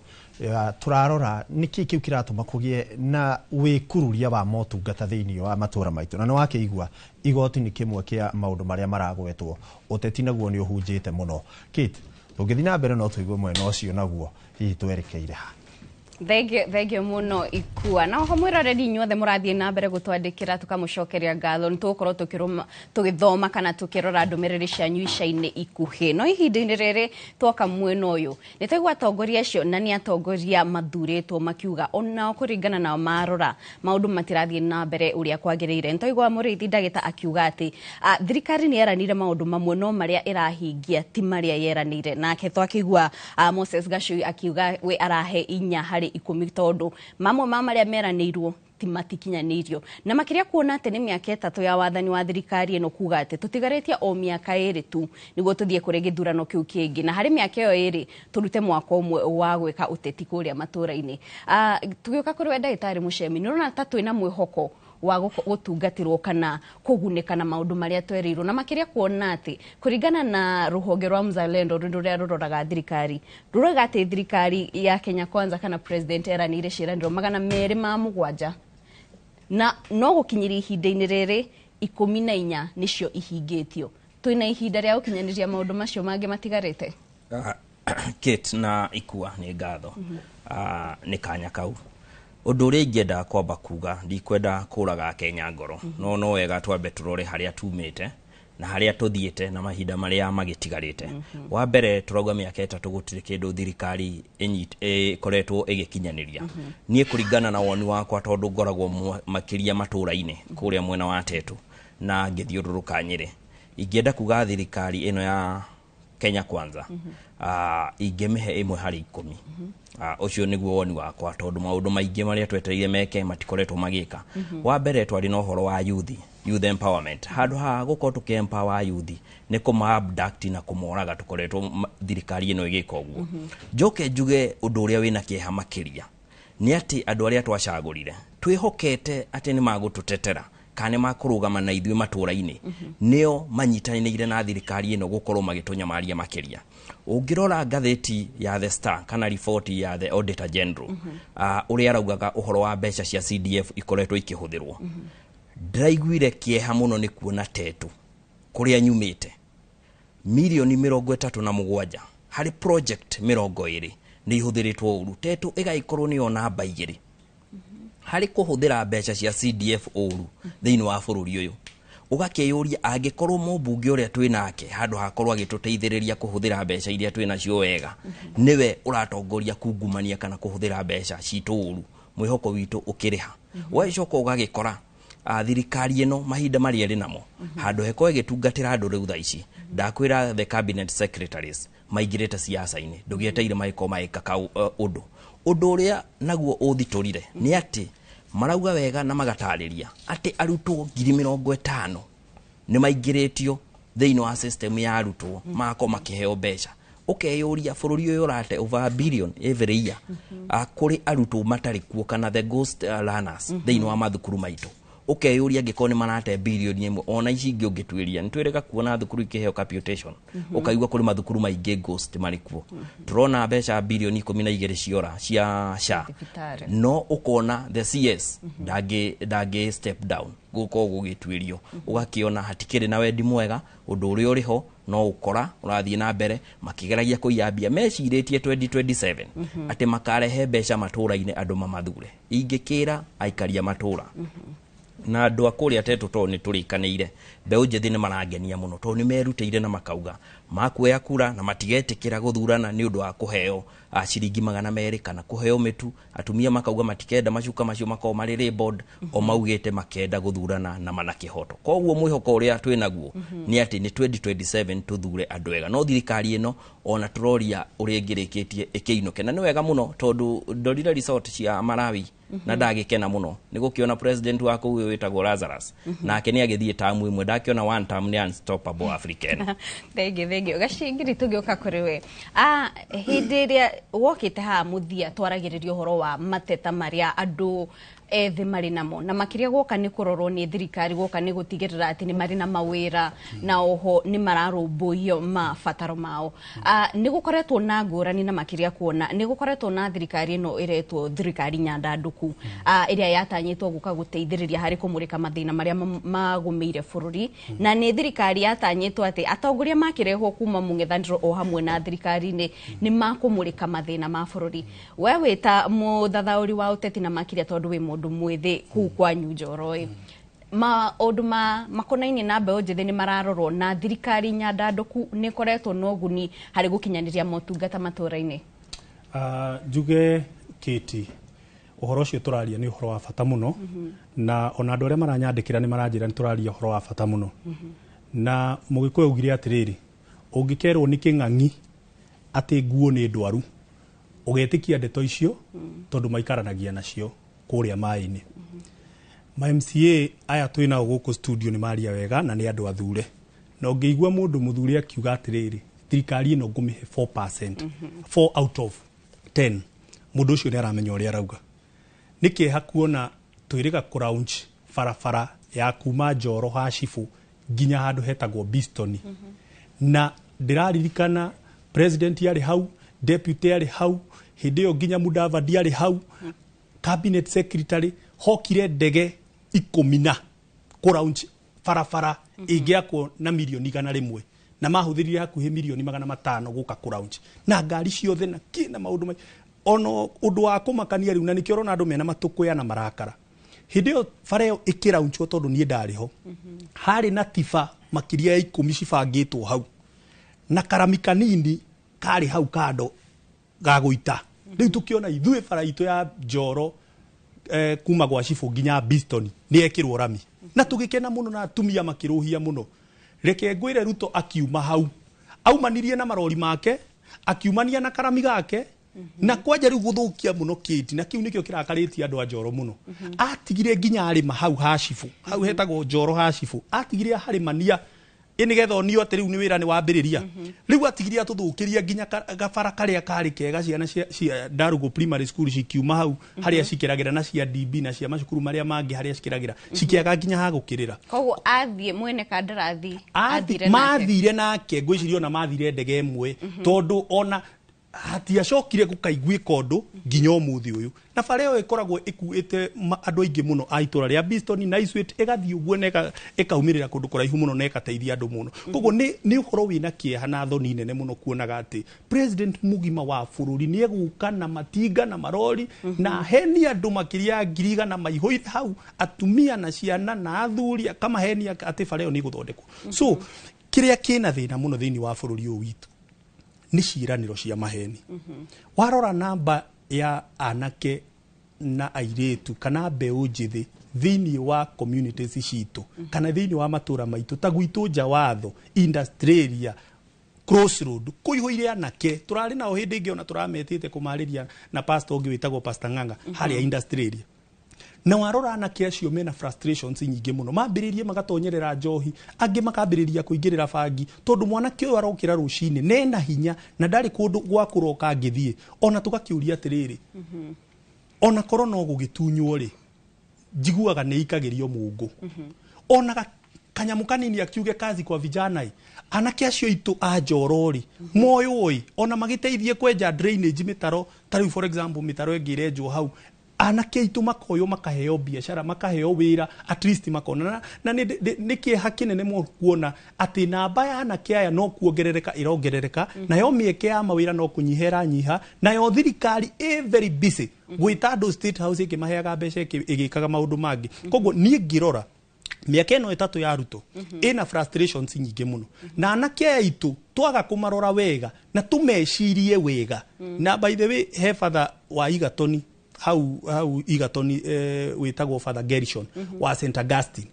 tũrarora nĩkĩ kĩu kĩratũma kũgĩe na wĩkururia wa motungata thĩinĩ wa matũra maitũ, na nĩ wakĩigua igoti nĩ kĩmwe kĩa maũndũ marĩa maragwetwo, ũteti naguo nĩ ũhunjĩte mũno. Kate, Tũngĩthiĩ na mbere no tũigue mwena ũcio naguo hihi twerekeire ha. Thengio muno Ikua. Na oho mwiroreri inyuothe mũrathiĩ na mbere gũtwandĩkĩra, tũkamũcokeria ngatho. Nĩ tũgũkorwo tũgĩthoma kana tũkĩrora ndũmĩrĩri cianyu ica-inĩ ikuhĩ. No ihinda-inĩ rĩrĩ twoka mwena ũyũ, nĩ twaigua atongoria acio, na nĩ atongoria mathurĩtwo, makiuga onao kũringana nao marora maũndũ matirathiĩ na mbere ũrĩa kwagĩrĩire. Nĩ twaigua Mũrĩithi ndagĩta akiuga atĩ thirikari nĩ yeranĩire maũndũ mamwe, no marĩa ĩrahingia ti marĩa yeranĩire. Nake twakĩigua Moses Gacui akiuga we arahe 4 harĩ 10, tondũ mamwe ma marĩa meranĩirwo ti matikinyanĩirio, na makĩria kuona atĩ nĩ mĩaka 3 ya wathani wa thirikari ĩno, kuga atĩ tũtigarĩtie o mĩaka 2 tu nĩguo tũthiĩ kũrĩ gĩthurano kĩu kĩngĩ, na harĩ mĩaka ĩyo 2 tũrute mwaka ũmwe wa gwĩka ũteti kũrĩa matũũra-inĩ. Tũgĩũka kũrĩ we ndagĩtarĩ Mũcemi, nĩ ũrona ta twĩna mwĩhoko wa gũtungatĩrwo kana kũgunĩka na maũndũ marĩa twerĩirwo, na makĩria kuona atĩ kũringana na rũhonge rwa Mzalendo rũrĩa rũroraga thirikari, rũrauga atĩ thirikari ya Kenya Kwanza kana president eranĩire ciĩranĩro 207, na no gũkinyĩria ihinda-inĩ rĩrĩ 14 nĩcio ihingĩtio? Twĩna ihinda rĩa gũkinyanĩria maũndũ macio mangĩ matigarĩte? Kate na Ikua, nĩ ngatho nĩ kanya kau. Ũndũ ũrĩa ingĩenda kwamba kuga, ndikwenda kũraga Kenya ngoro, no wega twambe tũrore harĩa tumĩte na harĩa tũthiĩte na mahinda marĩa magĩtigarĩte. Wa mbere, tũrauga mĩaka 3 gũtirĩ kĩndũ thirikari ĩkoretwo ĩgĩkinyanĩria. Niĩ kũringana na woni wakwa, tondũ ngoragwo makĩria matũũra-inĩ kũrĩa mwena wa Tetu na ngĩthiũrũrũka Nyĩrĩ, ingĩenda kuga thirikari ĩno ya Kenya Kwanza ingĩmĩhe 1 harĩ 10. Ũcio nĩguo woni wakwa, tondũ maũndũ maingĩ marĩa twetereire meke matikoretwo magĩka. Wa mbere, twarĩ na ũhoro wa youth empowerment. Handũ ha gũkorwo tũkĩ empower youth, nĩ kũma abduct na kũmoraga tũkoretwo thirikari ĩno ĩgĩka ũguo. Njoke njuge ũndũ ũrĩa wĩna kĩeha makĩria nĩ atĩ andũ arĩa twacagũrire twĩhokete atĩ nĩ magũtũtetera kana nĩ makũrũgama na ithuĩ matũũra-inĩ, nĩo manyitanĩire na thirikari ĩno gũkorwo magĩtũnyamaria makĩria. Ũngĩrora ngathĩti ya The Star kana riboti ya the Auditor General, ũrĩa araugaga ũhoro wa mbeca cia CDF ikoretwo ikĩhũthĩrwo, ndĩraiguire kĩeha mũno nĩ kuona Tetu kũrĩa nyumĩte mirioni 37 harĩ project 20 nĩ ihũthĩrĩtwo ũru. Tetu ĩgagĩkorwo nĩyo namba 2 harĩ kũhũthĩra mbeca cia CDF ũru thĩinĩ wa bũrũri ũyũ. Ũgakĩyũria, angĩkorwo mũmbunge ũrĩa twĩ nake, handũ hakorwo agĩtũteithĩrĩria kũhũthĩra mbeca iria twĩ nacio wega, nĩwe ũratongoria kungumania kana kũhũthĩra mbeca citũ ũru, mwĩhoko witũ ũkĩrĩha? Ũgagĩcoka ũgagĩkora thirikari ĩno mahinda marĩa ĩrĩ namo, handũ hekorwo ĩgĩtungatĩra andũ, rĩu thaa ici ndakwĩra the cabinet secretaries maingĩrĩte siasa-inĩ, ndũgĩeteire magĩkorwo magĩka ũndũ. Ũndũ ũrĩa naguo ũthitũrire nĩ atĩ marauga wega na magatarĩria atĩ arutwo 50,000 nĩ maingĩrĩtio thĩinĩ wa system ya arutwo, magakorwo makĩheo mbeca. Ũkeyũria, bũrũri ũyũ ũrate over a billion every year kũrĩ arutwo matarĩ kuo kana the ghost learners thĩinĩ wa mathukuru maitũ. Ũkeyũria, angĩkorwo nĩ marate 1 billion ona ici ingĩ ũngĩtuĩria, nĩ twĩrĩga kuona thukuru ikĩheo capitation, ũkaigua kũrĩ mathukuru maingĩ ghost marĩ kuo. Tũrona mbeca 12 billion ciora cia SHA, Thibitarĩ. no ũkona the CS ndangĩ step down gũkorwo gũgĩtuĩrio. Ũgakĩona hatikĩrĩ na wendi mwega. Ũndũ ũrĩa ũrĩ ho no ũkora ũrathiĩ na mbere makĩgeragia kũiya mbia, mecirĩtie 2027 atĩ makarehe mbeca matũũra-inĩ andũ mamathure. Ingĩkĩra aikaria matũũra na andũ a kũrĩa Tetũ, tondũ nĩ tũrĩkanĩire, mbeũ njĩthĩ nĩ marangenia mũno, tondũ nĩ merutĩire na makauga makuoya kura na matigetĩkĩra gũthurana nĩ ũndũ wa kũheo ciringi 200 kana kũheo mĩtu. Atumia makauga matikenda macuka macio makorwo marĩ labeled, o maugĩte makenda gũthurana na mana kĩhoto. Koguo mwĩhoko ũrĩa twĩ naguo nĩ atĩ nĩ 2027 tũthure andũ ega, no thirikari ĩno ona tũroria ũrĩa ĩngĩrĩkĩtie ĩkĩinũke. Na nĩ wega mũno, tondũ ndorire resort cia Malawi na ndagĩkena mũno nĩ gũkĩona president wa kũu wĩtagwo Lazarus, nake nĩ agĩthiĩ tamu ĩmwe, ndakĩona one term nĩ unstoppable African. Thengi, thengi Gacingiri. Tũgĩũka kũrĩ we, hĩndĩ ĩrĩa wokĩte haha mũthia, twaragĩrĩria ũhoro wa mateta marĩa andũ Ethĩ marĩ namo na makĩria gwoka nĩ kũrorwo nĩ thirikari, gwoka nĩ gũtigĩrĩra atĩ nĩ marĩ na mawĩra na oho nĩ mararũmbũiyo mabataro mao. Nĩ gũkoretwo na ngũrani na makĩria kuona nĩ gũkoretwo na thirikari ĩno ĩretwo thirikari nyandandũku, ĩrĩa yatanyĩtwo gũka gũteithĩrĩria harĩ kũmũrĩka mathĩna marĩa magũmĩire bũrũri, na nĩ thirikari yatanyĩtwo atĩ atongoria makĩrehwo kuma mũng'ethanĩro o hamwe na thirikari-inĩ nĩ makũmũrĩka mathĩna ma bũrũri. We wĩta mũthathaũri wa ũteti na makĩria tondũ wĩ mũndũ mwĩthĩ kũu kwanyu Njoro ĩ, maũndũ ma makonainie na mbeũ njĩthĩ nĩ mararorwo na thirikari nyandandũku nĩ ĩkoretwo na ũguni harĩ gũkinyanĩria motungata matũra-inĩ? Njuge Kĩti, ũhoro ũcio tũraria nĩ ũhoro wa bata mũno, na ona andũ arĩa maranyandĩkĩra nĩ maranjĩra nĩ tũraria ũhoro wa bata mũno. Na Mũgĩkũyũ augire atĩrĩrĩ, ũngĩkerwo nĩ kĩng'ang'i atĩ nguo nĩ ndwaru, ũgetĩkia ndeto icio tondũ maikaranagia nacio kũrĩa maĩ-inĩ. Ma MCA aya twĩ nao gũkũ studio nĩ maria wega na nĩ andũ athure, na ũngĩigua mũndũ mũthure akiuga atĩrĩrĩ, thirikari ĩno ngũmĩhe 4%, 4 out of 10, mũndũ ũcio nĩ aramenya ũrĩa arauga. Nĩ kĩeha kuona twĩrĩga kũ-launch barabara ya kuma Njoro ha Cibũ nginya handũ hetagwo Bistoni, na ndĩraririkana president yarĩ hau, deputy yarĩ hau, hĩndĩ ĩyo nginya Mudavadi yarĩ hau, cabinet secretary, hokire ndege 10 na kũ-launch barabara ĩngĩakwo na mirioni 100, na mahũthĩrire hakuhĩ mirioni 500 gũka kũ-launch na ngari ciothe na kĩ na maũndũ ona ũndũ wa kũmakania rĩu, na nĩkĩo ũrona andũ mena matũkũya na marakara. Hĩndĩ ĩyo bara ĩyo ĩkĩraunchwo, tondũ niĩ ndarĩ ho, harĩ na tiba makĩria ya 10 cibangĩtwo hau na karami kanini karĩ hau kando ga gũita. Rĩu tũkĩona ithuĩ bara itũ ya Njoro kuma gwa Cibũ nginya Bistoni nĩ yekĩrwo rami, na tũgĩkena mũno na atumia makĩrũhia mũno. Reke ngwĩre, Ruto akiuma hau aumanirie na marori make, akiumania na karami gake, na kwanja rĩu gũthũkia mũno kĩti, na kĩu nĩkĩo kĩrakarĩtie andũ a Njoro mũno. Atigire nginya arĩma hau ha Cibũ, hau hetagwo Njoro ha Cibũ, atigire harĩmania ĩ nĩgetha onio atĩ rĩu nĩ wĩra nĩ wambĩrĩria. Rĩu atigire atũthũkĩria nginya gabara karĩa karĩ kega, ciana cia Ndarugo Primary School cikiuma hau harĩa cikĩragĩra, na cia DB na cia macukuru marĩa mangĩ harĩa cikĩragĩra, cikĩaga nginya ha gũkĩrĩra. Koguo athiĩ mwene kandarathi athire nake. Mathire nake, ngwĩciria ona mathire ndege ĩmwe, tondũ ona hatiacokire gũkaiguĩka ũndũ nginya ũmũthĩ ũyũ. Na bara ĩyo ĩkoragwo ĩkuĩte andũ aingĩ mũno a itũra rĩa Bistoni na Iswit, ĩgathiĩ ũguo na ĩkaumĩrĩra kũndũ kũraihu mũno na ĩgateithia andũ mũno. Koguo nĩ ũhoro wĩna kĩeha na thoni nene mũno kuonaga atĩ president mũgima wa bũrũri nĩ egũka na matinga na marori na aheni andũ makĩria ya 100,000 maihũire hau, atumia na ciana na athuri, akamahenia atĩ bara ĩyo nĩ ĩgũthondekwo. So kĩrĩa kĩna thĩna mũno thĩinĩ wa bũrũri ũyũ witũ nĩ ciĩranĩro cia maheni. Warora namba ya anake na airĩtu kana mbeũ njĩthĩ thĩinĩ wa communities citũ kana thĩinĩ wa matũra maitũ ta gwitũ Njawatho, Industrial, Crossroad, kũihũire anake tũrarĩ nao hĩndĩ ĩngĩ ona tũrametĩte kũmarĩria na pastor ũngĩ wĩtagwo Pastor Ng'ang'a harĩa Industrial area. Na warora anake acio mena frustrations nyingĩ mũno, mambĩrĩrie magatonyerera njohi, angĩ makambĩrĩria kũingĩrĩra bangi, tondũ mwanake ũyũ arokĩra rũcinĩ nena hinya na ndarĩ kũndũ gwa kũroka angĩthiĩ. Ona tũgakĩũria atĩrĩrĩ, ona korwo no gũgĩtunywo rĩ, njiguaga nĩ ikagĩrio mũngũ ona kanyamũ kanini akiuge kazi kwa vijana ĩ, anake acio aitũ a Njoro rĩ moywo ĩ, ona magĩteithie kwenja drainage mĩtaro, ta rĩu for example mĩtaro ĩngĩ ĩrenjwo hau, anake aitũ makoywo makaheo biacara, makaheo wĩra, at least makona. Na nĩ kĩeha kĩnene mũno kuona atĩ namba ya anake aya no kuongerereka ĩrongerereka, nayo mĩeke ya mawĩra no kũnyiha ĩranyiha, nayo thirikari ĩ very busy gwĩta andũ State House ĩkĩmaheaga mbeca ĩgĩkaga maũndũ mangĩ. Koguo niĩ ngĩrora mĩaka ĩno 3 ya Ruto ĩna frustrations nyingĩ mũno, na anake aya aitũ twaga kũmarora wega na tũmecirie wega. Na by the way, he father wa Igatoni hau Igatoni, wĩtagwo Father Gerishon wa St Augustine.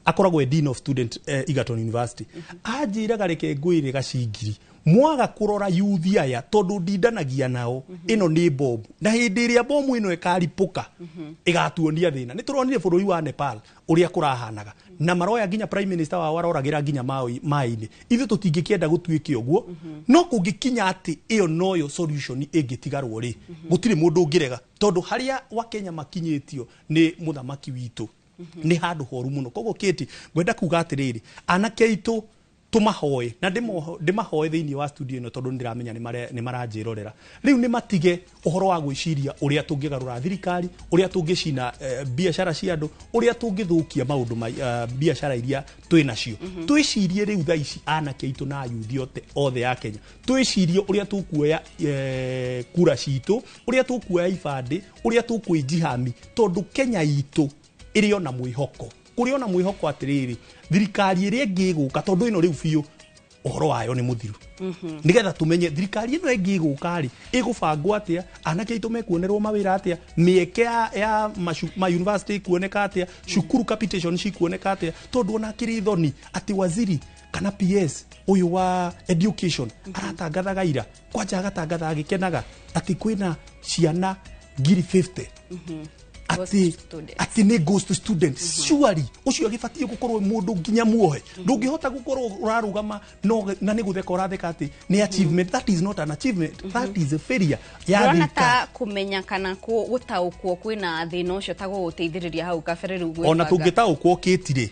Akoragwo e dean of student Egerton University. Anjĩraga reke ngwĩre Gacingiri, mwaga kũrora yuthi aya tondũ ndindanagia nao, ĩno nĩ bomu, na hĩndĩ ĩrĩa bomu ĩno ĩkaripũka ĩgatuonia thĩna. Nĩ tũronire bũrũri wa Nepal ũrĩa kũrahanaga, na maroya nginya prime minister wao aroragĩra nginya maĩ-inĩ. Ithuĩ tũtingĩkĩenda gũtuĩke ũguo, no kũngĩkinya atĩ ĩyo noyo solution ĩngĩtigarwo rĩ, gũtirĩ mũndũ ũngĩrega, tondũ harĩa Wakenya makinyĩtio nĩ mũthamaki witũ nĩ handũ horu mũno. Koguo Kĩti, ngwenda kuga atĩrĩrĩ, anake aitũ tũmahoe na ndĩmahoe thĩinĩ wa studio ĩno, tondũ nĩndĩramenya nĩ maranjĩrorera rĩu. Nĩ matige ũhoro wa gwĩciria ũrĩa tũngĩgarũra thirikari, ũrĩa tũngĩcina biacara cia andũ, ũrĩa tũngĩthũkia maũndũ ma biacara iria twĩ nacio. Twĩcirie rĩu thaa ici, anake aitũ na ayuthi othe a Kenya, twĩcirie ũrĩa tũkuoya kura citũ, ũrĩa tũkuoya ibandĩ, ũrĩa tũkwĩjihami, tondũ Kenya itũ ĩrĩ ona mwĩhoko, kũrĩ ona mwĩhoko atĩrĩrĩ, thirikari ĩrĩa ĩngĩ ĩgũka, tondũ ĩno rĩu biũ ũhoro wayo nĩ mũthiru, nĩgetha tũmenye thirikari ĩno ĩngĩ ĩgũka rĩ, ĩgũbangwo atĩa, anake aitũ mekuonerwo mawĩra atĩa, mĩeke ya ma university ĩkuoneka atĩa, cukuru capitation cikuoneka atĩa, tondũ ona kĩrĩ thoni atĩ waziri kana PS ũyũ wa education aratangathaga ira kwanja, agatangatha agĩkenaga atĩ kwĩna ciana 50,000 atĩ nĩ ghost student. Surely ũcio agĩbatiĩ gũkorwo mũndũ nginya muohe. Ndũngĩhota gũkorwo ũrarũgama no na nĩ gũtheka ũratheka atĩ nĩ achievement. That is not an achievement, that is a failure ya Ndĩrona thirikari. Ta kũmenya kana gũtaũkwo kwĩna thĩna ũcio ta gũgũteithĩrĩria hau kabere rĩu Ona gwĩbanga. tũngĩtaũkwo kĩtirĩ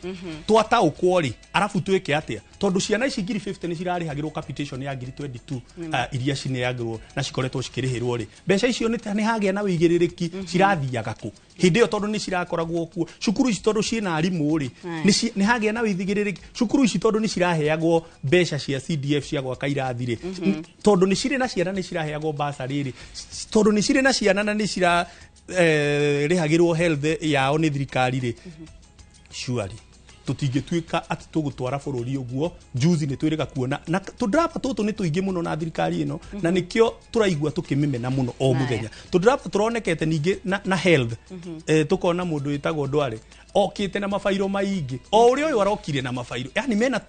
twataũkwo rĩ, arabu twĩke atĩa? Tondũ ciana ici 50,000 nĩ cirarĩhagĩrwo capitation ya 22,000 iria cineagĩrwo na cikoretwo cikĩrĩhĩrwo rĩ, mbeca icio nĩ hagĩa na wĩigĩrĩrĩki cirathiaga kũ hĩndĩ ĩyo? Tondũ nĩ cirakoragwo kuo cukuru ici, tondũ ciĩna arimũ rĩ, nĩ hagĩa na wĩigĩrĩrĩki cukuru ici, tondũ nĩ ciraheagwo mbeca cia CDF cia gwaka irathi rĩ, tondũ nĩ cirĩ na ciana nĩ ciraheagwo basarĩ rĩ, tondũ nĩ cirĩ na ciana na nĩ cira rĩhagĩrwo health yao nĩ thirikari rĩ, surely tũtingĩtuĩka atĩ tũgũtwara bũrũri ũguo. Juzi nĩ twĩrĩga kuona na tũndraba tũtũ nĩ tũingĩ mũno na thirikari ĩno, na nĩkĩo tũraigua tũkĩmĩmena mũno o mũthenya. Tũndraba tũronekete ningĩ na health, tũkona mũndũ wĩtagwo Ndware okĩte na mabairo maingĩ o ũrĩa ũyũ arokire na mabairo, yani mena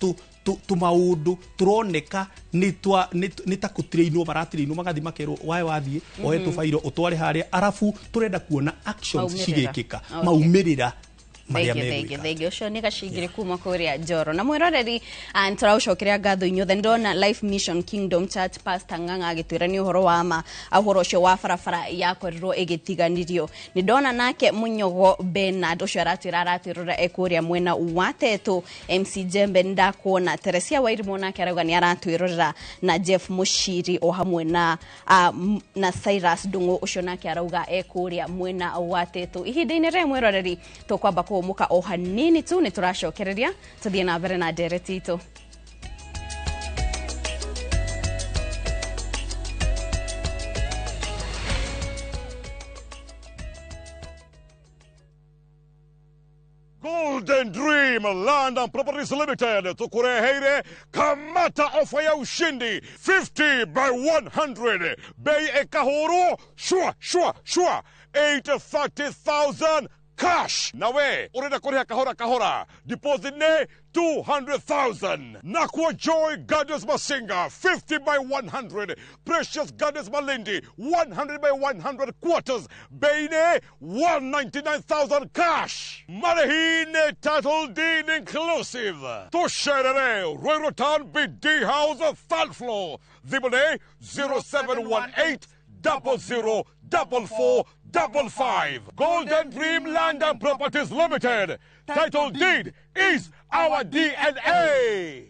tũmaũndũ tũroneka nĩ ta kũtrainwo maratrainwo, magathiĩ makerwo wae wathiĩ oe tũbairo ũtware harĩa, arabu tũrenda kuona actions Maumĩrĩra. cigĩkĩka, maumĩrĩra marĩa Thengiũ, thengiũ, megwĩka. Thengiũ. Ũcio nĩ Gacingiri kuma kũrĩa Njoro. Na mwĩroreri, nĩtũragũcokeria ngatho inyuothe. Ndona Life Mission Kingdom Church Pastor Ng'ang'a agĩtwĩra nĩ ũhoro wa ma, ũhoro ũcio wa barabara yakorirwo ĩgĩtiganĩrio. Nĩ ndona nake Mũnyogo Bernard ũcio aratwĩra aratwĩrora e kũrĩa mwena wa Tetũ. MC Jembe ndakuona. Teresia Wairimu nake arauga nĩ aratwĩrorera, na Jeff Mushiri o hamwe na Cyrus Ndung'u ũcio nake arauga e kũrĩa mwena wa Tetũ. Ihinda-inĩ rĩrĩ, mwĩroreri, tũkwamba kũhũmũka o hanini tu, nĩ tũracokereria tũthiĩ na mbere na ndereti itũ. Golden Dream Land and Properties Limited tukureheire kamata ofa ya ushindi 50 by 100, bei ekahuru shwa shwa shwa 830,000 cash, nawe urenda kuriha kahora kahora, deposit ne 200,000. Nakwa Joy Gardens Masinga 50 by 100, Precious Gardens Malindi 100 by 100 quarters, bei ne 199,000 cash. Marehine title deed inclusive. Tusherere Ruiru Town BD House third floor. Thimũ 0718 00 44 55. Golden Dream Land and Properties Limited. Title deed is our DNA.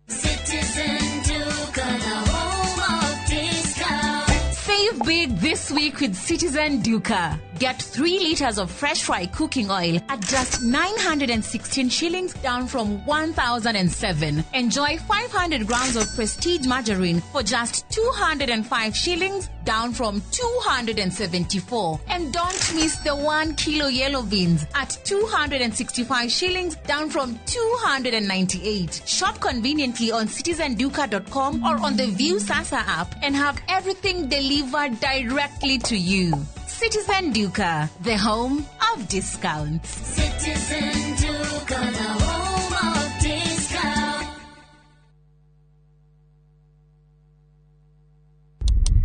Citizen Duka, the home of discount. Save big this week with Citizen Duka. Get 3 liters of fresh fry cooking oil at just 916 shillings, down from 1,007. Enjoy 500 grams of Prestige margarine for just 205 shillings, down from 274. And don't miss the 1 kilo yellow beans at 265 shillings, down from 298. Shop conveniently on citizenduka.com or on the View Sasa app and have everything delivered directly to you. Citizen Duka, the home of of Discounts. Citizen Duka, the home of discount.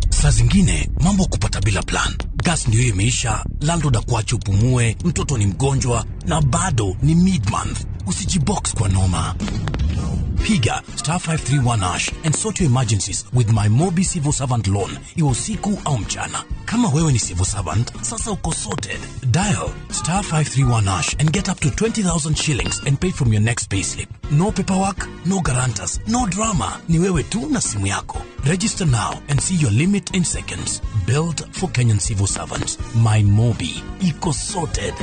Saa zingine mambo kupata bila plan. Gas ndio imeisha, landlord akuache upumue, mtoto ni mgonjwa na bado ni mid-month. Usijibox kwa noma. Piga star 531 hash and sort your emergencies with my Mobi Civil Servant Loan, iwe usiku au mchana. Kama wewe ni civil servant, sasa uko sorted. Dial star 531 hash and get up to 20,000 shillings and pay from your next payslip. No paperwork, no guarantors, no drama. Ni wewe tu na simu yako. Register now and see your limit in seconds. Built for Kenyan civil servants. My Mobi. Iko sorted.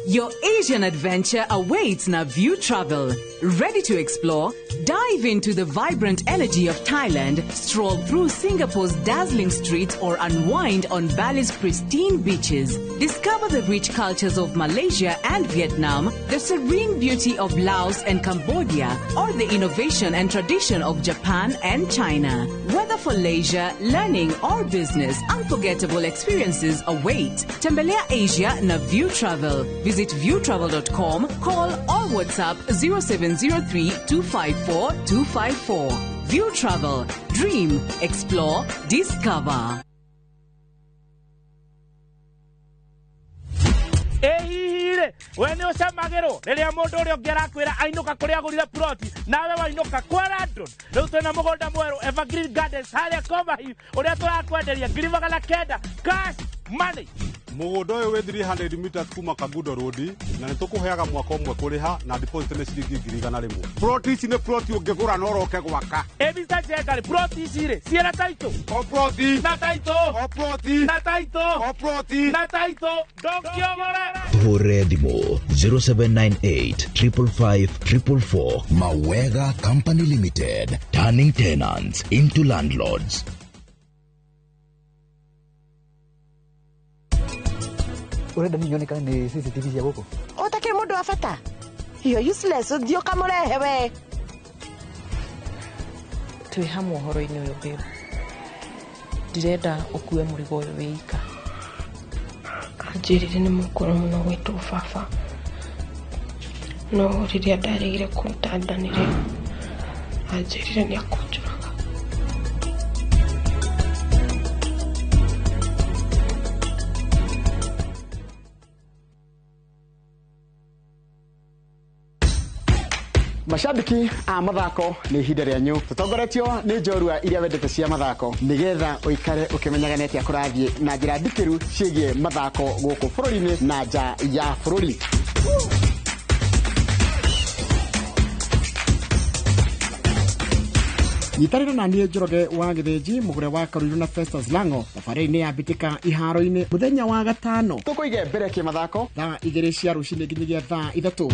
Your Asian adventure awaits Naview Travel. Ready to explore? Dive into the vibrant energy of Thailand, stroll through Singapore's dazzling streets, or unwind on Bali's pristine beaches. Discover the rich cultures of Malaysia and Vietnam, the serene beauty of Laos and Cambodia, or the innovation and tradition of Japan and China. Whether for leisure, learning, or business, unforgettable experiences await. Tembelea Asia na View Travel. Visit viewtravel.com, call or WhatsApp 0703 254 254. View Travel. Dream, explore, discover. Ĩhihi-rĩ, we nĩ ũcamagĩrwo rĩrĩa mũndũ ũrĩa ũngĩ arakwĩra ainũka kũrĩa agũrire ploti nawe wainũka kwa Landon. Rĩu twĩna mũgũnda mwerũ Evergreen Gardens harĩa Komahi ũrĩa tũrakwenderia 900,000 cash money. Mũgũnda ũyũ wĩ 300 meters kuma Kangundo Road na nĩ tũkũheaga mwaka ũmwe kũrĩha na deposit nĩ ciringi 100,000. Plot ici nĩ plot ũngĩgũra na ũroke gwaka. Ĩ Mr. Njenga rĩ, plot ici rĩ ciĩna title? O plot. Na title. O plot. Na title. O plot. Na title. Ndũngĩogore. Tũhũre thimũ 0798 555 444. Mawega Company Limited, turning tenants into landlords. Urenda niĩ nyonekane nĩ CCTV cia gũkũ? Ũtakĩrĩ mũndũ wa bata. You're useless, ũthiĩ ũkamũrehe we. Twĩ hamwe ũhoro-inĩ ũyũ babe. Ndirenda ũkue mũrigo ũyũ wĩ ika. Anjĩrire nĩ mũkũrũ mũno gwĩtwo baba. No rĩrĩa ndaregire kũruta nda nĩrĩo anjĩrire nĩ akũnjũraga. Mashabiki a mathako nĩ ihinda rĩanyu tũtongoretio nĩ njorua iria wendete cia mathako nĩgetha ũikare ũkĩmenyaga nĩ atĩa kũrathiĩ na njĩra ndikĩru ciĩgiĩ mathako gũkũ bũrũri-inĩ na nja ya bũrũri. Nyitanĩra na niĩ Njoroge wa Gĩthĩnji mũgũre wa Karũirũ na Festus Lango thabarĩ-inĩ ya mbĩtĩka iharo-inĩ mũthenya wa gatano tũkũige mbere kĩmathako thaa 2 cia rũcinĩ nginyagia thaa 3.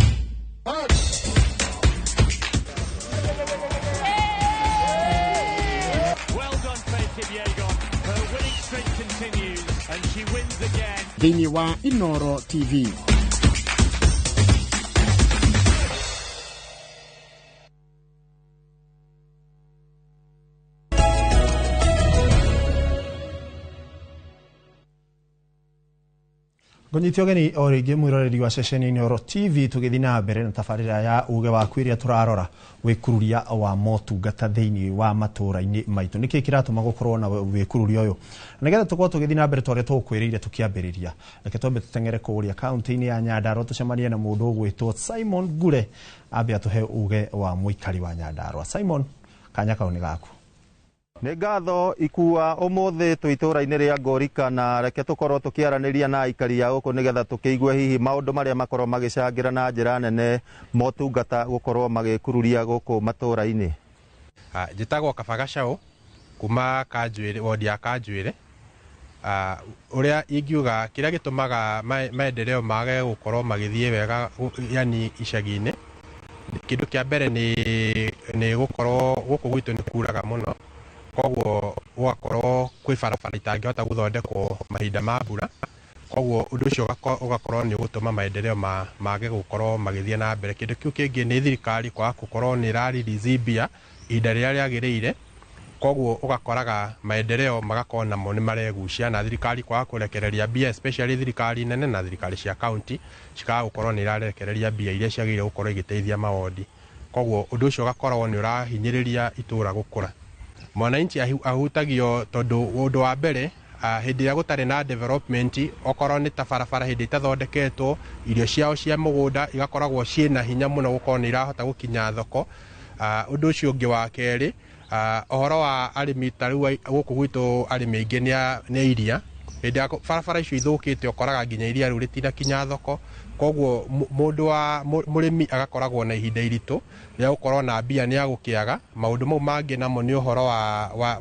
Thĩinĩ wa Inoro TV. Ngũnyite ũgeni o rĩngĩ mwĩroreri wa ceceni Inooro TV tũgĩthiĩ na mbere na tabarĩra ya uge waku ĩrĩa tũrarora wĩkururia wa motungata thĩinĩ wa matũũra-inĩ maitũ. Nĩkĩĩ kĩratũma gũkorwo na wĩkururia ũyũ? Nĩgetha tũkorwo tũgĩthiĩ na mbere ta ũrĩa tũgũkwĩrĩire tũkĩambĩrĩria, reke twambe tũteng'ere kũrĩa kaunti-inĩ ya Nyandarua tũcemanie na mũndũ ũgwĩtwo Simon Ngure ambe atũhe uge wa mũikari wa Nyandarua. Simon, kanya kau nĩ gaku. Nĩ ngatho ikua ũmũthĩ twĩ itũũra-inĩ rĩa Ngorika na reke tũkorwo tũkĩaranĩria na aikari a gũkũ nĩgetha tũkĩigue hihi maũndũ marĩa makorwo magĩcangĩra na njĩra nene motungata gũkorwo magĩkururia gũkũ matũũra-inĩ. Njĩtagwo Kaba Gacau kuma Kanjuĩrĩ, wodi ya Kanjuĩrĩ. Ũrĩa ingiuga kĩrĩa gĩtũmaga maendeleo mage gũkorwo magĩthiĩ wega yani icagi-inĩ, kĩndũ kĩa mbere nĩ gũkorwo gũkũ gwitũ nĩ kuraga mũno, koguo gũgakorwo kwĩ barabara itangĩhota gũthondekwo mahinda ma mbura, koguo ũndũ ũcio ũgakorwo nĩ ũgũtũma maendeleo mage gũkorwo magĩthiĩ na mbere. Kĩndũ kĩu kĩngĩ nĩ thirikari kwaga gũkorwo nĩ ĩra release mbia ihinda rĩrĩa rĩagĩrĩire. Koguo ũgakoraga maendeleo magakorwo namo nĩ maregucia na thirikari kwaga kũrekereria mbia, especially thirikari nene na thirikari cia county cikaga gũkorwo nĩ irarekereria mbia iria ciagĩrĩire gũkorwo igĩteithia mawondi. Koguo ũndũ ũcio ũgakorwo nĩ ũrahinyĩrĩria itũra gũkũra. Mwananchi ahutagio tondũ ũndũ wa mbere, hĩndĩ ĩrĩa gũtarĩ na development, okorwo nĩ ta barabara hĩndĩ itathondeketwo, irio ciao cia mũgũnda igakoragwo ciĩna hinya mũno gũkorwo nĩ irahota gũkinya thoko. Ũndũ ũcio ũngĩ wa kerĩ, ũhoro wa arĩmi, ta rĩu gũkũ gwitũ arĩmi aingĩ nĩ iria. Hĩndĩ ĩrĩa barabara icio ithũkĩte, ũkoraga nginya iria rĩu rĩtinakinya thoko. Koguo mũndũ wa mũrĩmi agakoragwo na ihinda iritũ rĩa gũkorwo na mbia nĩ agũkĩaga. Maũndũ mau mangĩ namo nĩ ũhoro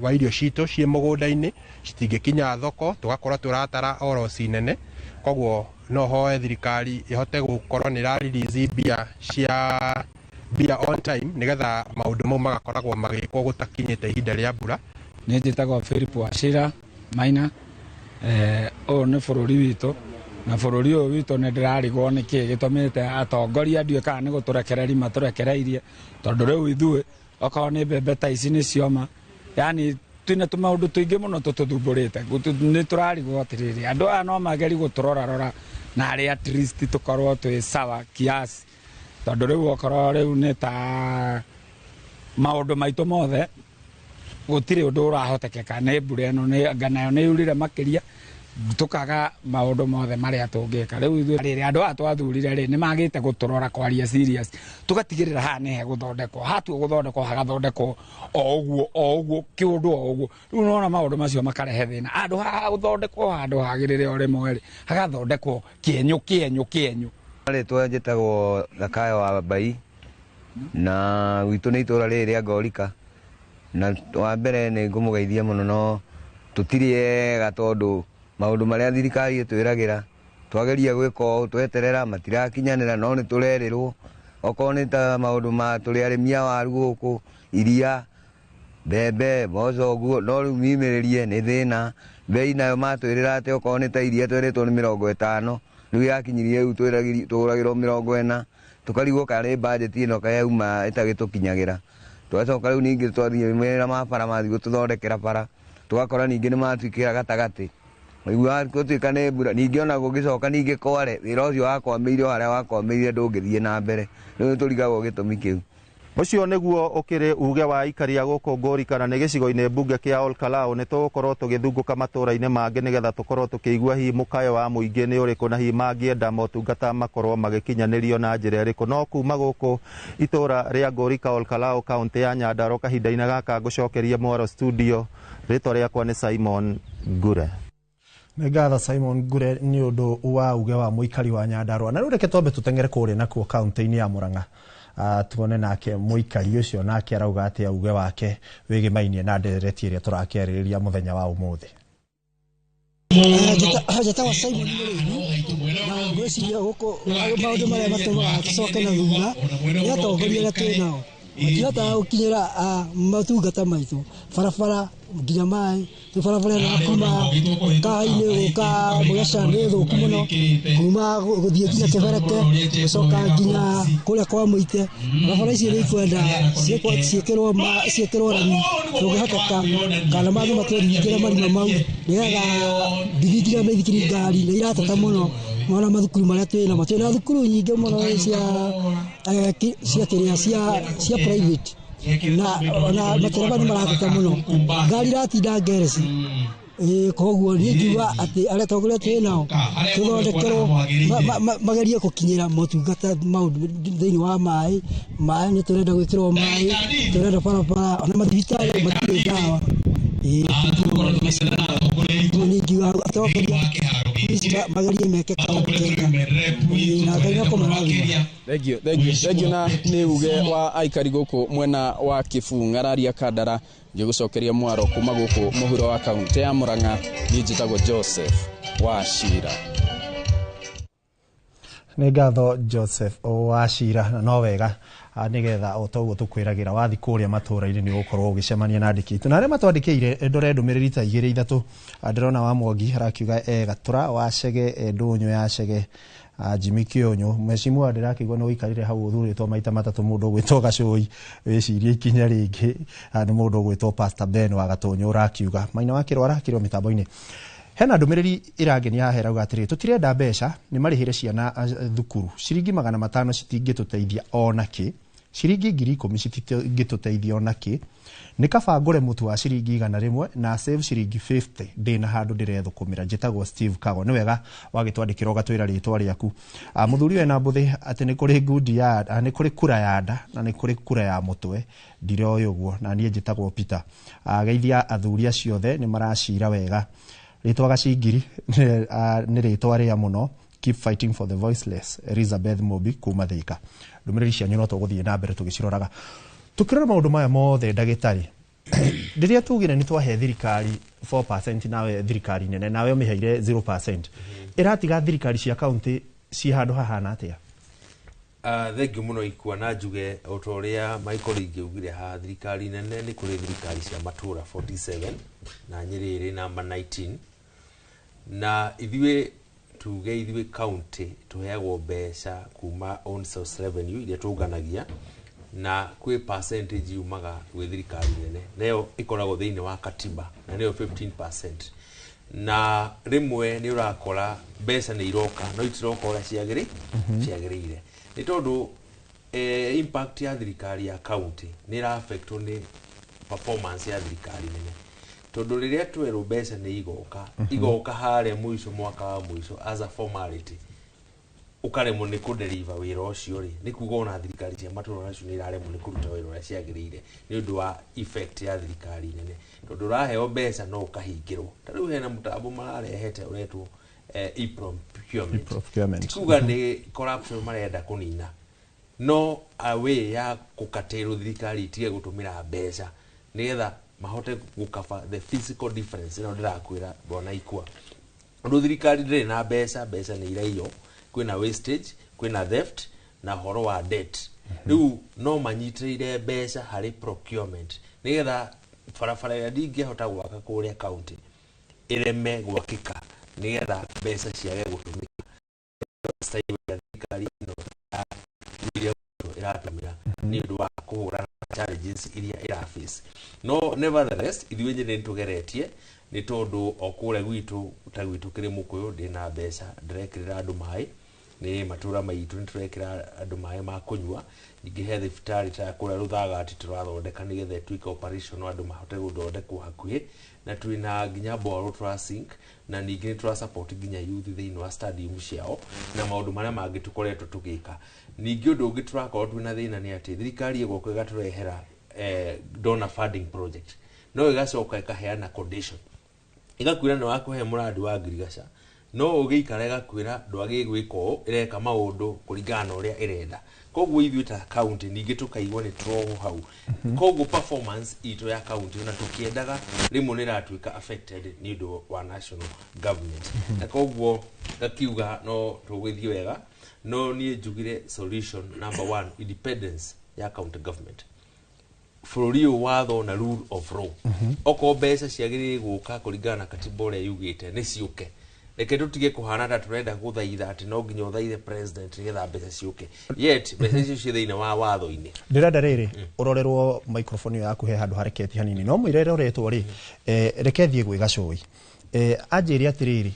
wa irio citũ ciĩ mũgũnda-inĩ citingĩkinya thoko, tũgakorwo tũratara oroci nene. Koguo no hoe thirikari ĩhote gũkorwo nĩ ĩra release mbia cia mbia on time, nĩgetha maũndũ mau magakoragwo magĩkwo gũtakinyĩte ihinda rĩa mbura. Nĩ njĩtagwo Philip Wachira Maina. Ũyũ nĩ bũrũri witũ, na bũrũri ũyũ witũ nĩ ndĩrarigwo nĩ kĩĩ gĩtũmĩte atongoria, ndiũĩ kana nĩ gũtũrekereria matũrekereirie, tondũ rĩu ithuĩ okorwo nĩ mbembe ta ici nĩ cioma, yani twĩna tũmaũndũ tũingĩ mũno tũtũthumbũrĩte. Nĩ tũrarigwo atĩrĩrĩ, andũ aya no mageri gũtũrorarora na arĩ at least tũkorwo twĩ sawa kiasi, tondũ rĩu okorwo rĩu nĩ ta maũndũ maitũ mothe gũtirĩ ũndũ ũrahotekeka nĩ mbura ĩno, nĩ anga nayo nĩ yurire makĩria, tũkaga maũndũ mothe marĩa tũngĩka. Rĩu ithuĩ rĩrĩ andũ aya twathurire rĩ, nĩ magĩte gũtũrora kwaria serious, tũgatigĩrĩra haha nĩ hegũthondekwo, hatua gũthondekwo hagathondekwo o ũguo o ũguo kĩũndũ o ũguo. Rĩu nĩwona maũndũ macio makarehe thĩna, handũ haha gũthondekwo handũ hagĩrĩre o rĩmwe rĩ, hagathondekwo kĩenyũ kĩenyũ kĩenyũ. Rĩtwa njĩtagwo Thakayo wa Mbai, na gwitũ nĩ itũra rĩrĩ rĩa Ngorika. Na wa mbere nĩ ngũmũgeithia mũno, no tũtirĩ ega tondũ maũndũ marĩa thirikari ĩtwĩragĩra twageria gwĩka ũũ tweterera matirakinyanĩra, no nĩ tũrerĩrwo. Okorwo nĩ ta maũndũ ma tũrĩ arĩmi a waru gũkũ, iria, mbembe, mboco ũguo, no rĩu mimĩrĩrie nĩ thĩna. Mbei nayo matwĩrĩra atĩ okorwo nĩ ta iria twerĩtwo nĩ 50, rĩu yakinyirie rĩu tũgũragĩrwo 40, tũkarigwo kana nĩ bajeti ĩno kayauma ĩtagĩtũkinyagĩra. Twacoka rĩu ningĩ twathiĩ mawĩra ma bara, mathiĩ gũtũthondekera bara, tũgakora ningĩ nĩ matuĩkĩra gatagatĩ. Waigua gũtuĩka nĩ mbura, ningĩ ona gũgĩcoka ningĩ kware, wĩra ũcio wakwamĩire o harĩa wakwamĩire ndũngĩthiĩ na mbere. Rĩu nĩtũrigagwo gĩtũmi kĩu. Ũcio nĩguo ũkĩrĩ uge wa aikari a gũkũ Ngorika, na nĩ gĩcigo-inĩ mbunge kĩa Olkalau. Nĩ tũgũkorwo tũgĩthungũka matũra-inĩ mangĩ nĩgetha tũkorwo tũkĩigua hihi mũkayo wa mũingĩ nĩ ũrĩkũ, na hihi mangĩenda motungata makorwo magĩkinyanĩrio na njĩra ĩrĩkũ. No kuma gũkũ itũra rĩa Ngorika Olkalau, kaũntĩ ya Nyandarua, kahinda-inĩ gaka ngũcokerie mwaro studio. Rĩtwa rĩakwa nĩ Simon Ngure. Nĩ ngatho Simon Ngure nĩ ũndũ wa uge wa mũikari wa Nyandarua. Na rĩu reke twambe tũteng'ere kũrĩa nakuo kaũntĩ-inĩ ya Murang'a, tuone nake mũikari ũcio nake arauga atĩa uge wake wĩgĩmainie na ndereti ĩrĩa tũrakĩarĩrĩria mũthenya wa ũmũthĩ. Njĩtagwo Simon Mũrĩithi, na ngwĩciria gũkũ maũndũ marĩa matũmaga tũcoke na thutha nĩ atongoria arĩa twĩ nao matihotaga gũkinyĩra motungata maitũ, barabara nginya maĩ. Rĩu barabara ĩno ya kuma Kahainĩ gũka Mũgeca nĩ thũku mũno, kuma gũthiĩ nginya Kĩbereke gũcoka nginya kũrĩa kwa Mũite. Barabara icio nĩ ikwenda ciĩkĩrwo rami tũngĩhoteka, kana mathiĩ matũringĩre marima mau nĩgetha nduthi nginya mĩithikiri ngari nĩ irateta mũno. Mona mathukuru marĩa twĩ namo, twĩna thukuru nyingĩ mũno cia kĩrĩa cia private, na ona matereba nĩ marateta mũno, ngari iratinda ngereci. Koguo niĩ ngiuga atĩ arĩa atongoria twĩ nao tũthondekerwo magerie gũkinyĩra motungata maũndũ thĩinĩ wa maĩ. Maĩ nĩ tũrenda gwĩkĩrwo maĩ, tũrenda barabara, ona mathibitarĩ matirĩ ndawa. Niĩ ngiuga atongoria magerie meke kaũndũ kega, na Ngai nĩekũmarathima. Thank you, thank you, thank you. Na nĩ uge wa aikari gũkũ mwena wa Kĩbung'araria Kandara, ngĩgũcokeria mwaro kuma gũkũ mũhuro wa kaũntĩ ya Murang'a. Niĩ njĩtagwo Joseph Wachira. Nĩ ngatho Joseph Wachira, na no wega nĩgetha o ta ũguo tũkwĩragĩra wathi kũrĩa matũra-inĩ nĩ ũgũkorwo ũgĩcemania na andĩki aitũ na arĩa matwandĩkĩire. Ndore ndũmĩrĩri ta igĩrĩ ithatũ. Ndĩrona wa Mwangi arakiuga e Gatũra wa Chege, ndũnyũ ya Chege. Jimmy Kionyo mheshimiwa ndĩrakĩigua nĩ ũikarire hau ũthurĩtwo maita matatũ mũndũ ũgwĩtwo Gacũi wĩcirie ikinya rĩngĩ. Nĩ mũndũ ũgwĩtwo Pastor Ben wa Gatũnyũ ũrakiuga Maina wa Kĩrwa arakĩrwo mĩtambo-inĩ. Hena ndũmĩrĩri ĩrangenia haha ĩrauga atĩrĩrĩ, tũtirenda mbeca nĩ marĩhĩre ciana thukuru, ciringi 500 citingĩtũteithia ona kĩ, ciringi 10,000 citingĩtũteithia ona kĩ, nĩ kaba ngũre mũtu wa ciringi 100 na save ciringi 50 ndĩna handũ ndĩrethũkũmĩra. Njĩtagwo Steve Kago. Nĩ wega wagĩtwandĩkĩra ũgatwĩra rĩtwa rĩaku. Mũthuri wena mbũthĩ atĩ nĩ kũrĩ ngundi ya nĩ kũrĩ kura ya nda na nĩ kũrĩ kura ya mũtwe, ndiroĩ ũguo, na niĩ njĩtagwo Peter. Geithia athuri acio othe nĩ maracira wega. Rĩtwa Gacingiri nĩ rĩtwa rĩa mũno. Keep fighting for the voiceless. Elizabeth Mobi kuma Thika. Ndũmĩrĩri cianyu no tũgũthiĩ na mbere tũgĩciroraga. Tukĩrora maũndũ maya mothe ndagĩtarĩ, rĩrĩa tugire nĩ twahe thirikari 4% nawe thirikari nene nawe ũmĩheire 0%, ĩratiga thirikari cia kaunti ci handũ hahana atĩa? Thengiũ mũno Ikua, na njuge o ta ũrĩa Michael ingĩugire ha thirikari nene nĩ kũrĩ thirikari cia matũra 47 na Nyĩrĩ ĩrĩ namba 19, na ithuĩ tuge ithuĩ county tũheagwo mbeca kuma own source revenue iria tũnganagia, na kwĩ percentage yumaga gwĩ thirikari nene nayo ĩkoragwo thĩinĩ wa katiba na nĩyo 15%, na rĩmwe nĩ ũrakora mbeca nĩ iroka no itiroka ũrĩa ciagĩrĩire nĩ tondũ impact ya thirikari ya county nĩ ĩra-affectwo nĩ performance ya thirikari nene, tondũ rĩrĩa twerwo mbeca nĩ igoka igoka harĩa mũico mwaka wa mũico as a formality ũkaremwo nĩ kũdeliver wĩra ũcio rĩ, nĩ kuga ona thirikari cia matũra nacio nĩ iraremwo nĩ kũruta wĩra ũrĩa ciagĩrĩire nĩ ũndũ wa effect ya thirikari nene, tondũ ũraheo mbeca no ũkahingĩrwo. Ta rĩu hena mũtambo mararehete ũretwo e-procurement, ti kuga nĩ corruption marenda kũnina, no a way ya kũkatĩrwo thirikari itige gũtũmĩra mbeca nĩgetha mahote gũkaba the physical difference ĩno ndĩrakwĩra bwana Ikua. Ũndũ thirikari ndĩrĩ na mbeca, mbeca nĩ iraiywo, kwĩna wastage, kwĩna theft na ũhoro wa debt. Rĩu no manyitĩrĩire mbeca harĩ procurement nĩgetha barabara ĩrĩa ndingĩhota gwaka kũrĩa county ĩreme gwakĩka nĩgetha mbeca ciage gũtũmĩka. Thirikari ĩno ya ĩratũmĩra nĩ ũndũ wa kũhũrana na challenges iria ĩraface. No nevertheless ithuĩ nyene nĩ tũgeretie nĩ tondũ o kũrĩa gwitũ ta gwitũ Kĩrĩmũkũyũ ndĩna mbeca ndĩrekĩrĩra andũ maĩ nĩ matũra maitũ nĩ tũrekĩra andũ maĩ ma kũnyua, ningĩ he thibitarĩ ta kũrĩa Rũthagati tũrathondeka nĩgetha ĩtuĩke operational andũ mahote gũthondekwo hakuhĩ, na twĩna nginya boro tũra sink, na ningĩ nĩ tũra support nginya youth thĩinĩ wa stadium ciao na maũndũ marĩa mangĩ tũkoretwo tũgĩka. Ningĩ ũndũ ũngĩ tũrakorwo twĩna thĩna nĩ atĩ thirikari ĩgoka ĩgatũrehera donor funding project no ĩgacoka ĩkaheana condition ĩgakwĩra nĩ wakũhe mũrandi wa ngirigaca no ũgĩikara ĩgakwĩra ndwagĩrĩire gwĩka ũũ, ĩreka maũndũ kũringana na ũrĩa ĩrenda. Koguo ithuĩ ta county ningĩ tũkaigua nĩ tũrohwo hau, koguo performance itũ ya county ona tũkĩendaga rĩmwe nĩ ĩratuĩka affected nĩ ũndũ wa national government, na koguo ngakiuga no tũgũthiĩ wega, no niĩ njugire solution number one, independence ya county government. Bũrũri ũyũ watho na rule of law, okorwo mbeca ciagĩrĩire gũka kũringana na katiba ũrĩa yugĩte nĩ ciũke, reke tũtige kũhana ta tũrenda gũthaitha atĩ no nginya ũthaithe president nĩgetha mbeca ciũke, yet mbeca icio ciĩ thĩinĩ wa watho-inĩ. Ndĩrenda rĩrĩ ũrorerwo microphone ĩyo yaku he handũ hareketi hanini, no mũira ĩroretwo rĩ, reke thiĩ gwĩ Gacũi. Anjĩre atĩrĩrĩ,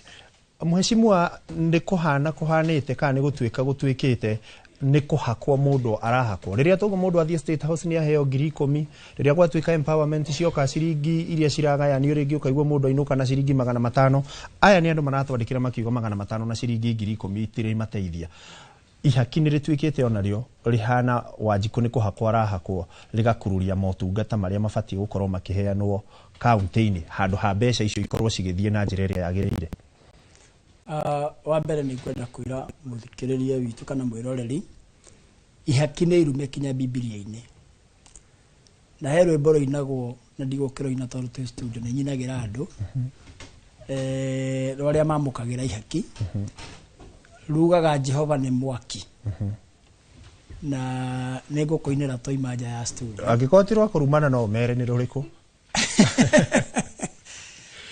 mheshimiwa nĩ kũhana kũhanĩte kana nĩ gũtuĩka gũtuĩkĩte nĩ kũhakwo mũndũ arahakwo? Rĩrĩa tũguo mũndũ athiĩ State House nĩ aheo 10,000, rĩrĩa gwatuĩka empowerment cioka ciringi iria ciragayanio rĩngĩ ũkaigua mũndũ ainũka na ciringi 500. Aya nĩ andũ maratwandĩkĩra makiuga 500 na ciringi 10,000 itirĩ mateithia. Ihaki nĩ rĩtuĩkĩte onarĩo rĩhana Wanjikũ nĩ kũhakwo arahakwo, rĩgakururia motungata marĩa mabatiĩ gũkorwo makĩheanwo kaunti-inĩ handũ ha mbeca icio ikorwo cigĩthiĩ na njĩra ĩrĩa yagĩrĩire. Wa mbere nĩ ngwenda kwĩra mũthikĩrĩria witũ kana mwĩroreri, ihaki nĩ irume kinya Bibilia-inĩ, na he rwĩmbo rũinagwo na ndigũkĩrũina tondũ twĩ studio nĩ nyinagĩra andũ rwa arĩa mamũkagĩra ihaki, rugaga Jehova nĩ mwaki, na nĩ ngũkũinĩra twaima nja ya studio. Angĩkorwo ti rwa kũrumana no ũmere nĩ rũrĩkũ?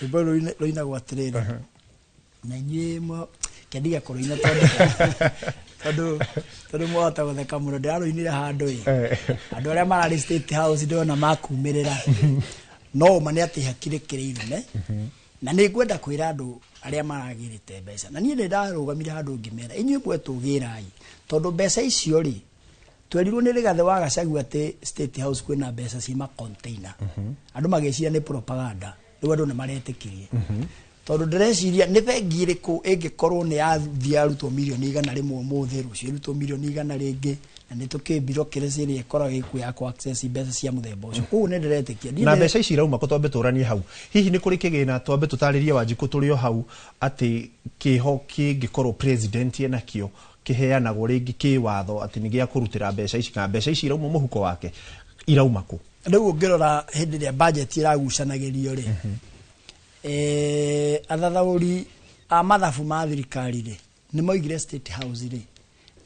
Rwĩmbo rũinagwo atĩrĩrĩ, na inyuĩ Kendiga kũrũina tondũ mwahota gũtheka mũno. Ndĩrarũinire handũ ĩ andũ arĩa mararĩ State House ndĩrona makumĩrĩra, no ũma nĩ atĩ hakirĩ kĩrĩ irume. Na nĩ ngwenda kwĩra andũ arĩa maragĩrĩte mbeca, na niĩ nĩ ndarũgamire handũ ngĩmera, inyuĩ mwetũgĩrai, tondũ mbeca icio rĩ, twerirwo nĩ Rigathĩ wa Gachagua atĩ State House kwĩna mbeca ci ma container. Andũ magĩciria nĩ propaganda, rĩu andũ nĩ maretĩkirie, tondũ ndĩreciria nĩ bengi ĩrĩkũ ĩngĩkorwo nĩ yathiĩ yarutwo mirioni 100 ũmũthĩ, rũciũ ĩrutwo mirioni 100 rĩngĩ, na nĩ tũkĩ bureaucracy ĩrĩa ĩkoragwo ĩkuo ya kũ access mbeca cia mũthemba ũcio. Koguo nĩ ndĩretĩkia. Niĩ Na mbeca ici irauma kũ? Twambe tũranie hau, hihi nĩ kũrĩ kĩgĩna? Twambe tũtarĩrie Wanjikũ tũrĩ o hau atĩ kĩho kĩngĩkorwo president enakĩo kĩheanagwo rĩngĩ kĩwatho atĩ nĩ gĩa kũrutĩra mbeca ici, kana mbeca ici irauma mũhuko wake, irauma kũ? Rĩu ũngĩrora hĩndĩ ĩrĩa budget ĩragucanagĩrio rĩ, athathaũri a mathabu ma thirikari rĩ, nĩ moigire State House rĩ,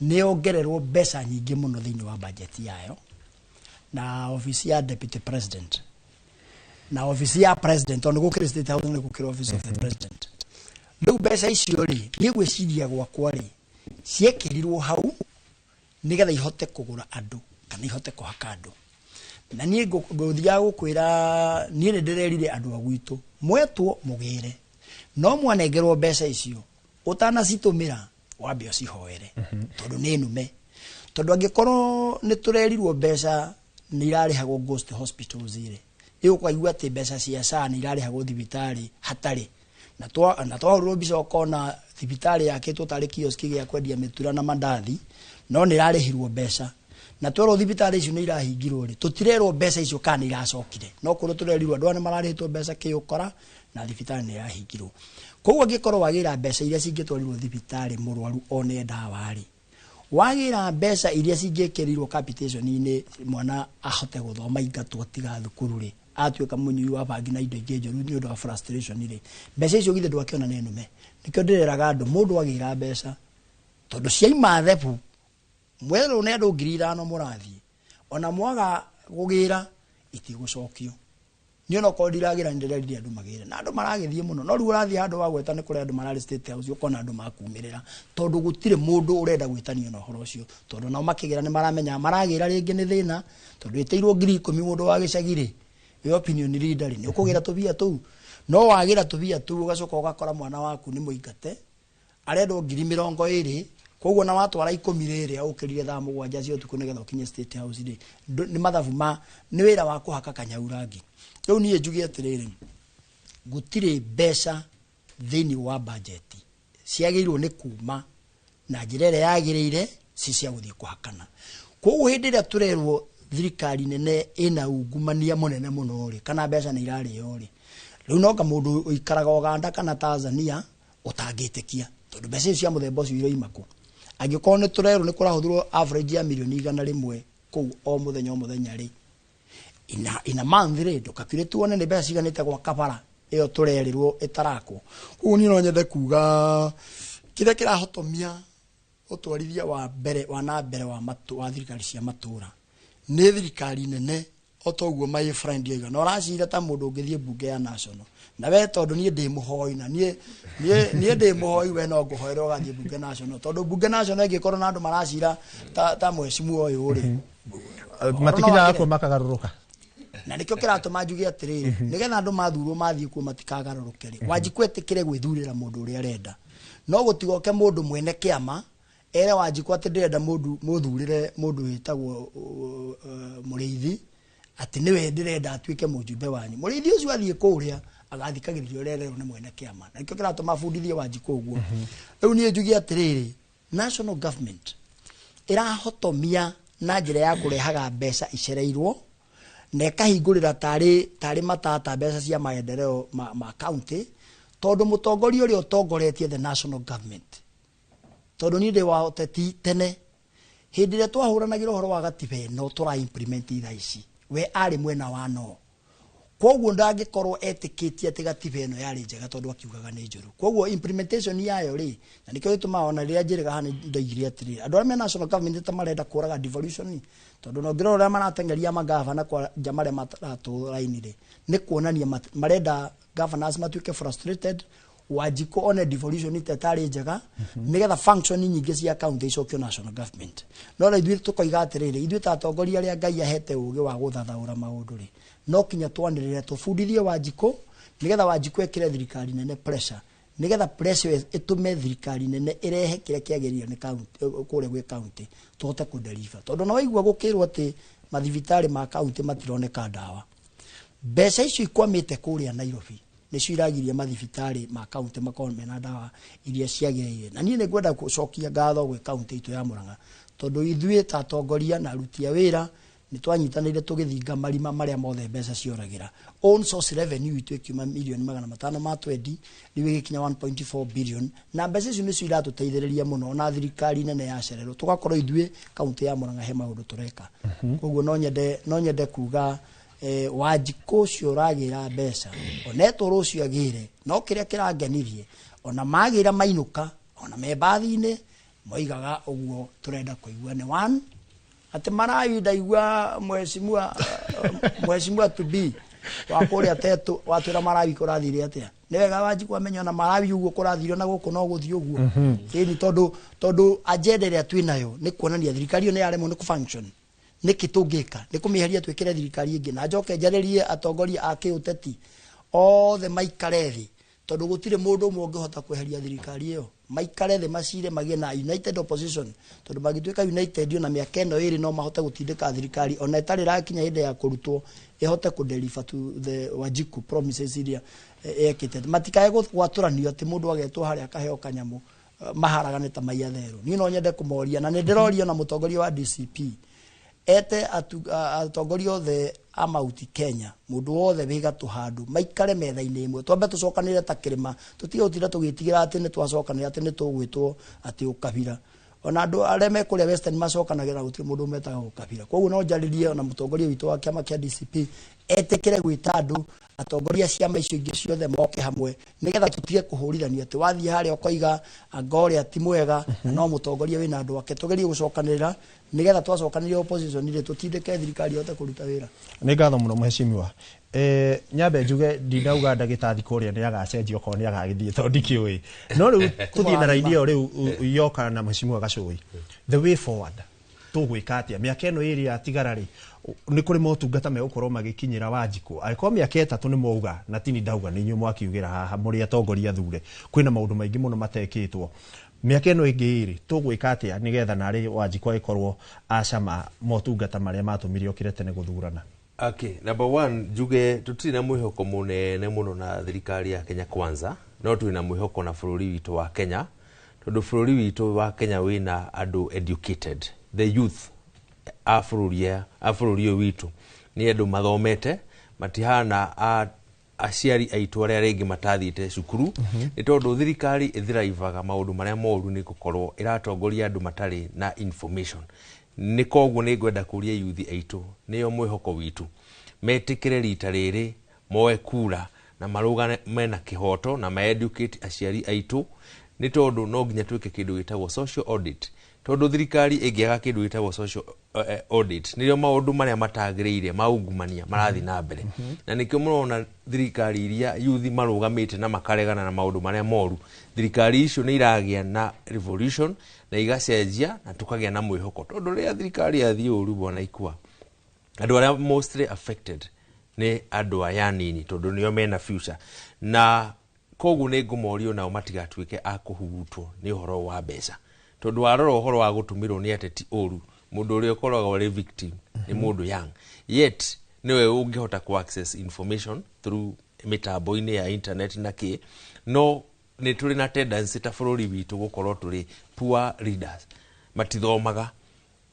nĩ yongererwo mbeca nyingĩ mũno thĩinĩ wa budget yayo, na office ya deputy president na office ya president, tondũ gũkĩrĩ State House nĩ gũkĩrĩ Office of the President. Rĩu mbeca icio rĩ, niĩ gwĩciria gwakwa rĩ, ciekĩrirwo hau nĩgetha ihote kũgũra andũ kana ihote kũhaka andũ. Na niĩ ngũthiaga gũkwĩra, niĩ nĩ ndĩrerire andũ a gwitũ, mwetwo mũgĩre, no mwanengerwo mbeca icio, ũtanacitũmĩra wambe ũcihoere, tondũ nĩ nume. Tondũ angĩkorwo nĩ tũrerirwo mbeca nĩ irarĩhagwo ghost hospitals rĩ, ĩũkaigua atĩ mbeca cia SHA nĩ irarĩhagwo thibitarĩ hatarĩ na twahũrĩrwo mbica, ũkona thibitarĩ yakĩtwo tarĩ kiosk gĩa kwendia mĩtura na mandathi, no nĩ irarĩhirwo mbeca. Na twerwo thibitarĩ icio nĩ irahingirwo rĩ, tũtirerwo mbeca icio kana nĩ iracokire, no kũrĩ tũrerirwo andũ aya nĩ mararĩhĩtwo mbeca kĩũkora na thibitarĩ nĩ irahingirwo. Koguo angĩkorwo wagĩra mbeca iria cingĩtwarirwo thibitarĩ mũrwaru one ndawa rĩ, wagĩra mbeca iria cingĩkĩrirwo capitation-inĩ mwana ahote gũthoma ingatwo tiga thukuru rĩ, atuĩka mũnyui wa bangi na indo ingĩ njũru nĩ ũndũ wa frustration rĩ, mbeca icio githĩ ndwakĩona nĩ nume? Nĩkĩo ndĩreraga andũ, mũndũ agĩra mbeca, tondũ ciaima thebu mwerwo nĩ andũ 5,000 mũrathiĩ, ona mwaga gũgĩra itigũcokio. Niĩ onokorwo ndiragĩra, nĩ ndĩrerire andũ magĩre, na andũ maragĩthiĩ mũno. No rĩu ũrathiĩ handũ wa gweta nĩ kũrĩ andũ mararĩ State House, ũkona andũ makumĩrĩra, tondũ gũtirĩ mũndũ ũrenda gwĩtanio na ũhoro ũcio, tondũ nao makĩgĩra nĩ maramenya maragĩra rĩngĩ nĩ thĩna, tondũ ĩtĩirwo 10,000 mũndũ wa gĩcagi rĩ, wĩ opinion leader rĩ, nĩ ũkũgĩra tũbia tũu, no wagĩra tũbia tũu ũgacoka ũgakora mwana waku nĩ mũingate, arendwo 20,000. Koguo na watwara 10 rĩrĩa ũkĩrire thaa 7 cia ũtukũ nĩgetha ũkinye State House rĩ, nĩ mathabu ma nĩ wĩra wa kũhaka kanyau rangi. Rĩu niĩ njuge atĩrĩrĩ, gũtirĩ mbeca thĩinĩ wa budget ciagĩrĩirwo nĩ kuma na njĩra ĩrĩa yagĩrĩire ci cia gũthiĩ kũhakana. Koguo hĩndĩ ĩrĩa tũrerwo thirikari nene ĩna ungumania mũnene mũno rĩ, kana mbeca nĩ irarĩo rĩ, rĩu no nga mũndũ ũikaraga Uganda kana Tanzania ũtangĩtĩkia, tondũ mbeca icio cia mũthemba ũcio iroima kũ? Angĩkorwo nĩ tũrerwo nĩ kũrahũthĩrwo average ya mirioni 100 kũu o mũthenya o mũthenya rĩ, ina month rĩ, ndũgakire tuone nĩ mbeca ciganĩte gwaka bara ĩyo tũrerirwo ĩtarakwo. Koguo niĩ no nyende kuga kĩrĩa kĩrahotomia ũtwarithia wa mbere wa na mbere wa thirikari cia matũra nĩ thirikari nene, o toguo my friend oiga, na ũracira ta mũndũ ũngĩthiĩ mbunge ya national na we, tondũ niĩ ndĩ mũhoi, na niĩ ndĩ mũhoi, we no ngũhoere ũgathiĩ mbunge national, tondũ mbunge national ĩngĩkorwo na andũ maracira ta mheshimiwa ũyũ rĩ, Matikinyaga kuo makagarũrũka. Na nĩkĩo kĩratũma njuge atĩrĩrĩ, nĩgetha andũ mathurwo mathiĩ kuo matikagarũrũke rĩ, Wanjikũ etĩkĩre gwĩthurĩra mũndũ ũrĩa arenda, no gũtigoke mũndũ mwene kĩama ere Wanjikũ atĩ ndĩrenda mũndũ mũthurĩre mũndũ wĩtagwo Mũrĩithi, atĩ nĩwe ndĩrenda atuĩke mũjumbe wanyu. Mũrĩithi ũcio athiĩ kũrĩa agathikagĩrĩria ũrĩa arerwo nĩ mwene kĩama, na nĩkĩo kĩratũma bundithie Wanjikũ ũguo. Rĩu niĩ njuge atĩrĩrĩ, national government ĩrahotomia na njĩra ya kũrehaga mbeca icereirwo na ĩkahingũrĩra tarĩ matata mbeca cia maendeleo ma county, tondũ mũtongoria ũrĩa ũtongoretie the national government, tondũ niĩ ndĩ wa ũteti tene, hĩndĩ ĩrĩa twahũranagĩra ũhoro wa gatiba ĩno tũra implement thaa ici, we arĩ mwena wa no, koguo ndangĩkorwo etĩkĩtie atĩ gatiba ĩno yarĩ njega, tondũ akiugaga nĩ njũru. Koguo implementation yayo rĩ, na nĩkĩo gĩtũmaga ona rĩrĩa njĩrĩga haha nĩ ndoigire atĩrĩrĩ, andũ arĩa me national government ta marenda kũraga devolution, tondũ na ũngĩrora ũrĩa marateng'eria magavana kwanja marĩa maratũ raini rĩ, nĩ kuonania marenda governors matuĩke frustrated. Wanjikũ one devolution ĩtarĩ njega, nĩgetha function nyingĩ cia county icokio national government. No rĩu ithuĩ tũkoiga atĩrĩrĩ, ithuĩ ta atongoria arĩa Ngai ahete ũgĩ wa gũthathaũra maũndũ rĩ, no kinya twanĩrĩre tũbundithie Wanjikũ, nĩgetha Wanjikũ ekĩre thirikari nene pressure, nĩgetha pressure ĩyo ĩtũme thirikari nene ĩrehe kĩrĩa kĩagĩrĩire nĩ county, kũrĩa gwĩ county tũhote kũdeliver. Tondũ na waigua gũkĩrwo atĩ mathibitarĩ ma county matironeka ndawa, mbeca icio ikwamĩte kũrĩa Nairobi nĩcio iragiria mathibitarĩ ma county makorwo mena ndawa iria ciagĩrĩire. Na niĩ nĩngwenda gũcokia ngatho gwĩ county itũ ya Murang'a, tondũ ithuĩ ta atongoria na aruti a wĩra nĩ twanyitanĩire tũgĩthinga marima marĩa mothe mbeca cioragĩra. Own source revenue itũ ĩkiuma mirioni 500 ma 20, rĩu ĩgĩkinya 1.4 billion, na mbeca icio nĩcio iratũteithĩrĩria mũno na thirikari nene yacererwo tũgakorwo ithuĩ county ya Murang'a he maũndũ tũreka. Koguo no nyende kuga Wanjikũ ũcio ũragĩra mbeca onetwo rũciũ agĩre, no kĩrĩa kĩrangenirie, ona magĩra mainũka, ona me mbathi-inĩ moigaga ũguo tũrenda kũigua nĩ one atĩ Malawi ndaigua mheshimiwa to be wa kũrĩa Tetu watwĩra Malawi kũrathire atĩa. Nĩ wega Wanjikũ amenye ona Malawi ũguo kũrathire, ona gũkũ no gũthiĩ ũguo. Ĩni tondũ agenda ĩrĩa twĩnayo nĩ kuonania thirikari ĩyo nĩ yaremwo nĩ kũ-function, nĩkĩ tũngĩka nĩ kũmĩeheria twĩkĩre thirikari ĩngĩ. Na njoke njarĩrie atongoria a kĩũteti othe maikare thĩ, tondũ gũtirĩ mũndũ ũmwe ũngĩhota kweheria thirikari ĩyo. Maikare thĩ macire magĩe na united opposition, tondũ mangĩtuĩka united ona mĩaka ĩno ĩrĩ no mahote gũtindĩka thirikari ona ĩtarĩ ĩrakinya hĩndĩ ya kũrutwo ĩhote kũ-deliver to the Wanjiku promises iria ekĩte. Matikae gwatũranio atĩ mũndũ agetwo harĩa akaheo kanyamũ, maharagane ta maiya therũ. Niĩ no nyende kũmoria, na nĩ ndĩroria na mũtongoria wa DCP ete atongoria othe a Mount Kenya, mũndũ wothe wĩ gatũ handũ, maikare metha-inĩ ĩmwe, twambe tũcokanĩre ta kĩrĩma, tũtige gũtinda tũgĩtigĩra atĩ nĩ twacokanĩra atĩ nĩ tũgwĩtwo atĩ ũkabira. Ona andũ arĩa me kũrĩa Western macokanagĩra, gũtirĩ mũndũ metaga ũkabira. Koguo no njarĩrie ona mũtongoria witũ wa kĩama kĩa DCP etĩkĩre gwĩta andũ atongoria a ciama icio ingĩ ciothe moke hamwe, nĩgetha tũtige kũhũrithanio atĩ wathiĩ harĩa ũkoiga anga ũrĩa ti mwega na no mũtongoria wĩna andũ ake. Tũgerie gũcokanĩrĩra, nĩgetha twacokanĩria opposition rĩ, tũtindĩke thirikari ĩhote kũruta wĩra. Nĩ ngatho mũno mheshimiwa. Nyambe njuge ndinauga ndagĩtarĩ kũrĩa nĩ agacenjia okorwo nĩ agagĩthiĩ, tondũ ndikĩũĩ, no rĩu tũthiĩ na raini ĩyo rĩu yoka na mheshimiwa Gacũi. The way forward, tũgwĩka atĩa mĩaka ĩno ĩrĩ yatigara rĩ? Nĩ kũrĩ motungata megũkorwo magĩkinyĩra Wanjikũ angĩkorwo mĩaka 3 nĩ mwauga, na tini ndauga nĩ inyuĩ mwakiugĩra haha mũrĩ atongoria thure kwĩna maũndũ maingĩ mũno matekĩtwo. Mĩaka ĩno ĩngĩ ĩrĩ tũgwĩka atĩa nĩgetha narĩ Wanjikũ agĩkorwo acama motungata marĩa matũmire okĩre tene gũthurana? Okay, number one, njuge tutirĩ na mwĩhoko mũnene mũno na thirikari ya Kenya Kwanza, no twĩna mwĩhoko na bũrũri witũ wa Kenya, tondũ bũrũri witũ wa Kenya wĩna andũ educated. The youth a bũrũri ũyũ witũ nĩ andũ mathomete, matihana a aciari aitũ arĩa rĩngĩ matathiĩte cukuru. Nĩ tondũ thirikari ĩthiraivaga maũndũ marĩa moru nĩ gũkorwo ĩratongoria andũ matarĩ na information. Nĩ koguo nĩ ngwenda kũria yuthi aitũ, nĩo mwĩhoko witũ, metĩkĩre rita rĩrĩ moe kura na marũgame mena kĩhoto na ma-educate aciari aitũ, nĩ tondũ no nginya twĩke kĩndũ gĩtagwo social audit, tondũ thirikari ĩngĩaga kĩndũ gĩtagwo social audit, nĩrĩo maũndũ marĩa matagĩrĩire ma ungumania marathiĩ na mbere. Na nĩkĩo mũrona thirikari iria yuthi marũgamĩte na makaregana na maũndũ marĩa moru, thirikari icio nĩ iragĩa na revolution na igacenjia na tũkagĩa na mwĩhoko, tondũ rĩrĩa thirikari yathiĩ ũru, bwana Ikua, andũ arĩa mostly affected nĩ andũ aya anini, tondũ nĩo mena future. Na koguo nĩ ngũmorio nao matigatuĩke a kũhurutwo nĩ ũhoro wa mbeca, tondũ warora ũhoro wa gũtũmĩrwo nĩ ateti ũru, mũndũ ũrĩa ũkoragwo arĩ victim nĩ mũndũ young, yet nĩwe ũngĩhota ku access information through mĩtambo-inĩ ya internet na kĩ. No nĩ tũrĩ na tendency ta bũrũri witũ gũkorwo tũrĩ poor leaders, matithomaga,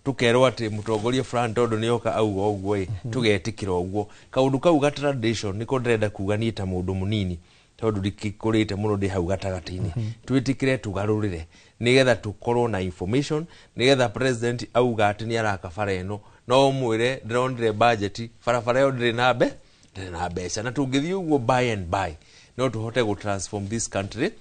tukerwo atĩ mũtongoria fulani tondũ nĩ oka auga ũguo ĩ, tũgetĩkĩra ũguo. Kaũndũ kau ga tradition nĩko ndĩrenda kuga niĩ ta mũndũ mũnini, tondũ ndikĩkũrĩte mũno, ndĩ hau gatagatĩ-inĩ. Twĩtĩkĩre tũgarũrĩre nĩgetha tũkorwo na information, nĩgetha president auga atĩ nĩ araka bara ĩno, no ũmwĩre ndĩronire budget barabara ĩyo ndĩrĩ na mbeca. Na tũngĩthiĩ ũguo, by and by no tũhote gũ transform this country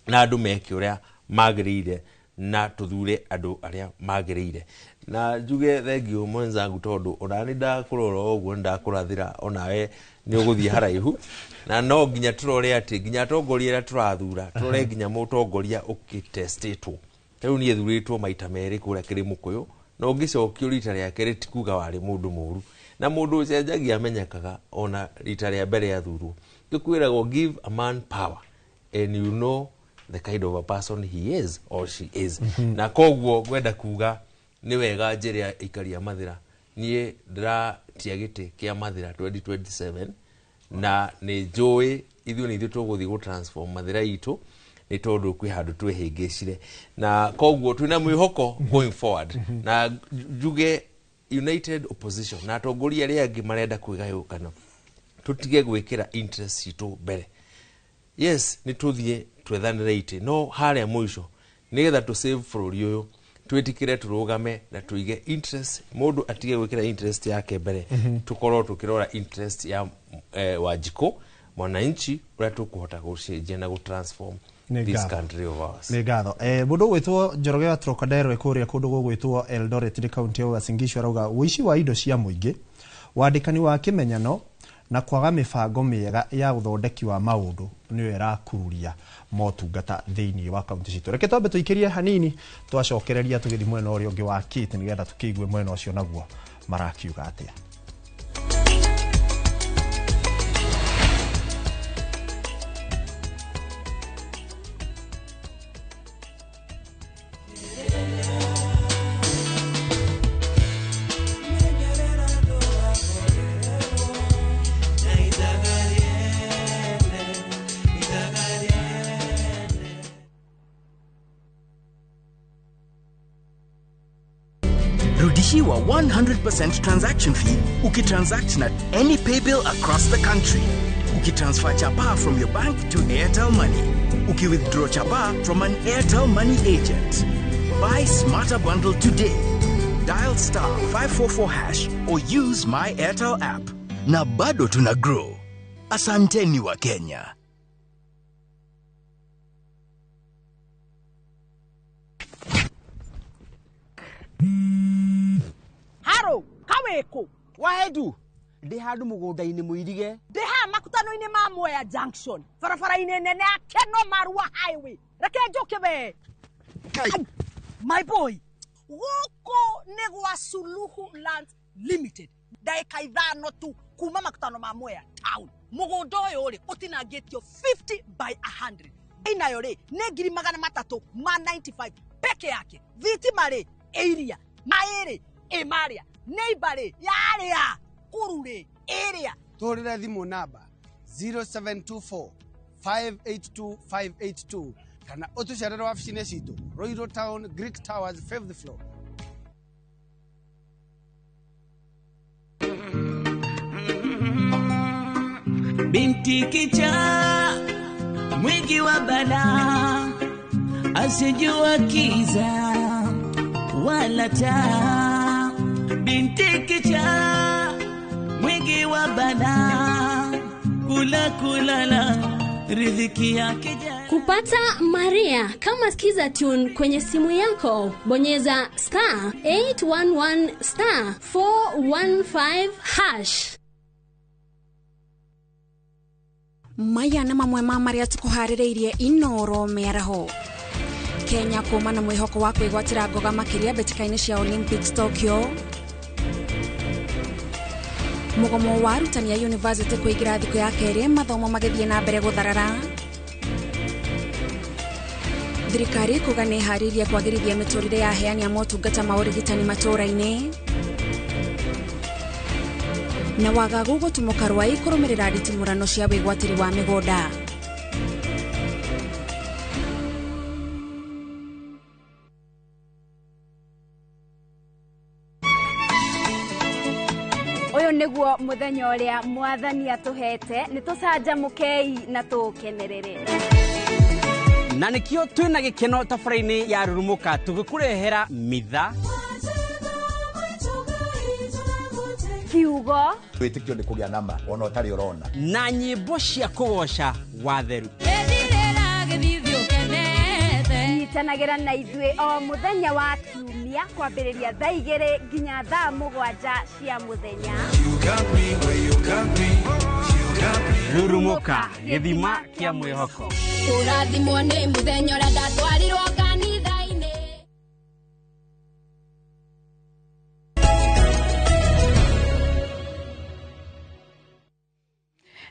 na andũ meke ũrĩa magĩrĩire. Na tuthure andu aria magiriire. Na njuge thengio mwenzangu tondu ona ni ndakurora uguo ndakurathira onawe ni uguthie haraihu na no nginya turore ati nginya atongoria aria turathura turore nginya mutongoria ukitestetwo. Riu nie thuritwo maita meri kuria Kirimukuyu na ungicokio rita ria keri ti kuga wari mundu muru na mundu ucenjagia amenyekaga ona rita ria mbere athurwo. Tukwiragwo give a man power and you know the kind of a person he is or she is. Na koguo ngwenda kuga ni wega njire ikaria Mathira nie ndiratia giti kia Mathira 2027 na ni njui ithuĩ nĩ ithuĩ tũgũthiĩ gũ transform Mathira itũ nĩ tondũ kwĩ handũ twĩhĩngĩcire na koguo twĩna mwĩhoko going forward. Na njuge united opposition na atongoria arĩa angĩ marenda kwĩgayũkana tũtige gwĩkĩra interest citũ mbere. Yes, nĩ tũthiĩ twethanĩre itĩ no harĩa mũico nĩgetha tũ save bũrũri ũyũ twĩtĩkĩre tũrũgame na tũige interest mũndũ atige gwĩkĩra interest yake mbere. Tũkorwo tũkĩrora interest ya Wanjikũ mwananchi ũrĩa tũkũhota gũcenjia na gũtransform this country of ours. Nĩ ngatho. Mũndũ ũgwĩtwo Njoroge wa Trocadero kũrĩa kũndũ gũgwĩtwo Eldoret nĩ kaunti ya Uasin Gishu arauga ũici wa indo cia mũingĩ, wandĩkani wa kĩmenyano na kwaga mĩbango mĩega ya ũthondeki wa maũndũ nĩyo ĩrakururia motungata thĩinĩ wa kaunti citũ. Reke twambe tũikĩrie hanini twacokereria tũgĩthiĩ mwena ũrĩa ũngĩ wa Kate nĩgetha tũkĩigue mwena ũcio naguo marakiuga atĩa. Rudishiwa 100% transaction fee ukitransact na any paybill across the country. Ukitransfer chapa from your bank to Airtel Money. Ukiwithdraw chapa from an Airtel Money agent. Buy smarter bundle today. Dial *544# or use my Airtel app. Na bado tuna grow. Asanteni wa Kenya. Haro, kaweko. Wahedu, ndi handu mugunda-ini muirige. Ndi haha makutano-ini ma Mwea Junction. Barabara-ini nene ya Keno Marua Highway. Reke njuke we. My boy, guku ni gwa Suluhu Land Limited. Ndagika 5 tu kuma makutano ma Mwea town. Mugunda uyu ri utinangitio 50 by 100. Inayo ri ni 395 peke yake. Thitima ri area, mairi imaria, neighbor ri yaria, kuru ri area. Turire thimu namba 0724 582 582 kana utucerere wabici-inĩ citũ Royal Town, Greek Towers, 5th floor. Binti kichaa mwingi wa balaa asijua kiza wala taa. Binti kichaa mwingi wa balaa kula kulala riziki yake. Kupata Maria kama Skiza Tune kwenye simu yako, bonyeza *811 *415# Maya na mamwe ma maria tukuharĩrĩirie Inoro mĩaraho. Kenya kuma na mwĩhoko wa kwĩgwatĩra ngoga makĩria mbĩtĩka-inĩ cia Olympics Tokyo. Mũgomo wa arutani a university kũingĩra thikũ ya kerĩ, mathomo magĩthiĩ na mbere gũtharara. Thirikari kuga nĩ ĩharĩirie kwagĩrithia mĩtũrĩre ya aheani a motungata ma ũrigitani matũũra-inĩ. Na wagagu gũtumũka Rwai kũrũmĩrĩra nditimũrano cia wĩgwatĩri wa mĩgũnda. Ũyũ nĩguo mũthenya ũrĩa mwathani atũhete, nĩ tũcanjamũkei na tũũkenerere. Na nĩkĩo twĩna gĩkeno tabarĩra-inĩ ya Rurumũka tũgĩkũrehera mitha, kiugo, wĩtĩkio nĩ kũgĩa nama ona ũtarĩ ũrona, na nyĩmbo cia kũgoca watheru. Nyitanagĩra na ithuĩ o mũthenya wa Kiumia kwambĩrĩria thaa 2 nginya thaa 7 cia mũthenya. Rurumuka gĩthima kĩa mwĩhoko. Kũrathimwo nĩ mũthenya ũrĩa ndatwarirwo kanitha-inĩ.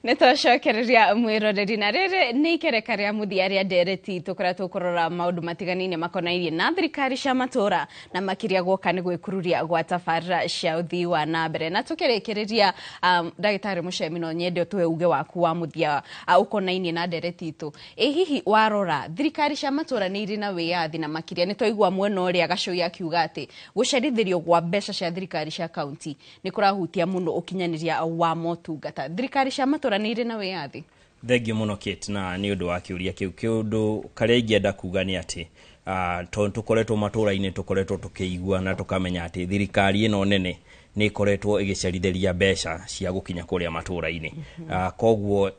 Nĩ twacokereria mwĩroreri na rĩrĩ nĩ ikereka rĩa mũthia rĩa ndereti tũkoretwo kũrora maũndũ matiganĩire makonainie na thirikari cia matũra na makĩria guoka nĩ gwĩkururia gwa tabarĩra cia ũthii wa na mbere. Na tũkĩrĩkĩrĩria ndagĩtarĩ Mũcemi, no nyende ũtũhe uge waku wa mũthia ũkonainie na ndereti itũ. Ĩ hihi warora thirikari cia matũra nĩ irĩ na wĩyathi na makĩria nĩ twaigua mwena ũrĩa Gacũi akiuga atĩ gũcerithĩrio gwa mbeca cia thirikari cia kaunti nĩ kũrahutia mũno ũkinyanĩria wa motungata. Thirikari cia matũra nĩ irĩ na wĩyathi? Thengiũ mũno Kate, na nĩ ũndũ wa kĩũria kĩu. Kĩũndũ karĩa ingĩenda kuga nĩ atĩ tondũ tũkoretwo matũra-inĩ, tũkoretwo tũkĩigua na tũkamenya atĩ thirikari ĩno nene nĩ ĩkoretwo ĩgĩcerithĩria mbeca cia gũkinya kũrĩa matũra-inĩ. Koguo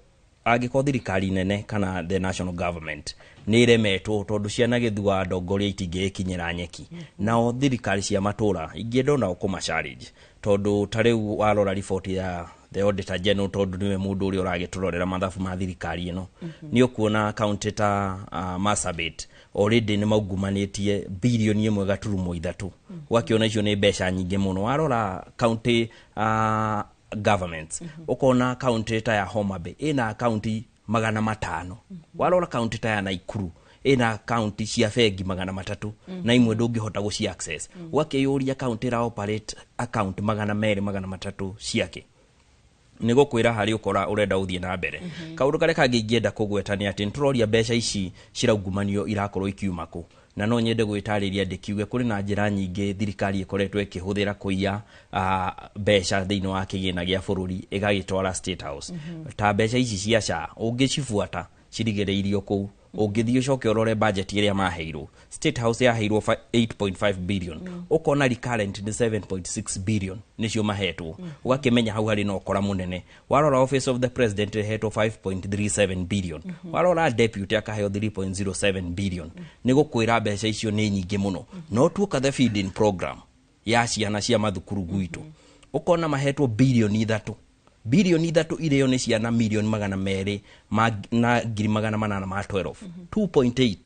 angĩkorwo thirikari nene kana the national government nĩ ĩremetwo tondũ ciana gĩthua ndongoria itingĩgĩkinyĩra nyeki, nao thirikari cia matũra ingĩenda onao kũma challenge, tondũ ta rĩu warora riboti ya the auditor general, tondũ nĩwe mũndũ ũrĩa ũragĩtũrorera mathabu ma thirikari ĩno, nĩ ũkuona kaunti ta Marsabit already nĩ maungumanĩtie bilioni 1.3. Ũgakĩona icio nĩ mbeca nyingĩ mũno. Warora county governments, ũkona kaunti ta ya Homa Bay ĩna akaunti 500. Warora kaunti ta ya Nakuru ĩna akaunti cia bengi 300 na imwe ndũngĩhota gũci access. Ũgakĩyũria kaunti ĩra operate account 200 300 ciake, nĩ gũkwĩra harĩ ũkora ũrenda ũthiĩ na mbere. Kaũndũ karĩa kangĩ ingĩenda kũgweta nĩ atĩ nĩtũroria mbeca ici ciraungumanio irakorwo ikiuma kũ, na no nyende gwĩtarĩria ndĩkiuge kũrĩ na njĩra nyingĩ thirikari ĩkoretwo ĩkĩhũthĩra kũiya mbeca thĩinĩ wa kĩgĩna gĩa bũrũri ĩgagĩtwara State House. Ta mbeca ici cia SHA ũngĩcibuata cirigĩrĩirio kũu, ũngĩthiĩ ũcoke ũrore budget ĩrĩa maheirwo, State House yaheirwo 8.5 billion, ũkona recurrent nĩ 7.6 billion nĩcio mahetwo. Ũgakĩmenya hau harĩ na ũkora mũnene. Warora Office of the President ĩhetwo 5.37 billion, warora deputy akaheo 3.07 billion, nĩ gũkwĩra mbeca icio nĩ nyingĩ mũno. No tuoka the feeding program ya ciana cia mathukuru gwitũ, ũkona mahetwo bilioni 3, bilioni 3 irĩo nĩ ciana milioni 200 na ngiri 800 ma 12, 2.8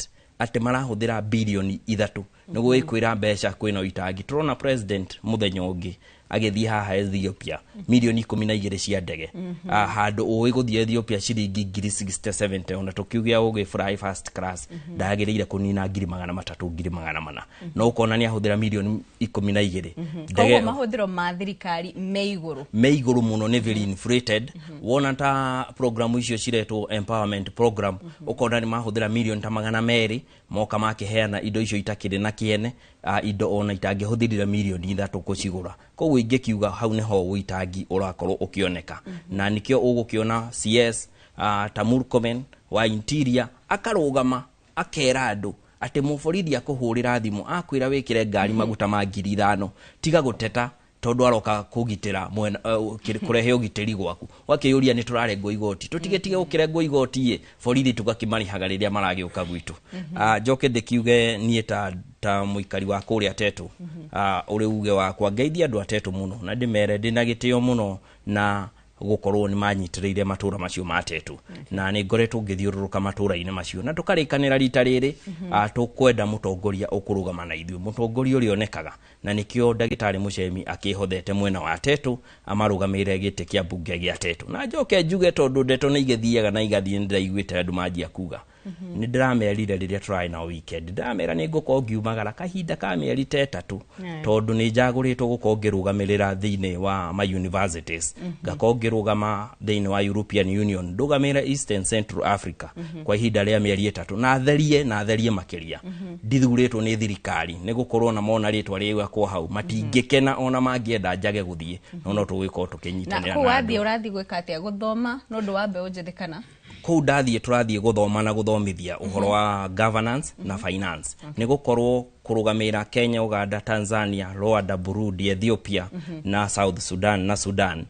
atĩ marahũthĩra bilioni 3. Nĩguo ĩkwĩra mbeca kwĩna ũitangi. Tũrona president mũthenya ũngĩ agĩthiĩ haha Ethiopia milioni 12 cia ndege, handũ ũĩ gũthiĩ Ethiopia ciringi ngiri 60-70, ona tũkiuge ũgĩ fly first class ndagĩrĩire kũnina ngiri 300 ngiri 400, no ũkona nĩ ahũthĩra milioni 12. Koguo mahũthĩro ma thirikari me igũrũ, me igũrũ mũno, nĩ very inflated. Wona ta programu icio ciretwo empowerment program, ũkona nĩ mahũthĩra milioni ta 200 moka makĩheana indo icio itakĩrĩ na kĩene, indo ona itangĩhũthĩrire milioni 3 kũcigũra. Koguo ingĩkiuga hau nĩho ũitangi ũrakorwo ũkĩoneka. Na nĩkĩo ũgũkĩona CS ta Murkomen wa Interior akarũgama akera andũ atĩ mũborithi akũhũrĩra thimũ akwĩra wĩkĩre ngari maguta ma 5,000, tiga gũteta tondũ aroka kũgitĩra mwena kũrehe ũgitĩri gwaku. Wakĩyũria nĩ tũrarengwo igoti, tũtigetige gũkĩrengwo igoti ĩ borithi tũgakĩmarĩhaga rĩrĩa maragĩũka gwitũ. Njoke ndĩkiuge niĩ ta mũikari wa kũrĩa Tetu, ũrĩ uge wakwa ngeithia andũ a Tetu mũno na ndĩmere ndĩna gĩtĩo mũno na gũkorwo nĩ manyitĩrĩire matũra macio ma Tetu, na nĩ ngoretwo ngĩthiũrũrũka matũra-inĩ macio na tũkarĩkanĩra rita rĩrĩ tũkwenda mũtongoria ũkũrũgama na ithuĩ, mũtongoria ũrĩa onekaga, na nĩkĩo ndagĩtarĩ Mũcemi akĩhothete mwena wa Tetu amarũgamĩrĩre gĩtĩ kĩa mbunge gĩa Tetu. Na njoke njuge tondũ ndeto nĩ igĩthiaga na igathiĩ, nĩ ndĩraiguĩte andũ manjia kuga, nĩ ndĩramerire rĩrĩa tũrarĩ nao weekend, ndĩramera nĩ ngũkorwo ngiumagara kahinda ka mĩeri ta 3, tondũ nĩ njagũrĩtwo gũkorwo ngĩrũgamĩrĩra thĩinĩ wa ma universities, ngakorwo ngĩrũgama thĩinĩ wa European Union, ndũgamĩrĩre East and Central Africa kwa ihinda rĩa mĩeri 3, na therie makĩria. Ndithurĩtwo nĩ thirikari nĩ gũkorwo na mona rĩtwa rĩakwa hau matingĩkena ona mangĩenda njage gũthiĩ, no tũgũkorwo tũkĩnyitanĩra. Na kũu wathiĩ ũrathiĩ gwĩka atĩa? Gũthoma nĩ ũndũ wa mbeũ njĩthĩ kana? Kũu ndathiĩ tũrathiĩ gũthoma na gũthomithia ũhoro wa governance na finance, nĩ gũkorwo kũrũgamĩrĩra Kenya, Uganda, Tanzania, Rwanda, Burundi, Ethiopia na South Sudan na Sudan.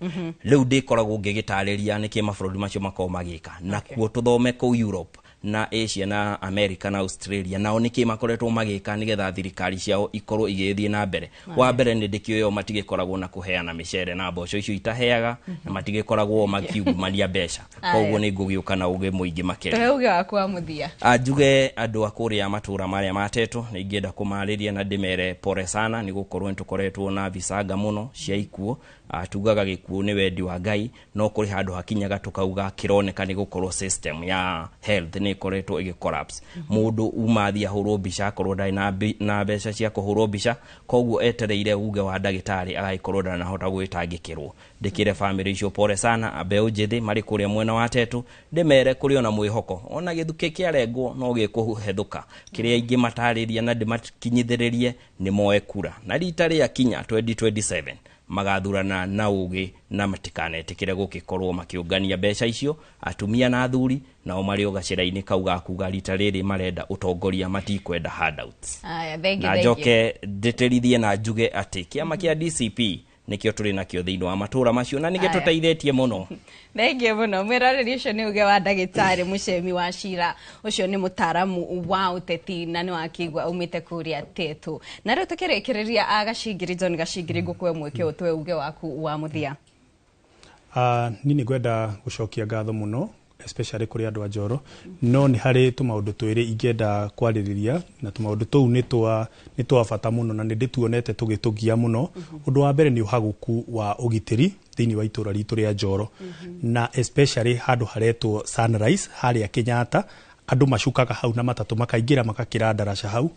Rĩu ndĩkoragwo ngĩgĩtarĩria nĩkĩ mabũrũri macio makoragwo magĩka, na kuo tũthome kũu Europe na Asia na America na Australia nao nĩkĩ makoretwo magĩka nĩgetha thirikari ciao ikorwo igĩthiĩ na mbere. Wa mbere nĩ ndĩkĩũĩ o matigĩkoragwo na kũheana mĩcere na mboco icio itaheaga, na matigĩkoragwo makiungumania mbeca. Koguo nĩ ngũgĩũka na ũgĩ mũingĩ makĩria. Tũhe ũgĩ waku wa mũthia. Njuge andũ a kũrĩa matũra marĩa matetwo nĩ ingĩenda kũmarĩria na ndĩmere pore sana, nĩ gũkorwo nĩ tũkoretwo na visanga mũno cia ikuũ. Tugaga gĩkuũ nĩ wendi wa Ngai, no kũrĩ handũ hakinyaga tũkauga kĩroneka nĩ gũkorwo system ya health nĩ ĩkoretwo ĩgĩ collapse. Mũndũ uma athiĩ ahũrwo mbica akorwo ndarĩ na mbeca cia kũhũrwo mbica, koguo etereire uge wa ndagĩtarĩ agagĩkorwo ndanahota gwĩtangĩkĩrwo. Ndĩkĩre famĩlĩ icio pore sana, mbeũ njĩthĩ marĩ kũrĩa mwena wa Tetu ndĩmere kũrĩ ona mwĩhoko, ona gĩthukĩ kĩarengwo no gĩkũhethũka. Kĩrĩa ingĩmatarĩria na ndĩmakinyithĩrĩrie nĩ moe kura, na rita rĩa kinya 2027 magathurana na ũgĩ na matikanetĩkĩre gũgĩkorwo makĩũngania mbeca icio. Atumia na athuri nao marĩ o gacĩra-inĩ kau ga kuga rita rĩrĩ marenda ũtongoria, matikwenda handouts. Aya, thank you, na thank you. Njoke ndĩtĩrithie na njuge atĩ kĩama kĩa DCP nĩkĩo tũrĩ nakĩo thĩinĩ wa matũra macio na nĩkĩo tũteithĩtie mũno. Thank you mũno. Mwĩroreri, ũcio nĩ uge wa ndagĩtarĩ Mũcemi wa Cira, ũcio nĩ mũtaaramu wa ũteti na nĩ wakĩigua aumĩte kũrĩa Tetu. Na rĩu tũkĩrĩkĩrĩria Gacingiri, John Gacingiri, ngũkũhe mweke ũtũhe uge waku wa mũthia. Niĩ nĩ ngwenda gũcokia ngatho mũno especially kũrĩ andũ a Njoro, no nĩ harĩ tũmaũndũ twĩrĩ ingĩenda kwarĩrĩria, na tũmaũndũ tũu nĩ twa bata mũno na nĩ ndĩtuonete tũgĩtũgia mũno. Ũndũ wa mbere nĩ ũhagũku wa ũgitĩri thĩinĩ wa itũra ritũ rĩa Njoro, na especially handũ haretwo Sunrise harĩa Kenyatta. Andũ macukaga hau na matatũ makaingĩra makakĩra ndaraca hau.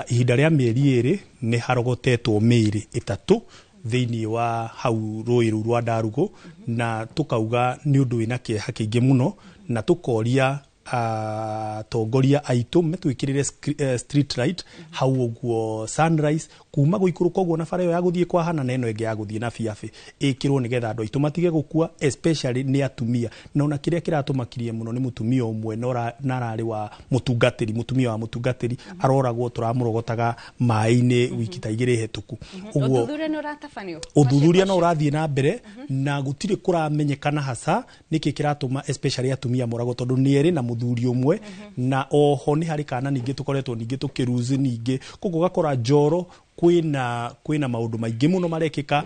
Ihinda rĩa mĩeri 2 nĩ harogotetwo mĩĩrĩ 3 thĩinĩ wa hau rũĩ rũu rwa Ndarugũ, na tũkauga nĩ ũndũ wĩna kĩeha kĩingĩ mũno, na tũkoria atongoria aitũ metwĩkĩrĩre street light hau ũguo Sunrise kuma gũikũrũka ũguo na bara ĩyo ya gũthiĩ kwa Hana na ĩno ĩngĩ ya gũthiĩ na Biabi ĩkĩrwo nĩgetha andũ aitũ matige gũkua, especially nĩ atumia. Na ona kĩrĩa kĩratũmakirie mũno nĩ mũtumia ũmwe na ararĩ wa mũtungatĩri, mũtumia wa mũtungatĩri aroragwo tũramũrogotaga maĩ-inĩ wiki ta 2 hĩtũku. Ũguo ũthuthuria nĩ ũratabanio, ũthuthuria no ũrathiĩ na mbere na gũtirĩ kũramenyekana hasa nĩkĩ kĩratũma especially atumia moragwo, tondũ nĩ erĩ na mũthuri ũmwe, na oho nĩ harĩ kana ningĩ tũkoretwo ningĩ tũkĩruzi ningĩ, koguo ũgakora Njoro kwĩna maũndũ maingĩ mũno marekĩka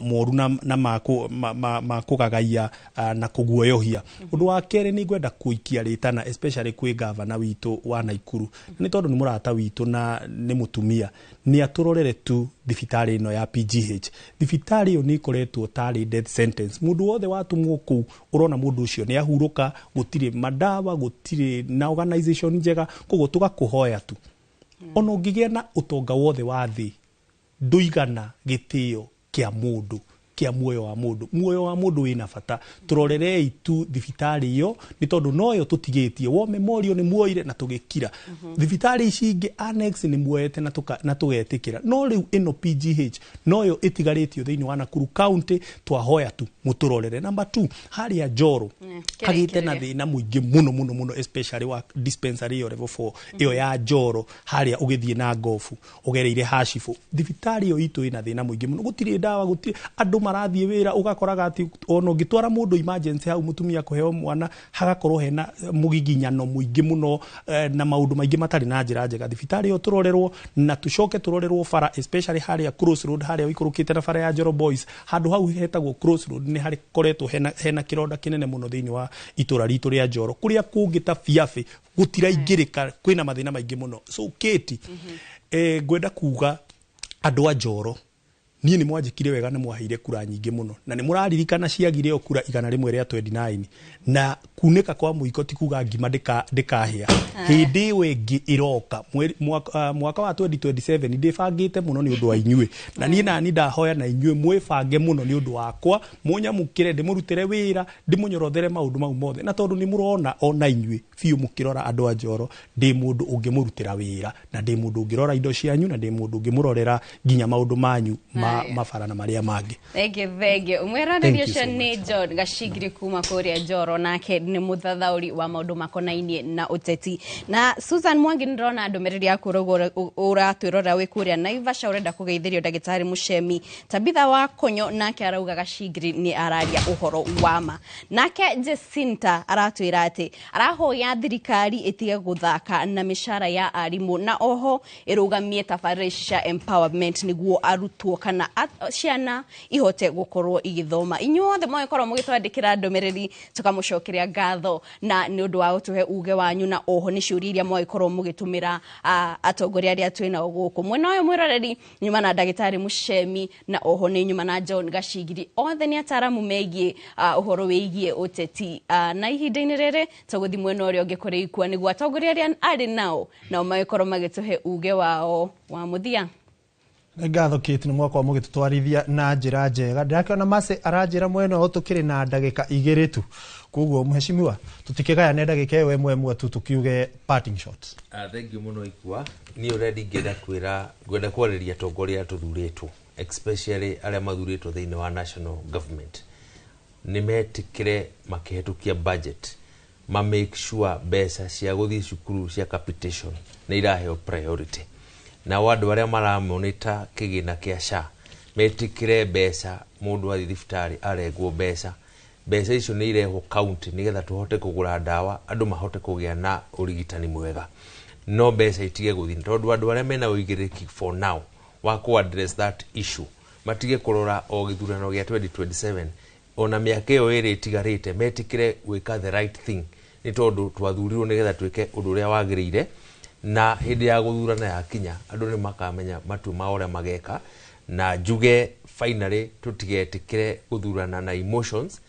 moru na ma kũgagaia na kũguoyohia. Ũndũ wa kerĩ nĩ ngwenda kũikia rĩtana especially kwĩ gavana witũ wa Naikuru, nĩ tondũ nĩ mũrata witũ na nĩ mũtumia, nĩ atũrorere tu thibitarĩ ĩno ya PGH. Thibitarĩ ĩyo nĩ ĩkoretwo tarĩ death sentence. Mũndũ wothe watũmwo kũu ũrona mũndũ ũcio nĩ ahurũka, gũtirĩ madawa, gũtirĩ na organization njega, koguo tũgakũhoya tu ona ũngĩgĩa na ũtonga wothe wa thĩ ndũigana gĩtĩo kĩa mũndũ, kĩa muoyo wa mũndũ. Muoyo wa mũndũ wĩna bata. Tũrorerei tu thibitarĩ ĩyo nĩ tondũ noyo tũtigĩtie. War Memorial nĩ muoire na tũgĩkira. Thibitarĩ ici ingĩ annex nĩ muoete na tũgetĩkĩra, no rĩu ĩno PGH noyo ĩtigarĩtio thĩinĩ wa Nakuru County, twahoya tu mũtũrorere. Number 2, harĩa Njoro hagĩte na thĩna mũingĩ mũno mũno mũno, especially wa dispensary ĩyo level 4 ĩyo ya Njoro harĩa ũgĩthiĩ na ngobu ũgereire Hacibũ. Thibitarĩ ĩyo itũ ĩna thĩna mũingĩ mũno, gũtirĩ ndawa, gũtirĩ andũ marathiĩ wĩra, ũgakoraga atĩ ona ũngĩtwara mũndũ emergency hau mũtumia kũheo mwana hagakorwo hena mũgiginyano mũingĩ mũno, na maũndũ maingĩ matarĩ na njĩra njega. Thibitarĩ ĩyo tũrorerwo na tũcoke tũrorerwo bara especially harĩa Crossroad harĩa ũikũrũkĩte na bara ya Njoro Boys, handũ hau hetagwo Crossroad nĩ harĩ koretwo hena kĩronda kĩnene mũno thĩinĩ wa itũra ritũ rĩa Njoro. Kũrĩa kũngĩ ta Biabi gũtiraingĩrĩka, kwĩna mathĩna maingĩ mũno. So Kate, ngwenda kuga andũ a Njoro niĩ nĩ mwanjĩkire wega, nĩ mwaheire kura nyingĩ mũno, na nĩ mũraririkana ciagire o kura 129, na kunĩka kwa mũiko ti kuga ngima ndĩkahĩa. Hĩndĩ ĩyo ĩngĩ ĩroka mwaka wa 2027 ndĩbangĩte mũno nĩ ũndũ wa inyuĩ, na niĩ nani ndahoya na inyuĩ mwĩbange mũno nĩ ũndũ wakwa, mũnyamũkĩre, ndĩmũrutĩre wĩra, ndĩmũnyorothere maũndũ mau mothe, na tondũ nĩ mũrona ona inyuĩ biũ mũkĩrora andũ a Njoro, ndĩ mũndũ ũngĩmũrutĩra wĩra, na ndĩ mũndũ ũngĩrora indo cianyu, na ndĩ mũndũ ũngĩmũrorera nginya maũndũ manyu mabara na marĩa mangĩ. Thengiũ, thengiũ. Mwĩroreri ũcio nĩ John Gacingiri kuma kũrĩa Njoro, nake nĩ mũthathaũri wa maũndũ makonainie na ũteti. Na Susan Mwangi, nĩndĩrona ndũmĩrĩri yaku ũrauga ũratwĩrora wĩ kũrĩa Naivasha, ũrenda kũgeithĩrio ndagĩtarĩ Mũcemi Tabitha wa Konyo, nake arauga Gacingiri nĩ araria ũhoro wa ma. Nake Jacinta aratwĩra atĩ arahoya thirikari ĩtige gũthaka na mĩcara ya arimũ, na oho ĩrũgamie tabarĩra ici cia empowerment nĩguo arutwo kana ciana ihote gũkorwo igĩthoma. Inyuothe mũgĩkorwo mũgĩtwandĩkĩra ndũmĩrĩri, tũkamũcokeria ngatho na nĩ ũndũ wa gũtũhe uge wanyu, na oho nĩ ciũria iria mwagĩkorwo mũgĩtũmĩra atongoria arĩa twĩ nao gũkũ mwena ũyũ. Mwĩroreri, nyuma na ndagĩtarĩ Mũcemi, na oho nĩ nyuma na John Gacingiri, othe nĩ ataramu megiĩ ũhoro wĩgiĩ ũteti, na ihinda-inĩ rĩrĩ tũgũthiĩ mwena ũrĩa ũngĩ kũrĩ Ikua nĩguo atongoria arĩa arĩ nao nao magĩkorwo magĩtũhe uge wao wa mũthia. Nĩ ngatho Kate, nĩ mwakorwo mũgĩtũtwarithia na njĩra njega. Ndĩrakĩona Mercy aranjĩra mwena ũyũ tũkĩrĩ na ndagĩka 2 tu, koguo mheshimiwa, tũtikĩgayane ndagĩka ĩyo ĩmwe ĩmwe tu tũkiuge parting shots. Thank you mũno Ikua. Niĩ ũrĩa ndingĩenda kwĩra, ngwenda kwarĩria atongoria arĩa tũthurĩtwo, especially arĩa mathurĩtwo thĩinĩ wa national government, nĩ metĩkĩre makĩhetũkia budget ma make sure mbeca cia gũthiĩ cukuru cia capitation nĩ iraheo priority, nao andũ arĩa maramonita kĩgĩna kĩa SHA metĩkĩre mbeca mũndũ athiĩ thibitarĩ arengwo mbeca, mbeca icio nĩ irehwo county nĩgetha tũhote kũgũra ndawa, andũ mahote kũgĩa na ũrigitani mwega, no mbeca itige gũthiĩ, tondũ andũ arĩa mena ũigĩrĩrĩki for now wa kũ address that issue matige kũrora o gĩthurano gĩa 2027, ona mĩaka ĩyo 2 ĩtigarĩte metĩkĩre gwĩka the right thing, nĩ tondũ twathurirwo nĩgetha twĩke ũndũ ũrĩa wagĩrĩire, na hĩndĩ ya gũthurana yakinya andũ nĩ makamenya matua ma ũrĩa mageka. Na njuge finally, tũtigetĩkĩre gũthurana na emotions,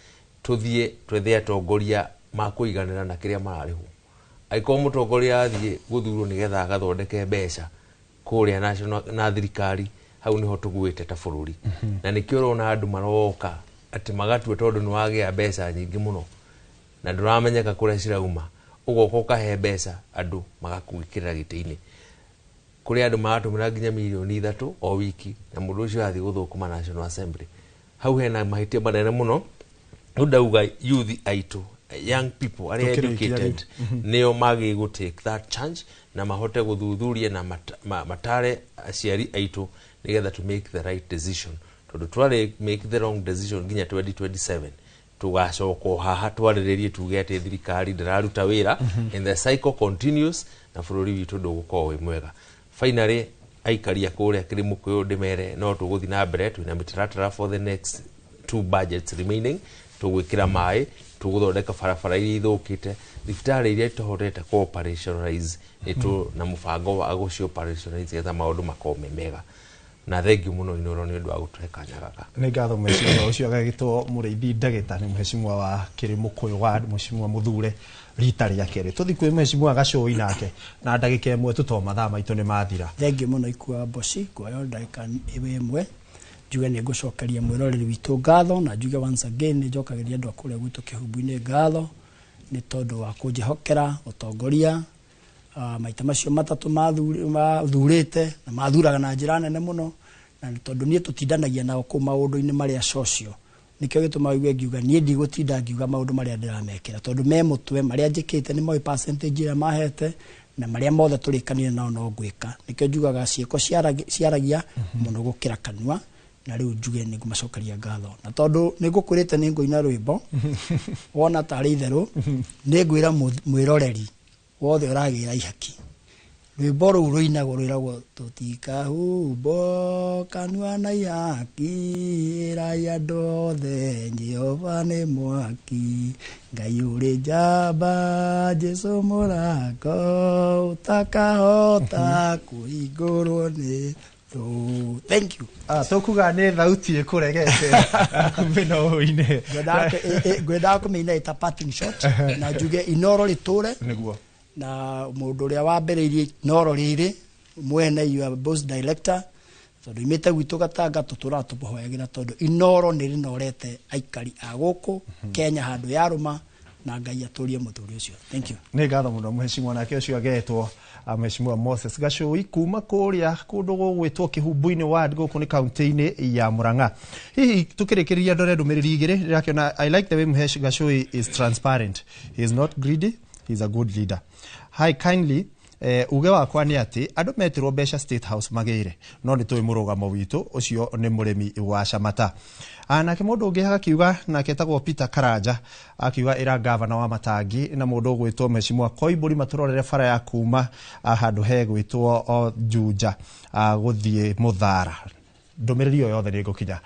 tũthiĩ twethe atongoria makũiganĩra na kĩrĩa mararĩhwo. Angĩkorwo mũtongoria athiĩ gũthurwo nĩgetha agathondeke mbeca kũrĩa national na thirikari, hau nĩho tũgwĩte ta bũrũri, na nĩkĩo ũrona andũ maroka atĩ magatua, tondũ nĩ wagĩa mbeca nyingĩ mũno na ndũramenyeka kũrĩa cirauma, ũgoka ũkahe mbeca andũ magakũĩkĩrĩra gĩtĩ-inĩ. Kũrĩ andũ maratũmĩra nginya mirioni 3 o wiki, na mũndũ ũcio athiĩ gũthũkũma National Assembly. Hau hena mahĩtia manene mũno. Rĩu ndauga youth aitũ, young people arĩa Tũkĩrĩkia educated, rĩu. Nĩo magĩrĩirwo gũ take that chance na mahote gũthuthuria na matare aciari aitũ nĩgetha to make the right decision, tondũ twarĩ make the wrong decision nginya 2027 tũgacoka o haha twarĩrĩrie tuge atĩ thirikari ndĩraruta wĩra, and the cycle continues, na bũrũri witũ ndũgũkorwo wĩ mwega. Finally, aikaria kũrĩa Kĩrĩmũkũyũ ndĩmere no tũgũthiĩ na mbere, twĩna mĩtaratara for the next two budgets remaining, tũgwĩkĩra maĩ, tũgũthondeka barabara iria ithũkĩte, thibitarĩ iria tũhotete kũ operationalize nĩ tũ na mũbango wa gũci operationalize getha maũndũ makorwo me mega. Na thengiũ mũno Inoro nĩ ũndũ wa gũtũhe kanya gaka. Nĩ ngatho mheshimiwa. Ũcio agagĩtwo Mũrĩithi Ndagĩta, nĩ mheshimiwa wa Kĩrĩmũkũyũ wa mheshimiwa mũthure rita rĩa kerĩ. Tũthiĩ kwĩ mheshimiwa Gacũi nake na ndagĩka 1 tu, to mathaa maitũ nĩ mathira. Thengiũ mũno Ikua Mboci, kuoya ndagĩka 1 njuge nĩ ngũcokeria mwĩroreri witũ ngatho, na njuge once again nĩ njokagĩria andũ a kũrĩa gwitũ Kĩhumbu-inĩ ngatho nĩ tondũ wa kũnjĩhokera ũtongoria maita macio matatũ mathurĩte na mathuraga na njĩra nene mũno, na nĩ tondũ niĩ tũtindanagia nao kũu maũndũ-inĩ marĩa social, nĩkĩo gĩtũmaga igue ngiuga niĩ ndigũtinda ngiuga maũndũ marĩa ndĩramekĩra, tondũ me mũtwe marĩa njĩkĩte nĩ moĩ percentage ĩrĩa mahete na marĩa mothe tũrĩkanire nao no ngwĩka. Nĩkĩo njugaga ciĩko ciaragia mũno gũkĩra kanua. Na rĩu njuge nĩ ngũmacokeria ngatho, na tondũ nĩ ngũkwĩrĩte nĩ ngũina rwĩmbo wona tarĩ itherũ, nĩ ngwĩra mwĩroreri wothe ũragĩra ihaki, rwĩmbo rũu rũinagwo rwĩragwo tũtikahumbo kanua na ihaki, ĩrai andũ othe Jehova nĩ mwaki, Ngai ũrĩ njamba, Jesũ mũrango ũtakahota kũhingũrwo nĩ thũ. Thank you. Tũkuga nĩ thauti ĩkũregete mĩno-inĩ. Ngwendaga kũmĩina ĩta parting shot na njuge Inoro rĩtũre nĩguo na mũndũ ũrĩa wambĩrĩirie Inoro rĩrĩ mwene, your boss director, tondũ imĩte gwitũ Gatanga, tũtũraga tũmũhoyagĩra, tondũ Inoro nĩ rĩnorete aikari a gũkũ Kenya handũ yarũma. Na Ngai atũrie mũthuri ũcio. Thank you. Nĩ ngatho mũno mheshimiwa. Nake ũcio agetwo mheshimiwa Moses Gacũi kuma kũrĩa kũndũ gũgwĩtwo Kĩhumbu-inĩ ward, gũkũ nĩ kaunti-inĩ ya Murang'a. Hihi tukĩrĩkĩrĩria, ndore ndũmĩrĩri igĩrĩ ndĩrakĩona. "I like the way Mhesh Gacũi is transparent. He is not greedy, he is a good leader. Hi, kindly uge wakwa nĩ atĩ andũ metirwo mbeca State House magĩire, no nĩ tũĩ mũrũgamo witũ." Ũcio nĩ mũrĩmi wa Camata. Nake mũndũ ũngĩ agakiuga, nake etagwo Peter Karanja, akiuga ĩra gavana wa Matangi na mũndũ ũgwĩtwo mheshimiwa Koimbũri matũrorere bara ya kuma handũ hegwĩtwo Juja gũthiĩ Mũthara. Ndũmĩrĩri ĩyo yothe nĩ ngũkinya.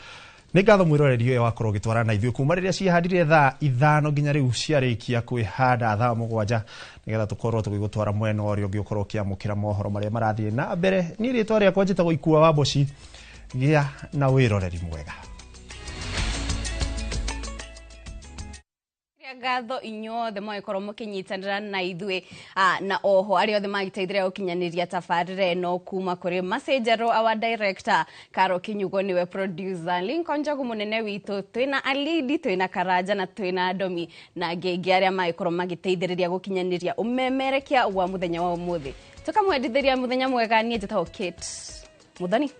Nĩ ngatho mwĩroreri ũyũ wakorwo ũgĩtwarana na ithuĩ kuma rĩrĩa ciĩhandire thaa 5 nginya rĩu ciarĩkia kwĩhanda thaa 7, nĩgetha tũkorwo tũgĩgũtwara mwena ũrĩa ũngĩ, ũkorwo ũkĩamũkĩra mohoro marĩa marathiĩ na mbere. Niĩ rĩtwa rĩakwa njĩtagwo Ikua wa Mboci. Gĩa na wĩroreri mwega. Ngatho inyuothe mwagĩkorwo mũkĩnyitanĩra na ithuĩ, na oho arĩa othe magĩteithĩrĩria gũkinyanĩria tabarĩra ĩno, kuma kũrĩ Macenjero our director, Karo Kinyugo nĩwe producer, Lincoln Njogu mũnene witũ, twĩna Alidi, twĩna Karanja na twĩna Domi na angĩ aingĩ arĩa magĩkorwo magĩteithĩrĩria gũkinyanĩria ũmemerekia wa mũthenya wa ũmũthĩ. Tũkamwendithĩria mũthenya mwega. Niĩ njĩtagwo Kate Muthoni.